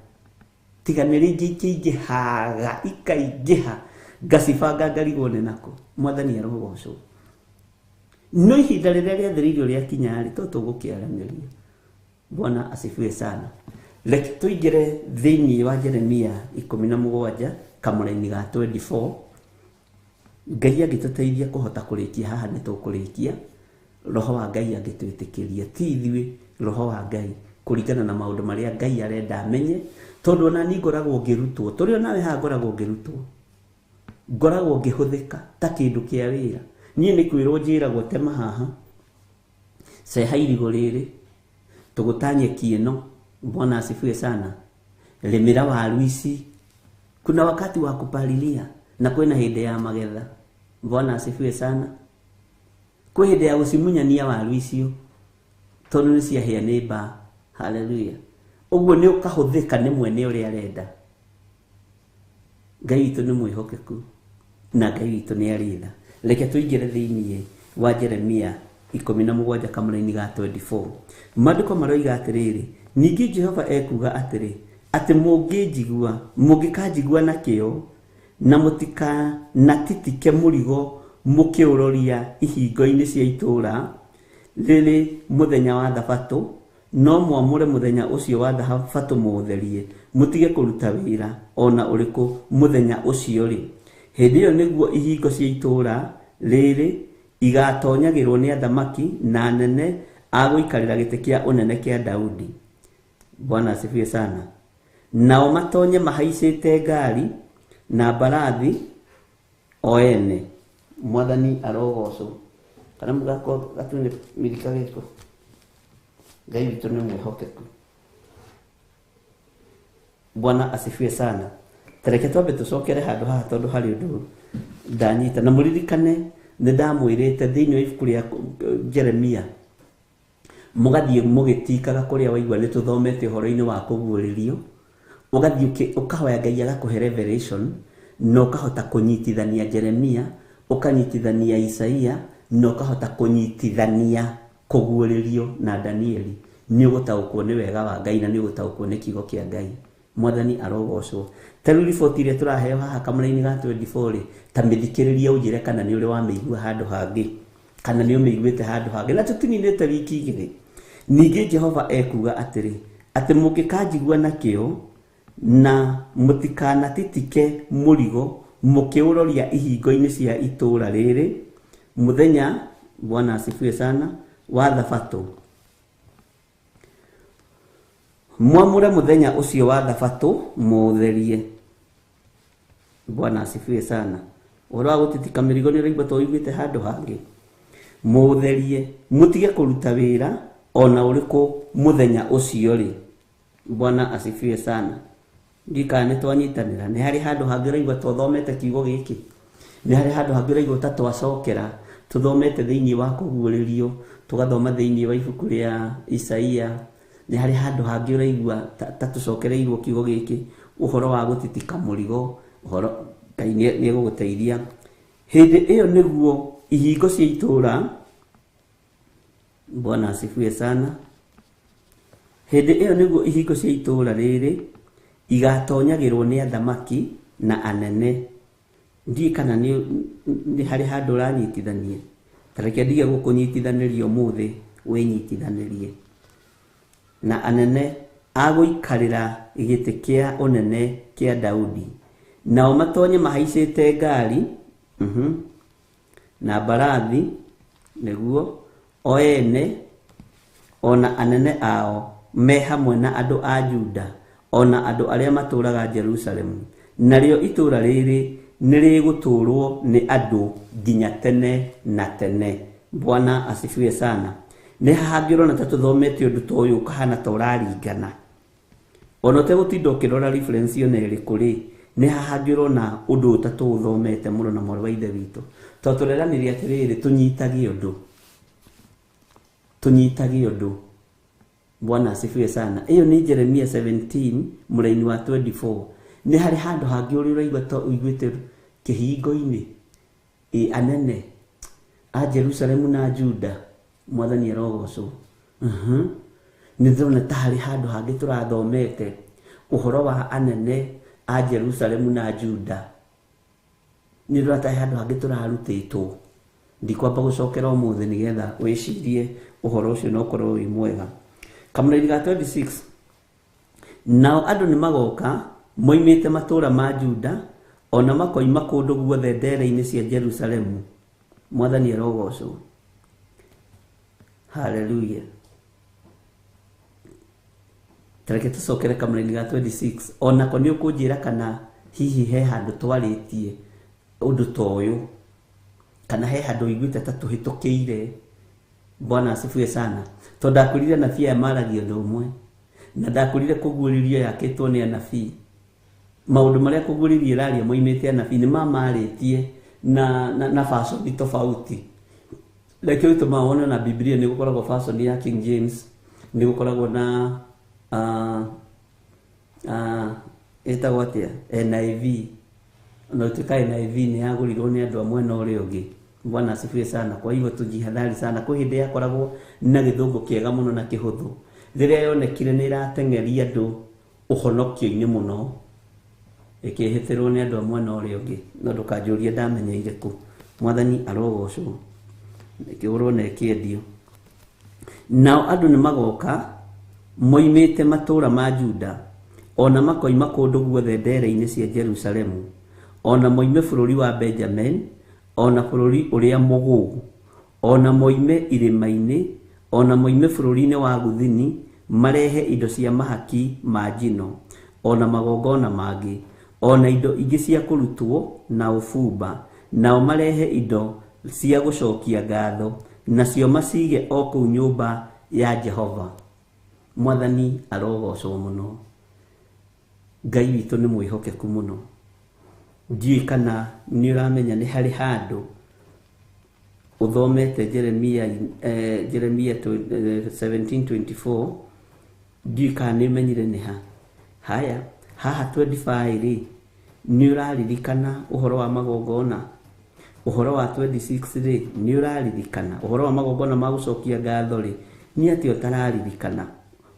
tiga nĩ rĩngĩ ikĩingĩhaga ikaingĩha ngacibanga ngarigwo nĩ nako. Mwathani arogocwo. No ihinda rĩrĩa rĩathĩrĩirio rĩakinya rĩ, to tũgũkĩaranĩria. Bwana asifiwe sana. Reke tũingĩre thĩinĩ wa Jeremia 17 kamũraini ga 24. Ngai angĩtũteithia kũhota kũrĩkia haha nĩ tũkũrĩkia. Roho wa Ngai angĩtwĩtĩkĩria, ti ithuĩ, Roho wa Ngai kũringana na maũndũ marĩa Ngai arenda amenye, tondũ ona niĩ ngoragwo ngĩrutwo, tũrĩ onawe haha ngoragwo ngĩrutwo, ngoragwo ngĩhũthĩka ta kĩndũ kĩa wĩra. Niĩ nĩ kwĩrwo njĩragwo tema haha, ceha irigũ rĩrĩ, tũgũta nyeki ĩno. Bwana asifiwe sana. Rĩmĩra waru ici, kuna wakati wa kupalilia na kwĩna hĩndĩ ya magetha. Bwana asifiwe sana. Kwĩ hĩndĩ ya gũcimunyania waru icio tondũ nĩ ciahĩa nĩ mbaa. Haleluya. Ũguo nĩ ũkahũthĩka nĩ mwene ũrĩa arenda. Ngai witũ nĩ mwĩhokeku na Ngai witũ nĩ arĩ tha. Reke tũingĩre thĩinĩ wa Jeremia 17 kamũraini ga 24. Maandĩko maroiga atĩrĩrĩ, ningĩ Jehova ekuuga atĩrĩ, atĩ mũngĩnjigua, mũngĩkanjigua na kĩyo, na mũtikanatitike mũrigo mũkĩũroria ihingo-inĩ cia itũũra rĩrĩ mũthenya wa Thabatũ, no mwamũre mũthenya ũcio wa Thabatũ mũũtherie, mũtige kũruta wĩra ona ũrĩkũ mũthenya ũcio rĩ, hĩndĩ ĩyo nĩguo ihingo cia itũũra rĩrĩ igatonyagĩrwo nĩ athamaki na anene a gũikarĩra gĩtĩ kĩa ũnene kĩa Daudi. Bwana asifiwe sana. Nao matonye mahaicĩte ngari na mbarathi o ene. Mwathani arogocwo. Kana mũgako gatune mirika gĩko. Ngai witũ nĩ mwĩhokeku. Bwana asifiwe sana. Tareke twambe tũcokere handũ haha tondũ harĩ ũndũ ndanyita. Na mũririkane nĩ ndamwĩrĩte thĩinĩ wa ibuku rĩa Jeremia, mũgathiĩ mũgĩtikaga kũrĩa waigua nĩ tũthomete ũhoro-inĩ wa kũguũrĩrio, ũgathiĩ ũkahoya Ngai agakũhe revelation, na ũkahota kũnyitithania Jeremia, ũkanyitithania Isaia, na ũkahota kũnyitithania kũguũrĩrio na Danieli. Nĩ ũgũtaũkwo nĩ wega wa Ngai na nĩ ũgũtaũkwo nĩ kiugo kĩa Ngai. Mwathani arogocwo. Ta rĩu riboti ĩrĩa tũraheo haha kamũra-inĩ ga 24 rĩ, ta mĩthikĩrĩrie ũnjĩre kana nĩ ũrĩ wamĩigua handũ hangĩ, kana nĩ ũmĩiguĩte handũ hangĩ. Na tũtininĩte wiki igĩrĩ. Ningĩ Jehova ekuuga atĩrĩ, atĩ mũngĩkanjigua na kĩo na mũtikanatitike mũrigo mũkĩũroria ihingo-inĩ cia itũũra rĩrĩ mũthenya, Bwana asifiwe sana, wa thabatũ. Mwamũre mũthenya ũcio wa thabatũ mũũtherie. Bwana asifiwe sana. Ũhoro wa gũtitika mĩrigo nĩ ũraigua ta ũiguĩte handũ hangĩ. Mũũtherie, mũtige kũruta wĩra ona ũrĩkũ mũthenya ũcio rĩ. Bwana asifiwe sana. Ndiũĩ kana nĩ twanyitanĩra. Nĩ harĩ handũ hangĩ ũraigua twathomete kiugo gĩkĩ. Nĩ harĩ handũ hangĩ ũraigua ta twacokera tũthomete thĩinĩ wa kũguũrĩrio, tũgathoma thĩinĩ wa ibuku rĩa Isaia. Nĩ harĩ handũ hangĩ ũraigua ta tũcokereirwo kiugo gĩkĩ, ũhoro wa gũtitika mũrigo, ũhoro Ngai nĩ egũgũteithia. Hĩndĩ ĩyo nĩguo ihingo cia itũũra, Bwana asifiwe sana, hĩndĩ ĩyo nĩguo ihingo cia itũũra rĩrĩ igatonyagĩrwo nĩ athamaki na anene. Ndiũĩ kana nĩ harĩ handũ ũranyitithania. Ta reke ndige gũkũnyitithanĩria ũmũthĩ, wĩnyitithanĩrie. Na anene a gũikarĩra gĩtĩ kĩa ũnene kĩa Daudi, nao matonye mahaicĩte ngari na mbarathi, nĩguo o ene ona anene ao me hamwe na andũ a Juda ona andũ arĩa matũũraga Jerusalemu. Narĩo itũũra rĩrĩ nĩ rĩgũtũũrwo nĩ andũ nginya tene na tene. Bwana asifiwe sana. Nĩ hangĩ ũrona ta tũthomete ũndũ ta ũyũ ũkahana ta ũraringana, ona ũtegũtinda ũkĩrora reference ona ĩrĩkũ rĩ, nĩ hangĩ ũrona ũndũ ũyũ ta tũũthomete mũno na mwarĩ wa Ithe witũ. Tondũ tũreranĩire atĩrĩrĩ, tũnyitage ũndũ, tũnyitage ũndũ. Bwana asifiwe sana. Ĩyo nĩ Jeremia 17 mũraini wa 24. Nĩ harĩ handũ hangĩ ũrĩa ũraigua ta ũiguĩte kĩhingo-inĩ, ĩ anene a Jerusalemu na Juda, Mwathani arogocwo. Nĩ ndĩrona ta harĩ handũ hangĩ tũrathomete ũhoro wa anene a Jerusalemu na Juda. Nĩ ndĩrona ta harĩ handũ hangĩ tũrarutĩtwo. Ndikwamba gũcokera ũmũthĩ nĩgetha wĩcirie ũhoro ũcio na ũkorwo wĩ mwega. Kamũraini ga 26, nao andũ nĩ magoka moimĩte matũũra ma Juda ona makoima kũndũ guothe ndere-inĩ cia Jerusalemu. Mwathani arogocwo. Haleluya. Tareke tũcokere kamũraini ga 26. Onako nĩ ũkũnjĩra kana hihi he handũ twarĩtie ũndũ ta ũyũ, kana he handũ ũiguĩte ta tũhĩtũkĩire. Bwana asifiwe sana. Tondũ ndakwĩrire anabii aya maragia ũndũ ũmwe, na ndakwĩrire kũguũrĩrio yakĩtwo nĩ anabii. Maũndũ marĩa kũguũrĩrio ĩraria moimĩte anabii nĩ mamarĩtie na fashion tofauti. Reke gĩtũmaga wone na Biblia nĩ gũkoragwo fashion ya King James, nĩ gũkoragwo na ĩtagwo atĩa, NIV. Na ũtuĩka NIV nĩ yagũrirwo nĩ andũ a mwena ũrĩa ũngĩ. Bwana asifiwe sana. Kwa hivyo tujihadhari sana. Kwĩ hĩndĩ yakoragwo na gĩthũngũ kĩega mũno na kĩhũthũ, rĩrĩa yonekire nĩ ĩrateng'eria andũ ũhonokio-inĩ mũno, ĩkĩhĩtĩrwo nĩ andũ a mwena ũrĩa ũngĩ. No ndũkanjũrie ndamenyeire kũ. Mwathani arogocwo. Ĩkĩgũrwo na ĩkĩendio. Nao andũ nĩ magoka moimĩte matũũra ma Juda, ona makoima kũndũ guothe ndere-inĩ cia Jerusalemu, ona moime bũrũri wa Benjamin, ona bũrũri ũrĩa mũgũu, ona moime irĩma-inĩ, ona moime bũrũri-inĩ wa Guthini, marehe indo cia mahaki ma njino, ona magongona mangĩ, ona indo ingĩ cia kũrutwo na ũbumba, nao marehe indo cia gũcokia ngatho, nacio macige o kũu nyũmba ya Jehova. Mwathani arogocwo mũno. Ngai witũ nĩ mwĩhokeku mũno. Ndiũĩ kana nĩ ũramenya nĩ harĩ handũ ũthomete Jeremia, Jeremia 17:24. Ndiũĩ kana nĩ ũmenyire nĩ ha. Haya, haha 25 rĩ, nĩ ũraririkana ũhoro wa magongona. Ũhoro wa 26 rĩ, nĩ ũraririkana ũhoro wa magongona ma gũcokia ngatho rĩ, nĩ atĩa ũtararirikana?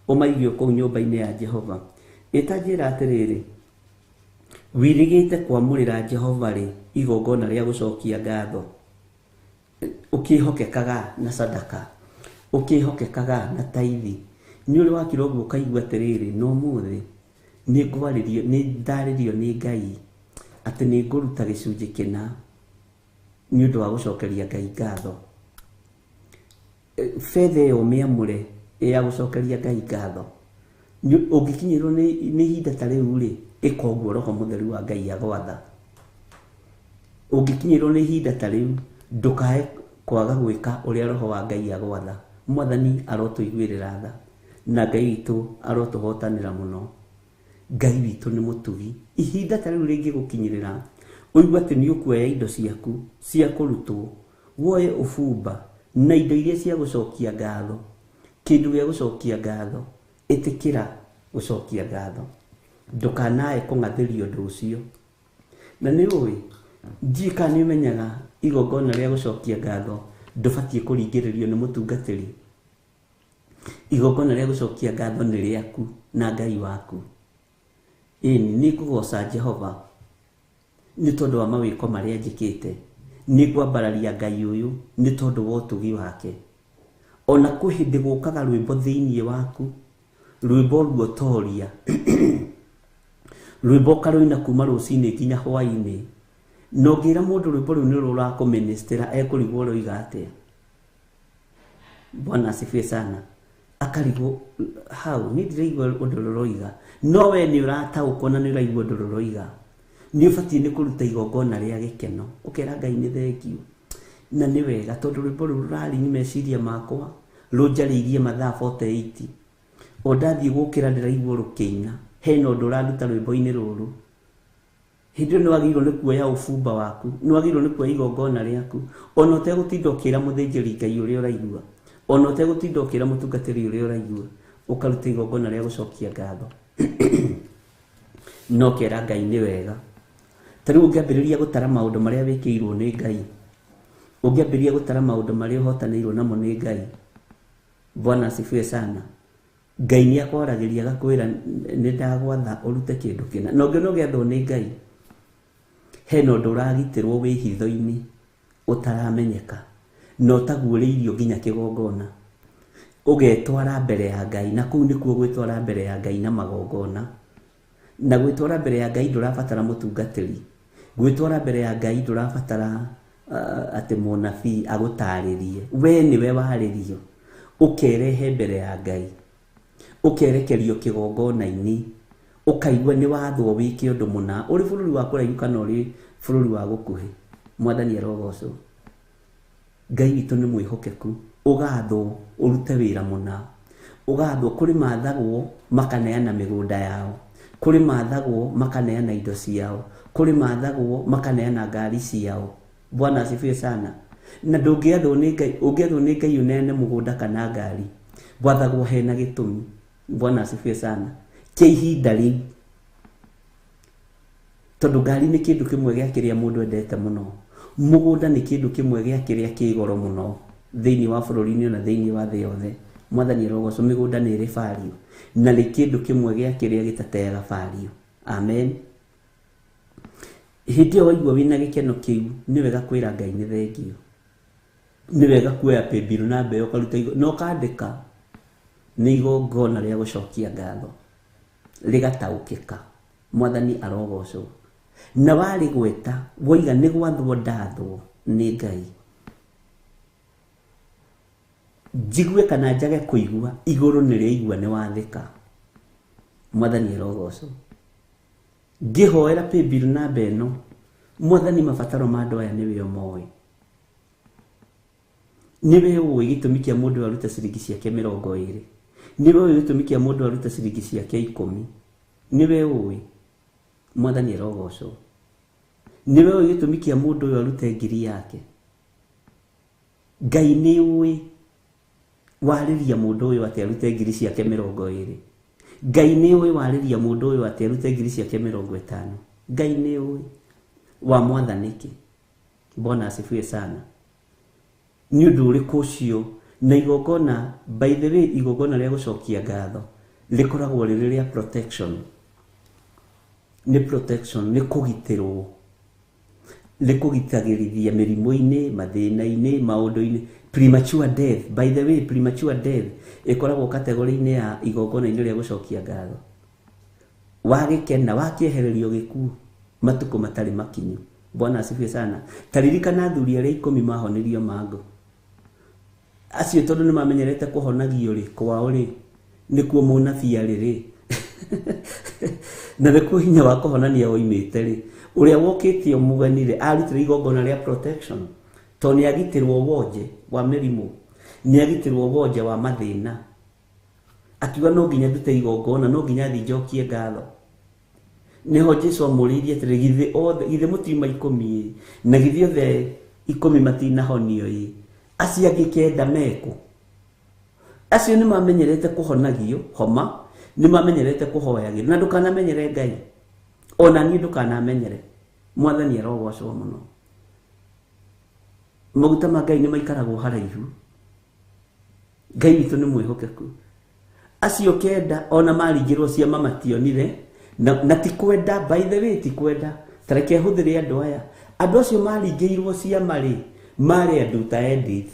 Ũmaige kũu nyũmba-inĩ ya Jehova. Ĩtanjĩra atĩrĩrĩ, wirigĩte kwamũrĩra Jehova rĩ igongona rĩa gũcokia ngatho, ũkĩhokekaga na sadaka, ũkĩhokekaga na taithi, Nĩ ũrĩ wakira ũguo ũkaigua atĩrĩrĩ, no ũmũthĩ nĩ ngwarĩrio, nĩ ndarĩrio nĩ Ngai atĩ nĩ ngũruta gĩcunjĩ kĩna nĩ ũndũ wa gũcokeria Ngai ngatho. Betha ĩyo ũmĩamũre ya gũcokeria Ngai ngatho. Ũngĩkinyĩrwo nĩ ihinda ta rĩu rĩ, ĩka ũguo Roho Mũtheru wa Ngai agwatha. Ũngĩkinyĩrwo nĩ ihinda ta rĩu, ndũkae kwaga gwĩka ũrĩa Roho wa Ngai agwatha. Mwathani arotũiguĩrĩra tha na Ngai witũ arotũhotanĩra mũno. Ngai witũ nĩ mũtugi. Ihinda ta rĩu rĩngĩgũkinyĩrĩra, ũigue atĩ nĩ ũkuoya indo ciaku cia kũrutwo, woe ũbumba na indo iria cia gũcokia ngatho, kĩndũ gĩa gũcokia ngatho, ĩtĩkĩra gũcokia ngatho. Ndũkanae kũng'athĩria ũndũ ũcio. Na nĩ ũĩ, ndiũĩ kana nĩ ũmenyaga igongona rĩa gũcokia ngatho ndũbatiĩ kũringĩrĩrio nĩ mũtungatĩri. Igongona rĩa gũcokia ngatho nĩ rĩaku na Ngai waku. Ĩni, nĩ ngũgoca Jehova nĩ tondũ wa mawĩko marĩa njĩkĩte. Nĩ ngwambararia Ngai ũyũ nĩ tondũ wa ũtugi wake. Ona kwĩ hĩndĩ gũkaga rwĩmbo thĩinĩ waku, rwĩmbo ruotoria, rwĩmbo ũkarũina kuma rũcinĩ nginya hwaĩ-inĩ. Na ũngĩra mũndũ rwĩmbo rũu nĩ rũrakũmĩnĩstĩra, ekũrigwo ũroiga atĩa. Bwana asifiwe sana. Akarigwo hau, niĩ ndiraigua ũndũ rũroiga, no we nĩ ũrataũkwo na nĩ ũraigua ũndũ rũroiga. Nĩ ũbatiĩ nĩ kũruta igongona rĩa gĩkeno, ũkera Ngai nĩ thengiũ na nĩ wega, tondũ rwĩmbo rũu rũraringi meciria makwa, rũnjarĩirie mathaa 48. O ndathiĩ gũkĩra ndĩraigua rũkĩina, hena ũndũ ũranduta rwĩmbo-inĩ rũrũ. Hĩndĩ ĩyo nĩ wagĩrĩirwo nĩ kuoya ũbumba waku, nĩ wagĩrĩirwo nĩ kuoya igongona rĩaku, ona ũtegũtinda ũkĩra mũthĩnjĩri Ngai ũrĩa ũraigua, ona ũtegũtinda ũkĩra mũtungatĩri ũrĩa ũraigua, ũkaruta igongona rĩa gũcokia ngatho. Na ũkera Ngai nĩ wega. Ta rĩu ũngĩambĩrĩria gũtara maũndũ marĩa wĩkĩirwo nĩ Ngai, ũngĩambĩrĩria gũtara maũndũ marĩa ũhotanĩirwo namo nĩ Ngai, Bwana asifiwe sana. Ngai nĩ akwaragĩria agakwĩra nĩ ndagwatha ũrute kĩndũ kĩna. Na ũngĩona ũgĩathwo nĩ Ngai, hena ũndũ ũragitĩrwo wĩ hitho-inĩ ũtaramenyeka, na ũtaguũrĩirio nginya kĩgongona. Ũgetwara mbere ya Ngai, na kũu nĩkuo gwĩtwara mbere ya Ngai na magongona. Na gwĩtwara mbere ya Ngai ndũrabatara mũtungatĩri. Gwĩtwara mbere ya Ngai ndũrabatara atĩ mũnabii agũtarĩrie. We nĩwe warĩrio, ũkerehe mbere ya Ngai, ũkerekerio kĩgongona-inĩ, ũkaigua nĩ wathwo wĩke ũndũ mũna, ũrĩ bũrũri wa kũraihu kana ũrĩ bũrũri wa gũkuhĩ. Mwathani arogocwo. Ngai witũ nĩ mwĩhokeku. Ũgathwo ũrute wĩra mũna, ũgathwo kũrĩ mathagwo makaneana mĩgũnda yao, kũrĩ mathagwo makaneana indo ciao, kũrĩ mathagwo makaneana ngari ciao. Bwana asifiwe sana. Na ndũngĩathwo nĩ Ngai, ũngĩathwo nĩ Ngai ũneane mũgũnda kana ngari, wathagwo hena gĩtũmi. Bwana asifiwe sana. Kĩa ihinda rĩu, tondũ ngari nĩ kĩndũ kĩmwe gĩa kĩrĩa mũndũ endete mũno, mũgũnda nĩ kĩndũ kĩmwe gĩa kĩrĩa kĩ goro mũno thĩinĩ wa bũrũri-inĩ na thĩinĩ wa thĩ yothe. Mwathani arogocwo, mĩgũnda nĩ ĩrĩ value na nĩ kĩndũ kĩmwe gĩa kĩrĩa gĩtateaga value. Amen. Hĩndĩ ĩyo waigua wĩna gĩkeno kĩu, nĩ wega kwĩra Ngai nĩ thengiũ. Nĩ wega kuoya paybill namba ĩyo ũkaruta na ũkandĩka nĩ igongona rĩa gũcokia ngatho, rĩgataũkĩka. Mwathani arogocwo. Na warĩgweta woiga nĩ gwathwo ndathwo nĩ Ngai, njigue kana njage kũigua, igũrũ nĩ rĩaigua nĩ wathĩka. Mwathani arogocwo. Ngĩhoera paybill namba ĩno, Mwathani mabataro ma andũ aya nĩwe ũmoĩ. Nĩwe ũĩ gĩtũmi kĩa mũndũ arute ciringi ciake 20. Nĩwe ũĩ gĩtũmi kĩa mũndũ arute ciringi ciake 10. Nĩwe ũĩ. Mwathani arogocwo. Nĩwe ũĩ gĩtũmi kĩa mũndũ ũyũ arute ngiri yake. Ngai nĩ ũĩ warĩria mũndũ ũyũ atĩ arute ngiri ciake 20. Ngai nĩ ũĩ warĩria mũndũ ũyũ atĩ arute ngiri ciake 50. Ngai nĩ ũĩ wa mwathani kĩ. Bwana asifiwe sana. Nĩ ũndũ ũrĩkũ ũcio? Na igongona, by the way, igongona rĩa gũcokia ngatho rĩkoragwo rĩrĩ rĩa protection. Nĩ protection, nĩ kũgitĩrwo. Rĩkũgitagĩrithia mĩrimũ-inĩ, mathĩna-inĩ, maũndũ-inĩ. Premature death, by the way, premature death ĩkoragwo kategori-inĩ ya igongona-inĩ rĩa gũcokia ngatho. Wagĩkena, wakĩehererio gĩkuũ matukũ matarĩ makinyu. Bwana asifiwe sana. Taririkana athuri arĩa 10 mahonirio mangũ. Acio tondũ nĩ mamenyerete kũhonagio rĩ, kwao rĩ, nĩkuo mũnabii arĩ rĩ. Na nĩkuo hinya wa kũhonania woimĩte rĩ. Ũrĩa wokĩte mũgeni rĩ, arutire igongona rĩa protection. Tondũ nĩ agitĩrwo wonje wa mĩrimũ, nĩ agitĩrwo wonje wa mathĩna. Akiuga no nginya ndute igongona, no nginya thiĩ njokie ngatho. Nĩho Jesu amũrĩirie atĩrĩ, githĩ othe, githĩ mũtiuma 10 ĩ, na githĩ othe 10 matinahonio ĩ, acio angĩ 9 mekũ? Acio nĩ mamenyerete kũhonagio homa, nĩ mamenyerete kũhoyagĩrwo. Na ndũkanamenyere Ngai, ona niĩ ndũkanamenyere. Mwathani arogocwo mũno. Maguta ma Ngai nĩ maikaragwo haraihu. Ngai witũ nĩ mwĩhokeku. Acio 9 ona maringĩrwo ciama mationire, na ti kwenda, by the way, ti kwenda. Ta reke hũthĩre andũ aya. Andũ acio maringĩirwo ciama rĩ, marĩ andũ ta Edith,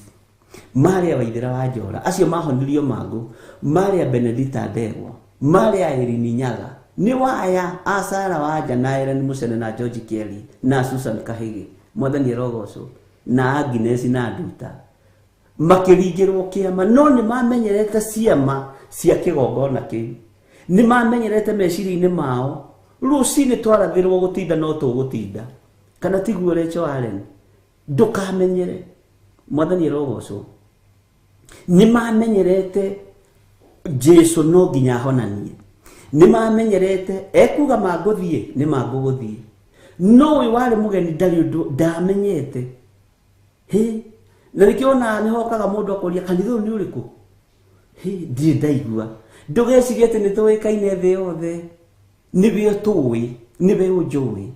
marĩ a Waithera wa Njora, acio mahonirio mangũ, marĩ a Benedita Ndegwa, marĩ a Erini Nyaga, nĩ waya a Sara Wanja na Ellen Mucene na George Kelly na Susan Kahigi, Mwathani arogocwo, na Agnes na Nduta. Makĩringĩrwo kĩama, no nĩ mamenyerete ciama cia kĩgongona kĩu. Nĩ mamenyerete meciria-inĩ mao, rũcinĩ twarathĩrwo gũtinda no tũgũtinda. Kana tiguo Rachel Allen? Ndũkamenyere. Mwathani arogocwo. Nĩ mamenyerete Jesu no nginya ahonanie. Nĩ mamenyerete ekuga mangũthiĩ, nĩ mangũgũthiĩ. No ũyũ warĩ mũgeni ndarĩ ũndũ ndamenyete. Hĩ, na nĩkĩo ona nĩ hokaga mũndũ akoria kanitha ũyũ nĩ ũrĩkũ? Hĩ, ndirĩ ndaigua. Ndũgecirie atĩ nĩ tũĩkaine thĩ yothe. Nĩwe ũtũĩ, nĩwe ũnjũĩ.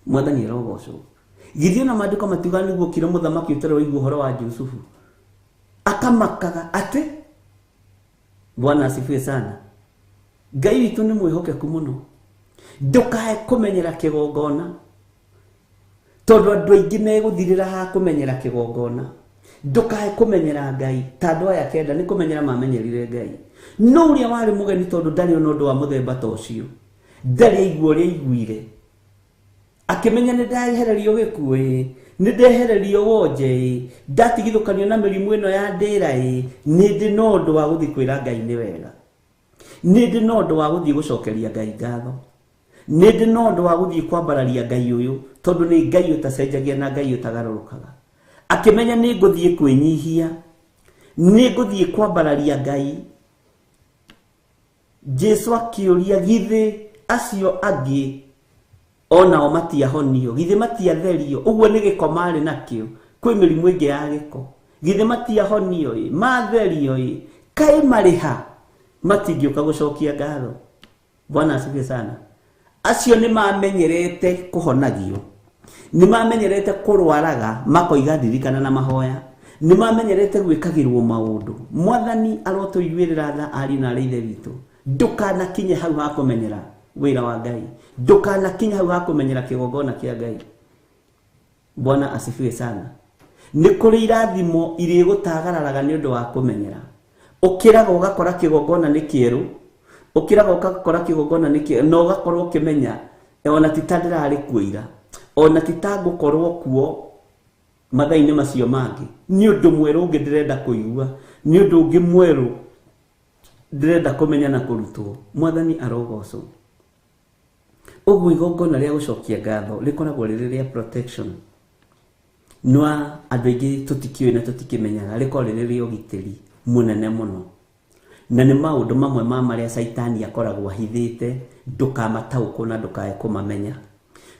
Mwathani arogocwo. Githĩ ona maandĩko matiugaga nĩguo okire mũthamaki ũtarĩ waigua ũhoro wa Jusufu. Akamakaga atĩ Bwana asifiwe sana. Ngai witũ nĩ mwĩhokeku mũno. Ndũkae kũmenyera kĩgongona, tondũ andũ aingĩ megũthirĩra ha kũmenyera kĩgongona. Ndũkae kũmenyera Ngai, ta andũ aya 9 nĩ kũmenyera mamenyerire Ngai. No ũrĩa warĩ mũgeni tondũ ndarĩ ona ũndũ wa mũthemba ta ũcio, ndarĩ aigua ũrĩa aiguire. Akĩmenya nĩ ndaehererio gĩkuũ ĩ, nĩ ndehererio wonje ĩ, ndatigithũkanio na mĩrimũ ĩno ya ndĩra ĩ, nĩ ndĩ na ũndũ wa gũthiĩ kwĩra Ngai nĩ wega. Nĩ ndĩ na ũndũ wa gũthiĩ gũcokeria Ngai ngatho. Nĩ ndĩ na ũndũ wa gũthiĩ kwambararia Ngai ũyũ, tondũ nĩ Ngai ũtacenjagia na Ngai ũtagarũrũkaga. Akĩmenya nĩ ngũthiĩ kwĩnyihia, nĩ ngũthiĩ kwambararia Ngai. Jesu akĩũria, githĩ acio angĩ onao matiahonio, githĩ matiatherio? Ũguo nĩ gĩko marĩ nakĩo, kwĩ mĩrimũ ĩngĩ ya gĩko. Githĩ matiahonio ĩ, matherio ĩ, kaĩ marĩ ha? Matingĩũka gũcokia ngatho. Bwana asifiwe sana. Acio nĩ mamenyerete kũhonagio, nĩ mamenyerete kũrwaraga makoiga ndirikana na mahoya, nĩ mamenyerete gwĩkagĩrwo maũndũ. Mwathani arotũiguĩrĩra tha ariũ na arĩ ithe witũ. Ndũkanakinye hau ha kũmenyera wĩra wa Ngai, ndũkanakinye hau ha kũmenyera kĩgongona kĩa Ngai. Bwana asifiwe sana. Nĩ kũrĩ irathimo irĩgũtagararaga nĩ ũndũ wa kũmenyera. Ũkĩraga ũgakora kĩgongona nĩ kĩerũ, ũkĩraga ũgakora kĩgongona nĩ kĩerũ, na ũgakorwo ũkĩmenya ona ti ta ndĩrarĩ kuo ira, ona ti ta ngũkorwo kuo mathaa-inĩ macio mangĩ. Nĩ ũndũ mwerũ ũngĩ ndĩrenda kũigua, nĩ ũndũ ũngĩ mwerũ ndĩrenda kũmenya na kũrutwo. Mwathani arogocwo. Ũguo igongona rĩa gũcokia ngatho rĩkoragwo rĩrĩ rĩa protection. No andũ aingĩ tũtikĩũĩ na tũtikĩmenyaga, rĩkoragwo rĩrĩ rĩa ũgitĩri mũnene mũno. Na nĩ maũndũ mamwe ma marĩa Caitani akoragwo ahithĩte, ndũkamataũkwo na ndũkae kũmamenya.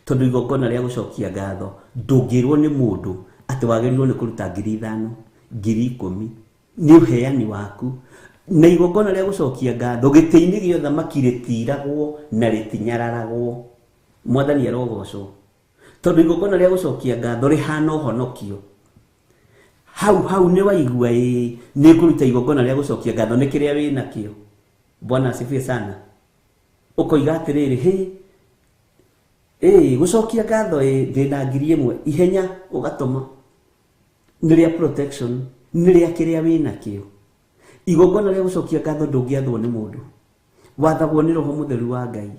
Tondũ igongona rĩa gũcokia ngatho ndũngĩrwo nĩ mũndũ atĩ wagĩrĩirwo nĩ kũruta 5,000, 10,000, nĩ ũheani waku. Na igongona rĩa gũcokia ngatho gĩtĩ-inĩ gĩa ũthamaki rĩtiragwo na rĩtinyararagwo. Mwathani arogocwo. Tondũ igongona rĩa gũcokia ngatho rĩhana ũhonokio. Hau hau nĩ waigua ĩ, nĩ ngũruta igongona rĩa gũcokia ngatho nĩ kĩrĩa wĩ nakĩo. Bwana asifiwe sana. Ũkoiga atĩrĩrĩ, hĩ, Ĩĩ gũcokia ngatho ĩ ndĩna 1000 ihenya ũgatũma nĩ rĩa protection, nĩ rĩa kĩrĩa wĩnakĩo. Igongona rĩa gũcokia ngatho ndũngĩathwo nĩ mũndũ, wathagwo nĩ Roho Mũtheru wa Ngai.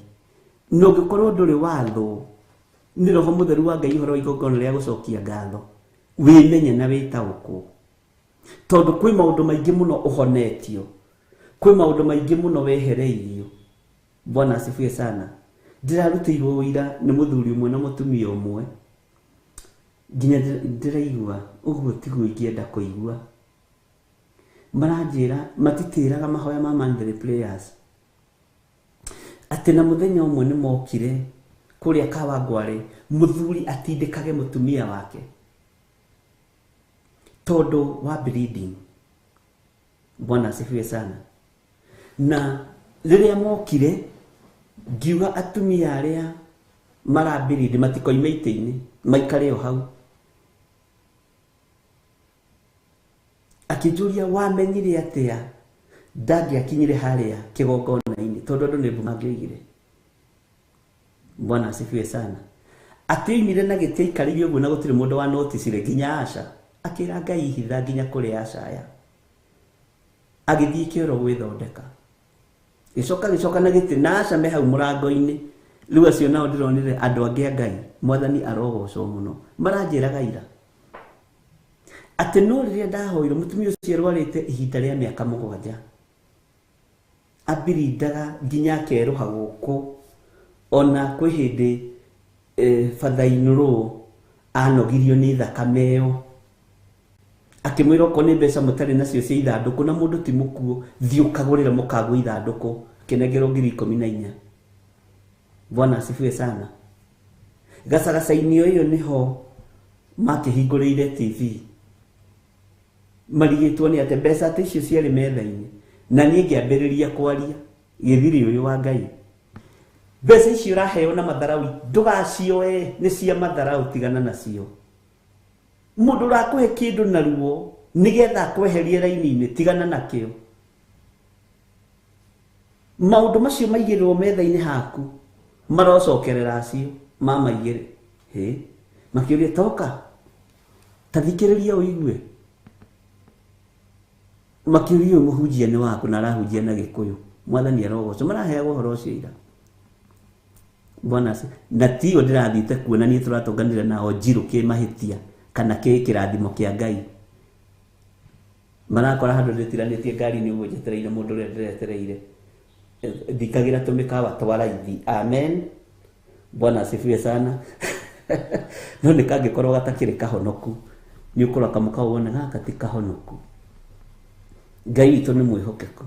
Na ũngĩkorwo ndũrĩ wathwo nĩ Roho Mũtheru wa Ngai ũhoro wa igongona rĩa gũcokia ngatho, wĩmenye na wĩtaũkwo, tondũ kwĩ maũndũ maingĩ mũno ũhonetio, kwĩ maũndũ maingĩ mũno wehereirio. Bwana asifiwe sana. Ndĩrarutĩirwo ũira nĩ mũthuri ũmwe na mũtumia ũmwe, nginya ndĩraigua ũguo tiguo ingĩenda kũigua. Maranjĩra matitĩraga mahoya ma monthly prayers, atĩ na mũthenya ũmwe nĩ mokire kũrĩa Kawangware mũthuri atindĩkage mũtumia wake tondũ wa bleeding. Bwana asifiwe sana. Na rĩrĩa mokire ngiuga atumia arĩa marabiridi matikoime itĩ-inĩ, maikare o hau. Akĩnjũria wamenyire atĩa ndangĩakinyire harĩa kĩgongona-inĩ tondũ andũ nĩ mbu mangĩoigire. Bwana asifiwe sana. Atĩ oimire na gĩtĩ aikarĩire ũguo na gũtirĩ mũndũ wa noticire nginya Asha. Akĩra Ngai hitha nginya kũrĩ Asha aya. Agĩthiĩ kĩoro gwĩthondeka. Gĩcoka na gĩtĩ na Asha me hau mũrango-inĩ. Rĩu acio nao ndĩronire andũ angĩ a Ngai, Mwathani arogocwo mũno. Maranjĩraga ira atĩ no rĩrĩa ndahoirwo mũtumia ũcio arwarĩte ihinda rĩa mĩaka 7, abirindaga nginya akerũha gũkũ. Ona kwĩ hĩndĩ father-in-law anogirio nĩ thakame ĩyo, akĩmwĩra okorwo nĩ mbeca mũtarĩ nacio cia ithandũkũ na mũndũ ti mũkuũ, thiĩ ũkagũrĩre mũkagũ ithandũkũ. Akĩnengerwo 14,000. Bwana asifiwe sana. Gacagaca-inĩ ĩyo nĩho makĩhingũrĩire TV, marigĩtwo nĩ atĩ mbeca atĩ icio ciarĩ metha-inĩ, na niĩ ngĩambĩrĩria kwaria gĩthiri ũyũ wa Ngai. Mbeca icio ũraheo na matharau ndũgacioe, nĩ cia matharau, tigana nacio. Mũndũ ũrakũhe kĩndũ na ruo nĩgetha akweherie raini-inĩ, tigana nakĩo. Maũndũ macio maigĩrĩrwo metha-inĩ haku marocokerera acio mamaigĩre. Hĩ, makĩũria toka ta thikĩrĩria ũigue. Makĩũria ũyũ mũhunjia nĩ waku na arahunjia na Gĩkũyũ. Mwathani arogocwo. Maraheagwo ũhoro ũcio ira. Bwana asifiwe. Na tiyo ndĩrathiĩte kuona niĩ tũratũnganire nao njirũ kĩmahĩtia kana kĩ kĩrathimo kĩa Ngai. Marakora handũ ndĩtiranĩtie ngari-inĩ ũguo njetereire mũndũ ũrĩa ndĩretereire. Ndikagĩra tũmĩkawa twa raithi. Amen. Bwana asifiwe sana. No nĩ kangĩkorwo gatakĩrĩ kahonoku, nĩ ũkũrora kamũkawa wone gaka ti kahonoku. Ngai witũ nĩ mwĩhokeku.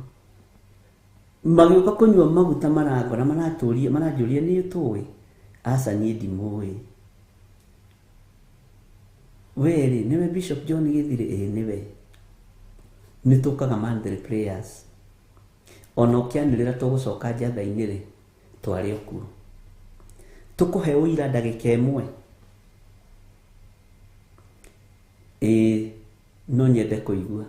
Magĩũka kũnyua maguta marangora, maratũria, maranjũria nĩ ũtũĩ? Aca niĩ ndimũĩ. We rĩ, nĩwe Bishop John Gĩthirĩ? Ĩĩ nĩwe. Nĩ tũkaga monthly prayers. Ona ũkĩanĩrĩra tũgũcoka njatha-inĩ rĩ, twarĩ o kuo. Tũkũhe ũira ndagĩka ĩmwe. Ĩĩ no nyende kũigua.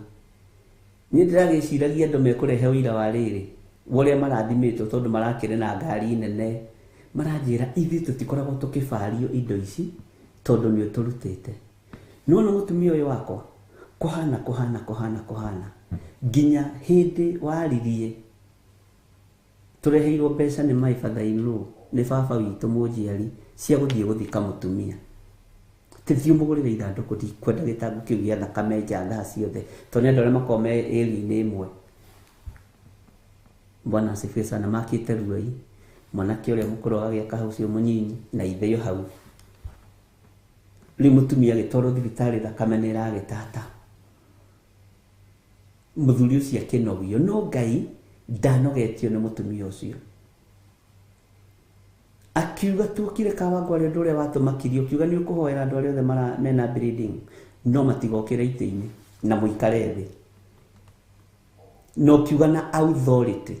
Niĩ ndĩragĩciragia andũ mekũrehe ũira wa rĩrĩ, wa ũrĩa marathimĩtwo tondũ marakĩrĩ na ngari nene. Maranjĩra ithuĩ tũtikoragwo tũkĩbario indo ici tondũ nĩ ũtũrutĩte. Nĩwona mũtumia ũyũ wakwa kũhana kũhana kũhana kũhana nginya hĩndĩ waririe tũreheirwo mbeca nĩ my father-in-law, nĩ baba witũ mũnjiari, cia gũthiĩ gũthika mũtumia. Tĩthiĩ ũmũgũrĩre ithandũkũ, ndikwenda gĩtangũ kĩu gĩa thakame nja thaa ciothe, tondũ nĩ andũ arĩa makoragwo me area-inĩ ĩmwe. Bwana asifiwe sana. Makĩte Ruai, mwanake ũrĩa mũkũrũ agagĩaka hau ũcio mũnyinyi na ithe yo hau. Rĩu mũtumia agĩtwarwo thibitarĩ thakame nĩ ĩragĩtata. Mũthuri ũcio akĩnogio, no Ngai ndanogetio nĩ mũtumia ũcio. Akiuga tuokire Kawangware ũndũ ũrĩa watũmakirie, ũkiuga nĩ ũkũhoera andũ arĩa othe mena bleeding, no matigokĩre itĩ-inĩ na mũikare thĩ. Na ũkiuga na authority.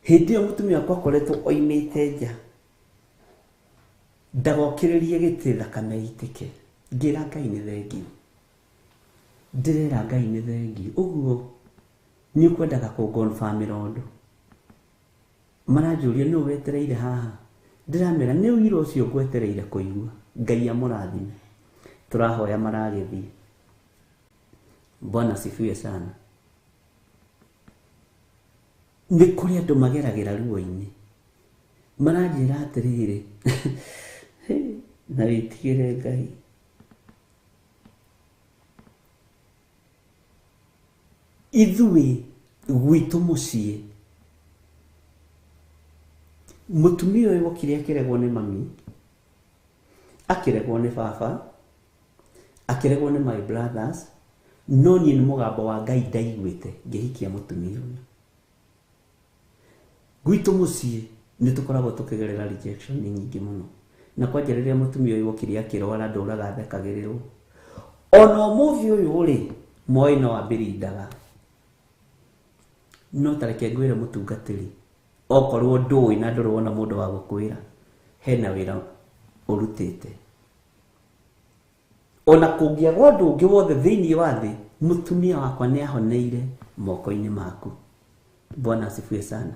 Hĩndĩ ĩyo mũtumia wakwa akoretwo oimĩte nja, ndagokĩrĩrie gĩtĩ thakame ĩitĩke. Ngĩra Ngai nĩ thengiũ. Ndĩrera Ngai nĩ thengiũ. Ũguo nĩ ũkwendaga kũngonbamĩra ũndũ. Maranjũria nũ wetereire haha. Ndĩramera nĩ ũira ũcio ngwetereire kũigua. Ngai amũrathime. Tũrahoya maragĩthiĩ. Bwana asifiwe sana. Nĩ kũrĩ andũ mageragĩra ruo-inĩ. Maranjĩra atĩrĩrĩ, na wĩtigĩre Ngai. Ithuĩ gwitũ mũciĩ, mũtumia ũyũ okire akĩregwo nĩ mami, akĩregwo nĩ baba, akĩregwo nĩ my brothers, no niĩ nĩ mũgambo wa Ngai ndaiguĩte ngĩhikia mũtumia ũyũ. Gwitũ mũciĩ nĩ tũkoragwo tũkĩgerera rejection nyingĩ mũno. Na kwanja rĩrĩa mũtumia ũyũ okire akĩrwara ndũraga thekagĩrĩrwo. Ona ũmũthĩ ũyũ rĩ, Moi no ambĩrindaga. No ta reke ngwĩre mũtungatĩri, okorwo ndũĩ na ndũrĩ wona mũndũ wa gũkwĩra, hena wĩra ũrutĩte. Ona kũngĩaga ũndũ ũngĩ wothe thĩinĩ wa thĩ, mũtumia wakwa nĩ ahoneire moko-inĩ maku. Bwana asifiwe sana.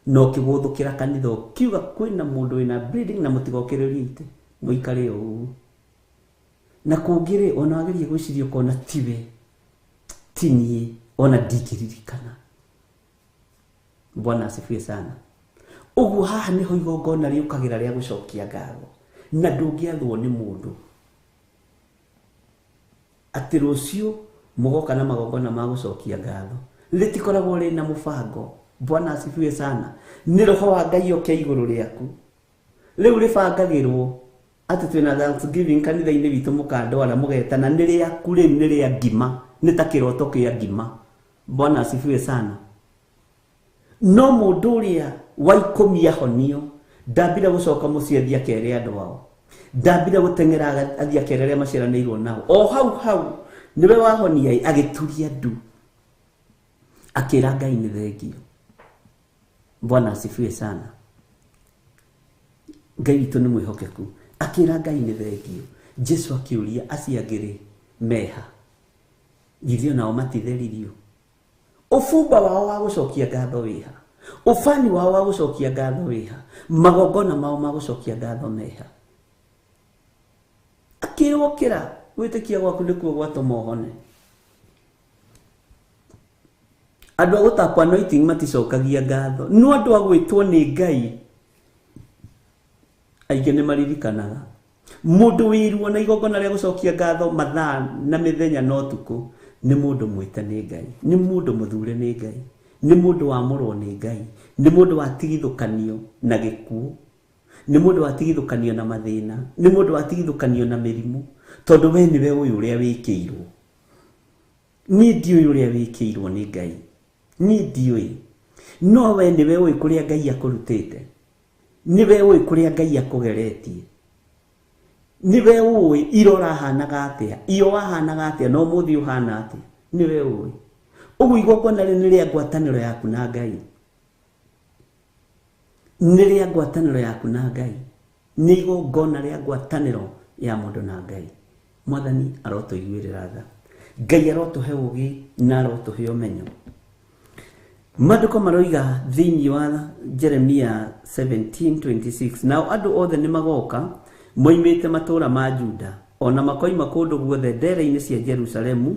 Na ũkĩgũthũkĩra kanitha ũkiuga kwĩna mũndũ wĩna bleeding na mũtigokĩrĩrie itĩ, mũikare ũũ. Na kũngĩ rĩ, ona wageria gwĩciria ũkona tiwe, ti niĩ, ona ndingĩririkana. Bwana asifiwe sana. Ũguo haha nĩho igongona rĩũkagĩra rĩa gũcokia ngatho. Na ndũngĩathwo nĩ mũndũ. Atĩ rũciũ mũgoka na magongona ma gũcokia ngatho. Rĩtikoragwo rĩna mũbango. Bwana asifiwe sana. Nĩ roho wa Ngai oke igũrũ rĩaku. Rĩu rĩbangagĩrwo atĩ twĩna Thanksgiving kanitha-inĩ witũ mũkandwara mũgetana, nĩ rĩaku rĩu, nĩ rĩa ngima, nĩ ta kĩroto kĩa ngima. Bwana asifiwe sana. No mũndũ ũrĩa wa ikũmi ahonio, ndambire gũcoka mũciĩ athiĩ akere andũ ao. Ndambire gũteng'era athiĩ akere arĩa maciaranĩirwo nao. O hau hau nĩwe wahonia agĩturia ndu. Akĩra Ngai nĩ thengio. Bwana asifiwe sana. Ngai witũ nĩ mwĩhokeku. Akĩra Ngai nĩ thengio. Jesu akĩũria acio angĩ rĩ, meha? Githĩ onao matitheririo? Ũbumba wao wa gũcokia ngatho wĩha? Ũbani wao wa gũcokia ngatho wĩha? Magongona mao ma gũcokia ngatho meha? Akĩrwo kĩra, gwĩtĩkia gwaku nĩkuo gwatũma ũhone. Andũ a gũtakwo anointing maticokagia ngatho. No andũ a gwĩtwo nĩ Ngai aingĩ nĩ maririkanaga. Mũndũ wĩruo na igongona rĩa gũcokia ngatho mathaa na mĩthenya na ũtukũ nĩ mũndũ mwĩte nĩ Ngai, nĩ mũndũ mũthure nĩ Ngai, nĩ mũndũ wamũrwo nĩ Ngai, nĩ mũndũ watigithũkanio na gĩkuũ, nĩ mũndũ watigithũkanio na mathĩna, nĩ mũndũ watigithũkanio na mĩrimũ, tondũ we nĩwe ũyũ ũrĩa wĩkĩirwo. Niĩ ndiũĩ ũrĩa wĩkĩirwo nĩ Ngai, niĩ ndiũĩ, no we nĩwe ũĩ kũrĩa Ngai akũrutĩte, nĩwe ũĩ kũrĩa Ngai akũgeretie, nĩwe ũĩ ira ũrahanaga atĩa, iyo wahanaga atĩa, na ũmũthĩ ũhana atĩa, nĩwe ũĩ. Ũguo igongona rĩu nĩ rĩa ngwatanĩro yaku na Ngai. Nĩ rĩa ngwatanĩro yaku na Ngai. Nĩ igongona rĩa ngwatanĩro ya mũndũ na Ngai. Mwathani arotũiguĩrĩra tha. Ngai arotũhe ũũgĩ na arotũhe ũmenyo. Maandĩko maroiga thĩinĩ wa Jeremia 17:26, nao andũ othe nĩ magoka moimĩte matũũra ma Juda, ona makoima kũndũ guothe ndere-inĩ cia Jerusalemu,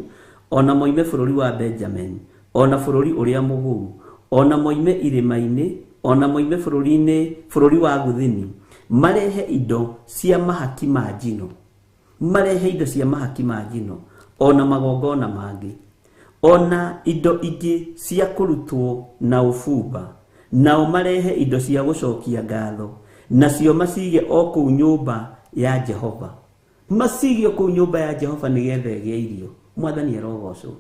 ona moime bũrũri wa Benjamin, ona bũrũri ũrĩa mũgũu, ona moime irĩma-inĩ, ona moime bũrũri wa Guthini, marehe indo cia mahaki ma njino, marehe indo cia mahaki ma njino, ona magongona mangĩ, ona indo ingĩ cia kũrutwo na ũbumba, nao marehe indo cia gũcokia ngatho, nacio macige o kũu nyũmba ya Jehova. Macige o kũu nyũmba ya Jehova nĩgetha ĩgĩe irio. Mwathani arogocwo.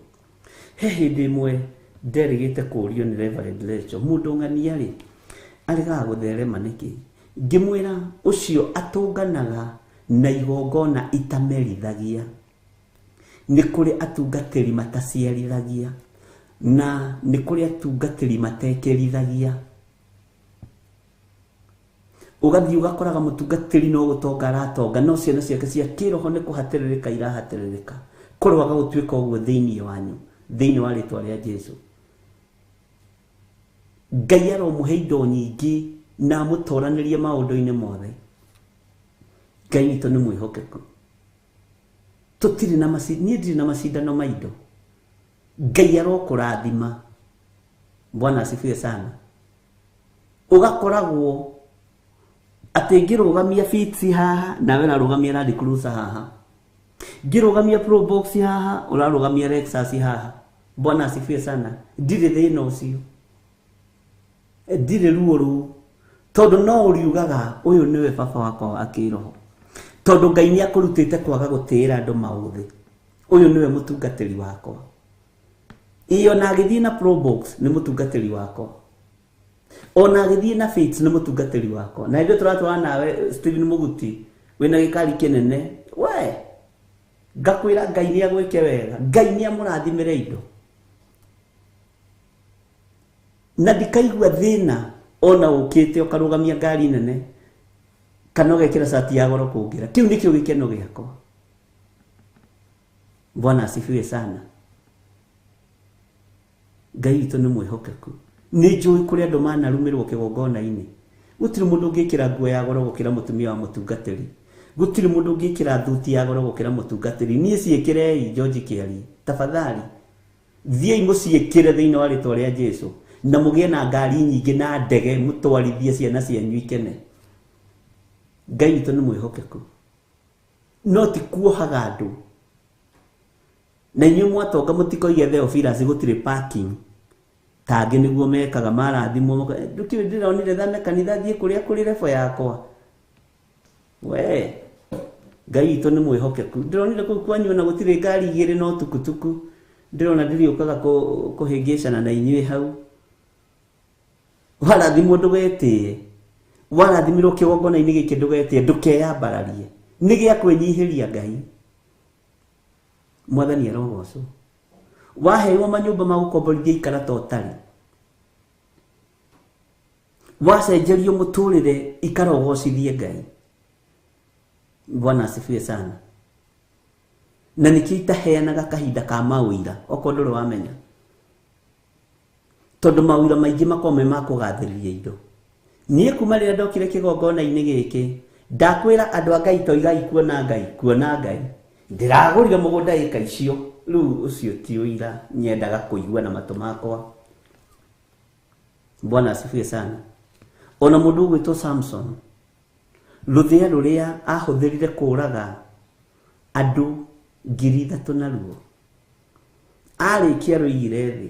He hĩndĩ ĩmwe nderĩgĩte kũũrio nĩ Reverend Rachel, mũndũ ng'ania rĩ, aregaga gũtherema nĩkĩ? Ngĩmwĩra ũcio atũnganaga na igongona itamerithagia. Nĩ kũrĩ atungatĩri mataciarithagia, na nĩ kũrĩ atungatĩri matekerithagia. Ũgathiĩ ũgakoraga mũtungatĩri no gũtonga aratonga, no ciana ciake cia kĩroho nĩ kũhatĩrĩrĩka irahatĩrĩrĩka. Kũrwaga gũtuĩka ũguo thĩinĩ wanyu, thĩinĩ wa rĩtwa rĩa Jesu. Ngai aromũhe indo nyingĩ Na amũtoranĩrie maũndũ-inĩ mothe. Ngai witũ nĩ mwĩhokeku. Tũtirĩ na niĩ ndirĩ na macindano ma indo. Ngai arokũrathima. Bwana asifiwe sana. Ũgakoragwo atĩ ngĩrũgamia Fitz haha nawe ũrarũgamia Land Cruiser haha, ngĩrũgamia Probox haha ũrarũgamia Lexus haha. Bwana asifiwe sana. Ndirĩ thĩna ũcio, ndirĩ ruo rũu, tondũ no ũriugaga ũyũ nĩwe baba wakwa wa kĩroho, tondũ Ngai nĩ akũrutĩte kwaga gũtĩĩra andũ maũthĩ. Ũyũ nĩwe mũtungatĩri wakwa. Ĩĩ ona agĩthiĩ na Probox nĩ mũtungatĩri wakwa, ona agĩthiĩ na Fitz nĩ mũtungatĩri wakwa. Na ithuĩ tũratwara nawe Stephen Muguti wĩna gĩkari kĩnene, we ngakwĩra Ngai nĩ agwĩke wega, Ngai nĩ amũrathimĩre indo, na ndikaigua thĩna ona ũkĩte ũkarũgamia ngari nene kana ũgekĩra cati ya goro kũngĩra. Kĩu nĩkĩo gĩkeno gĩakwa. Bwana asifiwe sana. Ngai witũ nĩ mwĩhokeku. Nĩ njũĩ kũrĩa andũ manarumĩrwo kĩgongona-inĩ. Gũtirĩ mũndũ ũngĩkĩra nguo ya goro gũkĩra mũtumia wa mũtungatĩri. Gũtirĩ mũndũ ũngĩkĩra thuti ya goro gũkĩra mũtungatĩri. Niĩ ciĩkĩrei George Kĩarie, tafadhali thiĩi mũciĩkĩre thĩinĩ wa rĩtwa rĩa Jesu, na mũgĩe na ngari nyingĩ na ndege mũtwarithie ciana cianyu ikene. Ngai witũ nĩ mwĩhokeku, no ti kuohaga andũ. Na inyuĩ mwatonga mũtikoige Theophilus gũtirĩ parking, tangĩ nĩguo mekaga marathimwo. Ndũkĩũĩ ndĩronire thame kanitha thiĩ kũrĩa kũrĩ rebo yakwa. We Ngai witũ nĩ mwĩhokeku. Ndĩronire kũu kwanyu ona gũtirĩ ngari igĩrĩ no tukutuku. Ndĩrona ndĩrĩũkaga kũhĩngĩcana na inyuĩ hau. Warathimwo ndũgetĩe, warathimirwo kĩgongona-inĩ gĩkĩ ndũgetĩe, ndũkeyambararie. Nĩ gĩa kwĩnyihĩria Ngai. Mwathani arogocwo. Waheirwo manyũmba ma gũkomborithia ikara ta ũtarĩ, wacenjerio mũtũrĩre ikara ũgocithie Ngai. Bwana asifiwe sana. Na nĩkĩo itaheanaga kahinda ka mawĩra okorwo ndũrĩ wamenya, tondũ mawĩra maingĩ makoragwo me ma kũgathĩrĩria indo. Niĩ kuma rĩrĩa ndokire kĩgongona-inĩ gĩkĩ ndakwĩra andũ a Ngai toigai kuona Ngai, kuona Ngai. Ndĩragũrire mũgũnda ĩka icio, rĩu ũcio ti ũira nyendaga kũigua na matũ makwa. Bwana asifiwe sana. Ona mũndũ ũgwĩtwo Samson, rũthĩa rũrĩa ahũthĩrire kũraga andũ 3,000 naruo, arĩkia rũigire thĩ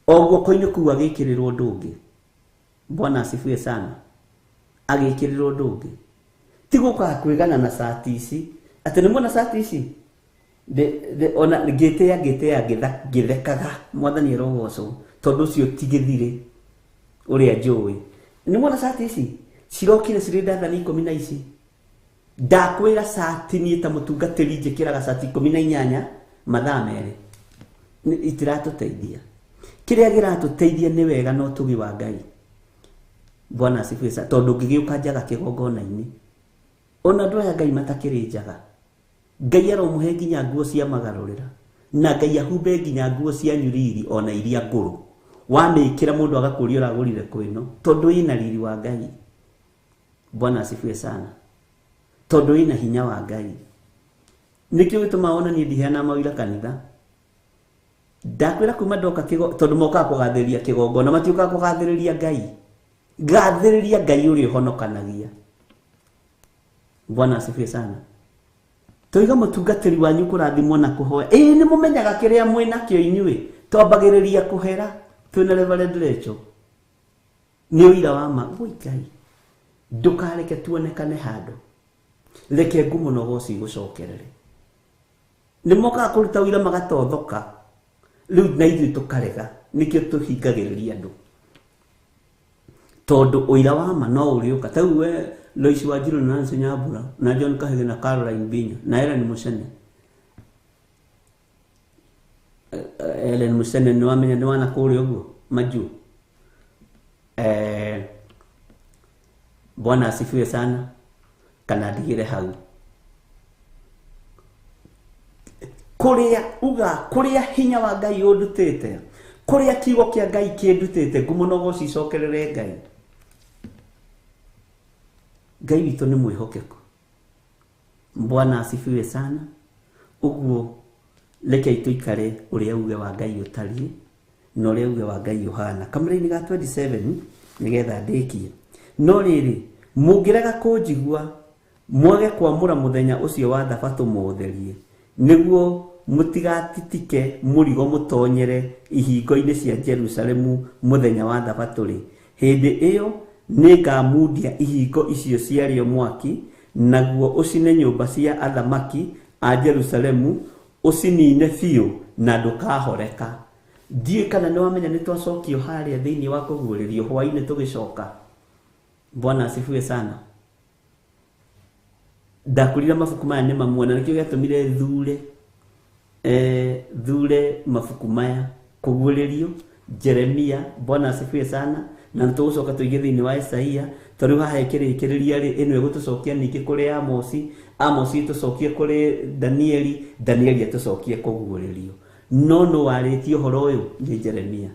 o guoko-inĩ kũu agĩkĩrĩrwo ũndũ ũngĩ. Bwana asifiwe sana. Agĩkĩrĩrwo ũndũ ũngĩ, ti gũkaga kwĩgana na cati ici atĩ nĩ muona cati ici ona ngĩtĩa ngĩthekaga. Mwathani arogocwo, tondũ ũcio ti gĩthirĩ ũrĩa njũĩ. Nĩ muona cati ici cirokire cirĩ ndathani 10 na ici. Ndakwĩra cati niĩ ta mũtungatĩri njĩkĩraga cati 18 mathaa merĩ. Itiratũteithia. Kĩrĩa kĩratũteithia nĩ wega na ũtugi wa Ngai. Bwana asifiwe sana. Tondũ ũngĩgĩũka njaga kĩgongona-inĩ, ona andũ aya Ngai matakĩrĩ njaga, Ngai aromũhe nginya nguo cia magarũrĩra, na Ngai ahumbe nginya nguo cianyu riri ona iria ngũrũ. Wamĩkĩra mũndũ agakũria ũragũrire kwĩno, tondũ ĩna riri wa Ngai. Bwana asifiwe sana. Tondũ ĩna hinya wa Ngai. Nĩkĩo gĩtũmaga ona niĩ ndiheanaga mawĩra kanitha. Ndakwĩra kuma ndoka tondũ mokaga kũgathĩrĩria kĩgongona, matiũkaga kũgathĩrĩria Ngai. Gathĩrĩria Ngai ũrĩa ũhonokanagia. Bwana asifiwe sana. Toiga mũtungatĩri wanyu kũrathimwo na kũhoya. Ĩĩ nĩ mũmenyaga kĩrĩa mwĩnakĩo inyuĩ. Twambagĩrĩria kũhera twĩna Reverend Rachel. Nĩ ũira wa ma. Woi Ngai, ndũkareke tuonekane handũ. Reke ngumo na ũgoci igũcokerere. Nĩ mokaga kũruta ũira magatothoka, rĩu na ithuĩ tũkarega. Nĩkĩo tũhingagĩrĩria andũ, tondũ ũira wa ma no ũrĩũka. Ta rĩu we Lois Wanjiru na Nancy Nyambura na John Kahige na Caroline Binya na Ellen Mucene. Ellen Mucene nĩ wamenya nĩ wana kũrĩa ũguo majuu. Bwana asifiwe sana. Kana ndigĩre hau. Kũrĩa uga, kũrĩa hinya wa Ngai ũndutĩte, kũrĩa kiugo kĩa Ngai kĩndutĩte, ngumo na ũgoci icokerere Ngai. Ngai witũ nĩ mwĩhokeku. Bwana asifiwe sana. Ũguo rekei tũikare ũrĩa uge wa Ngai ũtariĩ na ũrĩa uge wa Ngai ũhana. Kamũra-inĩ ga 27 nĩgetha ndĩkie. No rĩrĩ, mũngĩrega kũnjigua mwage kwamũra mũthenya ũcio wa thabatũ mũũtherie, nĩguo mũtigatitike mũrigo mũtonyere ihingo-inĩ cia Jerusalemu mũthenya wa thabatũ-rĩ, hĩndĩ ĩyo nĩngamundia ihingo icio ciarĩo mwaki, naguo ũcine nyũmba cia athamaki a Jerusalemu, ũcinine biũ na ndũkahoreka. Ndiũĩ kana nĩ wamenya nĩ twacokio harĩa thĩinĩ wa kũguũrĩrio hwaĩ-inĩ tũgĩcoka. Bwana asifiwe sana. Ndakwĩrire mabuku maya nĩ mamwe na nĩkĩo gĩatũmire thure thure mabuku maya kũguũrĩrio Jeremia. Bwana asifiwe sana. Na nĩtũgũcoka tũingĩ thĩinĩ wa Isaia, tondũ haha ĩkĩrĩkĩrĩria rĩ, ĩno ĩgũtũcokia ningĩ kũrĩ Amosi, Amosi ĩtũcokie kũrĩ Danieli, Danieli ĩtũcokie kũguũrĩrio. No nũ warĩtie ũhoro ũyũ? Nĩ Jeremia.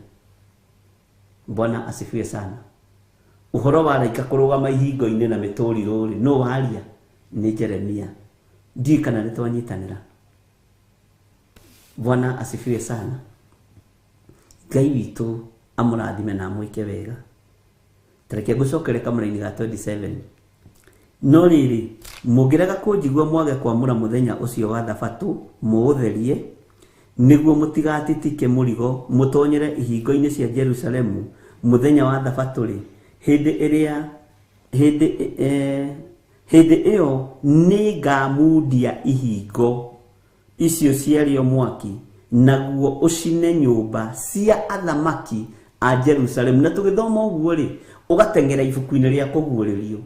Bwana asifiwe sana. Ũhoro wa araika kũrũgama ihingo-inĩ na mĩtũrirũ rĩ, nũ waria? Nĩ Jeremia. Ndiũĩ kana nĩ twanyitanĩra. Bwana asifiwe sana. Ngai witũ amũrathime na amwĩke wega. Tareke ngũcokere kamũra-inĩ ga 27. No rĩrĩ, mũngĩrega kũnjigua mwage kwamũra mũthenya ũcio wa thabatũ mũũtherie, nĩguo mũtigatitike mũrigo mũtonyere ihingo-inĩ cia Jerusalemu mũthenya wa thabatũ-rĩ, hĩndĩ ĩyo nĩngamundia ihingo icio ciarĩo mwaki, naguo ũcine nyũmba cia athamaki a Jerusalemu. Na tũgĩthoma ũguo rĩ, ũgateng'era ibuku-inĩ rĩa kũguũrĩrio,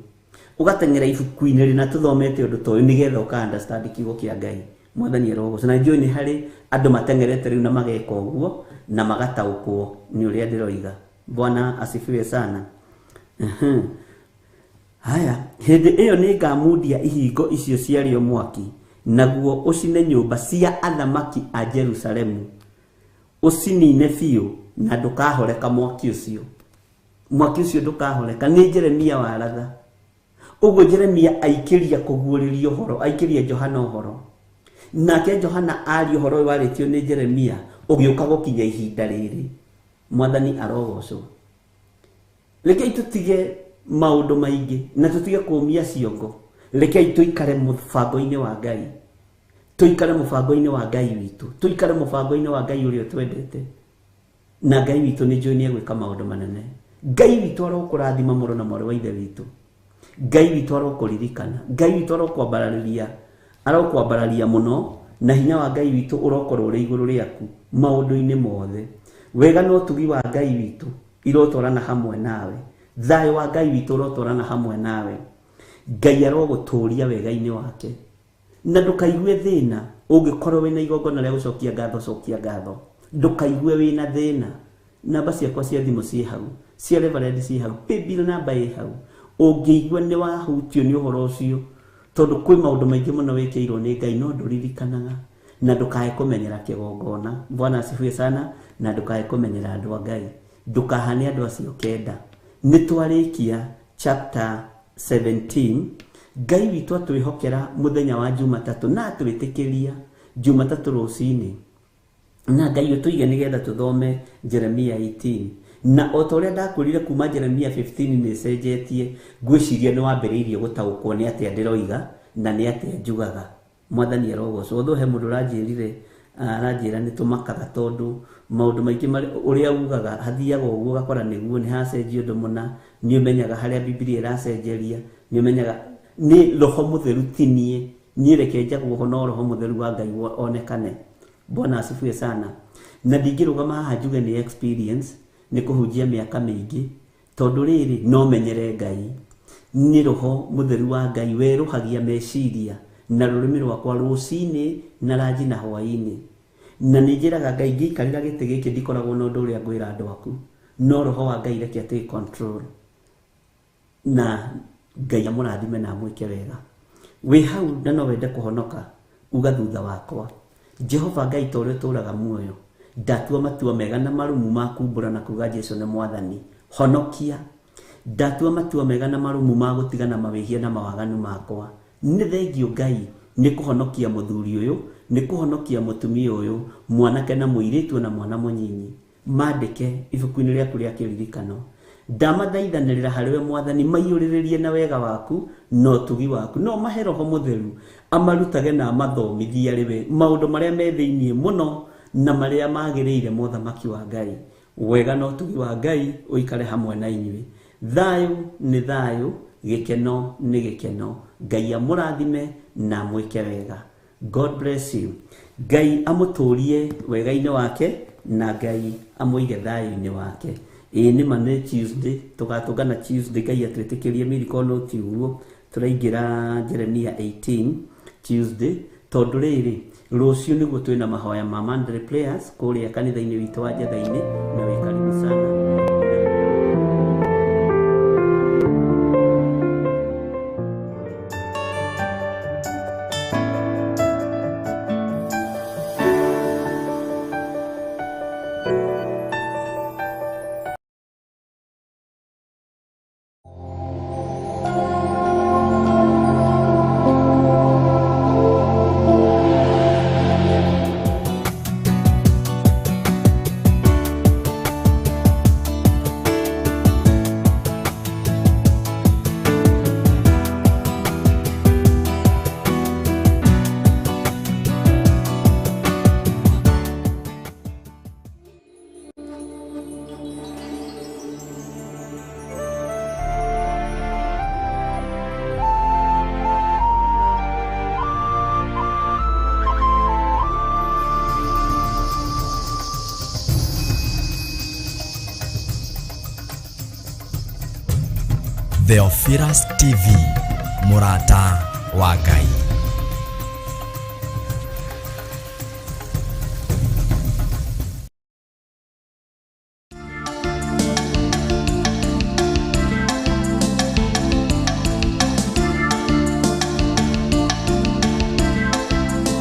ũgateng'era ibuku-inĩ rĩna tũthomete ũndũ ta ũyũ nĩgetha ũka understand kiugo kĩa Ngai. Mwathani arogocwo. Na njũĩ nĩ harĩ andũ mateng'erete rĩu na mageka ũguo na magataũkwo nĩ ũrĩa ndĩroiga. Bwana asifiwe sana. Haya, hĩndĩ ĩyo nĩngamundia ihingo icio ciarĩo mwaki, naguo ũcine nyũmba cia athamaki a Jerusalemu, ũcinine biũ na ndũkahoreka mwaki ũcio. Mwaki ũcio ndũkahoreka. Nĩ Jeremia waratha. Ũguo Jeremia aikĩria kũguũrĩrio ũhoro, aikĩria Johana ũhoro. Nake Johana aria ũhoro ũyũ warĩtio nĩ Jeremia ũgĩũka gũkinya ihinda rĩrĩ. Mwathani arogocwo. Rekei tũtige maũndũ maingĩ na tũtige kũũmia ciongo. Rekei tũikare mũbango-inĩ wa Ngai, tũikare mũbango-inĩ wa Ngai witũ, tũikare mũbango-inĩ wa Ngai ũrĩa twendete. Na Ngai witũ nĩ njũĩ nĩ egwĩka maũndũ manene. Ngai witũ arokũrathima mũrũ na mwarĩ wa ithe witũ. Ngai witũ arokũririkana. Ngai witũ arokwambararĩria, arokwambararia mũno, na hinya wa Ngai witũ ũrokorwo ũrĩ igũrũ rĩaku maũndũ-inĩ mothe. Wega na ũtugi wa Ngai witũ irotwarana hamwe nawe. Thayũ wa Ngai witũ ũrotwarana hamwe nawe. Ngai arogũtũũria wega-inĩ wake. Na ndũkaigue thĩna ũngĩkorwo wĩna igongona rĩa gũcokia ngatho, cokia ngatho. Ndũkaigue wĩna thĩna. Namba ciakwa cia thimũ ciĩ hau, cia Reverend ciĩ hau, paybill namba ĩ hau. Ũngĩigua nĩ wahutio nĩ ũhoro ũcio, tondũ kwĩ maũndũ maingĩ mũno wĩkĩirwo nĩ Ngai no ndũririkanaga. Na ndũkae kũmenyera kĩgongona. Bwana asifiwe sana. Na ndũkae kũmenyera andũ a Ngai. Ndũkahane andũ acio kenda. Nĩ twarĩkia chapter 17. Ngai witũ atwĩhokera mũthenya wa Jumatatũ na atwĩtĩkĩria Jumatatũ rũcinĩ. Na Ngai ũtũige nĩgetha tũthome Jeremia 18. Na o ta ũrĩa ndakwĩrire kuma Jeremia 15 nĩ ĩcenjetie, ngwĩciria nĩ wambĩrĩirie gũtaũkwo nĩ atĩa ndĩroiga na nĩ atĩa njugaga. Mwathani arogocwo. Although he mũndũ ũranjĩrire, aranjĩra nĩ tũmakaga tondũ maũndũ maingĩ ũrĩa ugaga hathiaga ũguo ũgakora nĩguo nĩ hacenjia ũndũ mũna, nĩ ũmenyaga harĩa Bibilia ĩracenjeria, nĩ ũmenyaga nĩ Roho Mũtheru ti niĩ. Niĩ reke njagwo ho no Roho Mũtheru wa Ngai onekane. Bwana asifiwe sana. Na ndingĩrũgama haha njuge nĩ experience, nĩ kũhunjia mĩaka mĩingĩ, tondũ rĩrĩ no menyere Ngai. Nĩ Roho Mũtheru wa Ngai werũhagia meciria na rũrĩmĩ rwakwa rũcinĩ na ranji na hwaĩ-inĩ. Na nĩ njĩraga Ngai ngĩikarĩra gĩtĩ gĩkĩ ndikoragwo na ũndũ ũrĩa ngwĩra andũ aku, no Roho wa Ngai reke take control. Na Ngai amũrathime na amwĩke wega. Wĩ hau na no wende kũhonoka, uga thutha wakwa, Jehova Ngai ta ũrĩa ũtũũraga muoyo, ndatua matua mega na marumu ma kumbũra na kuga Jesu nĩ Mwathani. Honokia. Ndatua matua mega na marũmu ma gũtigana mawĩhia na mawaganu makwa. Nĩ thengio Ngai nĩ kũhonokia mũthuri ũyũ, nĩ kũhonokia mũtumia ũyũ, mwanake na mũirĩtu na mwana mũnyinyi. Mandĩke ibuku-inĩ rĩaku rĩa kĩririkano. Ndamathaithanĩrĩra harĩ we Mwathani, maiyũrĩrĩrie na wega waku na ũtugi waku. No mahe Roho Mũtheru amarutage na amathomithie arĩ we maũndũ marĩa me thĩinĩ mũno na marĩa magĩrĩire mothamaki wa Ngai. Wega na ũtugi wa Ngai ũikare hamwe na inyuĩ. Thayũ nĩ thayũ, gĩkeno nĩ gĩkeno. Ngai amũrathime na amwĩke wega. God bless you. Ngai amũtũrie wega-inĩ wake na Ngai amũige thayũ-inĩ wake. Ĩĩ nĩ ma nĩ Tuesday, tũgatũngana Tuesday, Ngai atwĩtĩkĩrie mĩriko no ti ũguo. Tũraingĩra Jeremia 18 Tuesday, tondũ rĩrĩ rũciũ nĩguo twĩna mahoya ma Monday prayers kũrĩa kanitha-inĩ witũ wa Njetha-inĩ, na wĩ karibu sana. Theophilus TV, mũrata wa Ngai.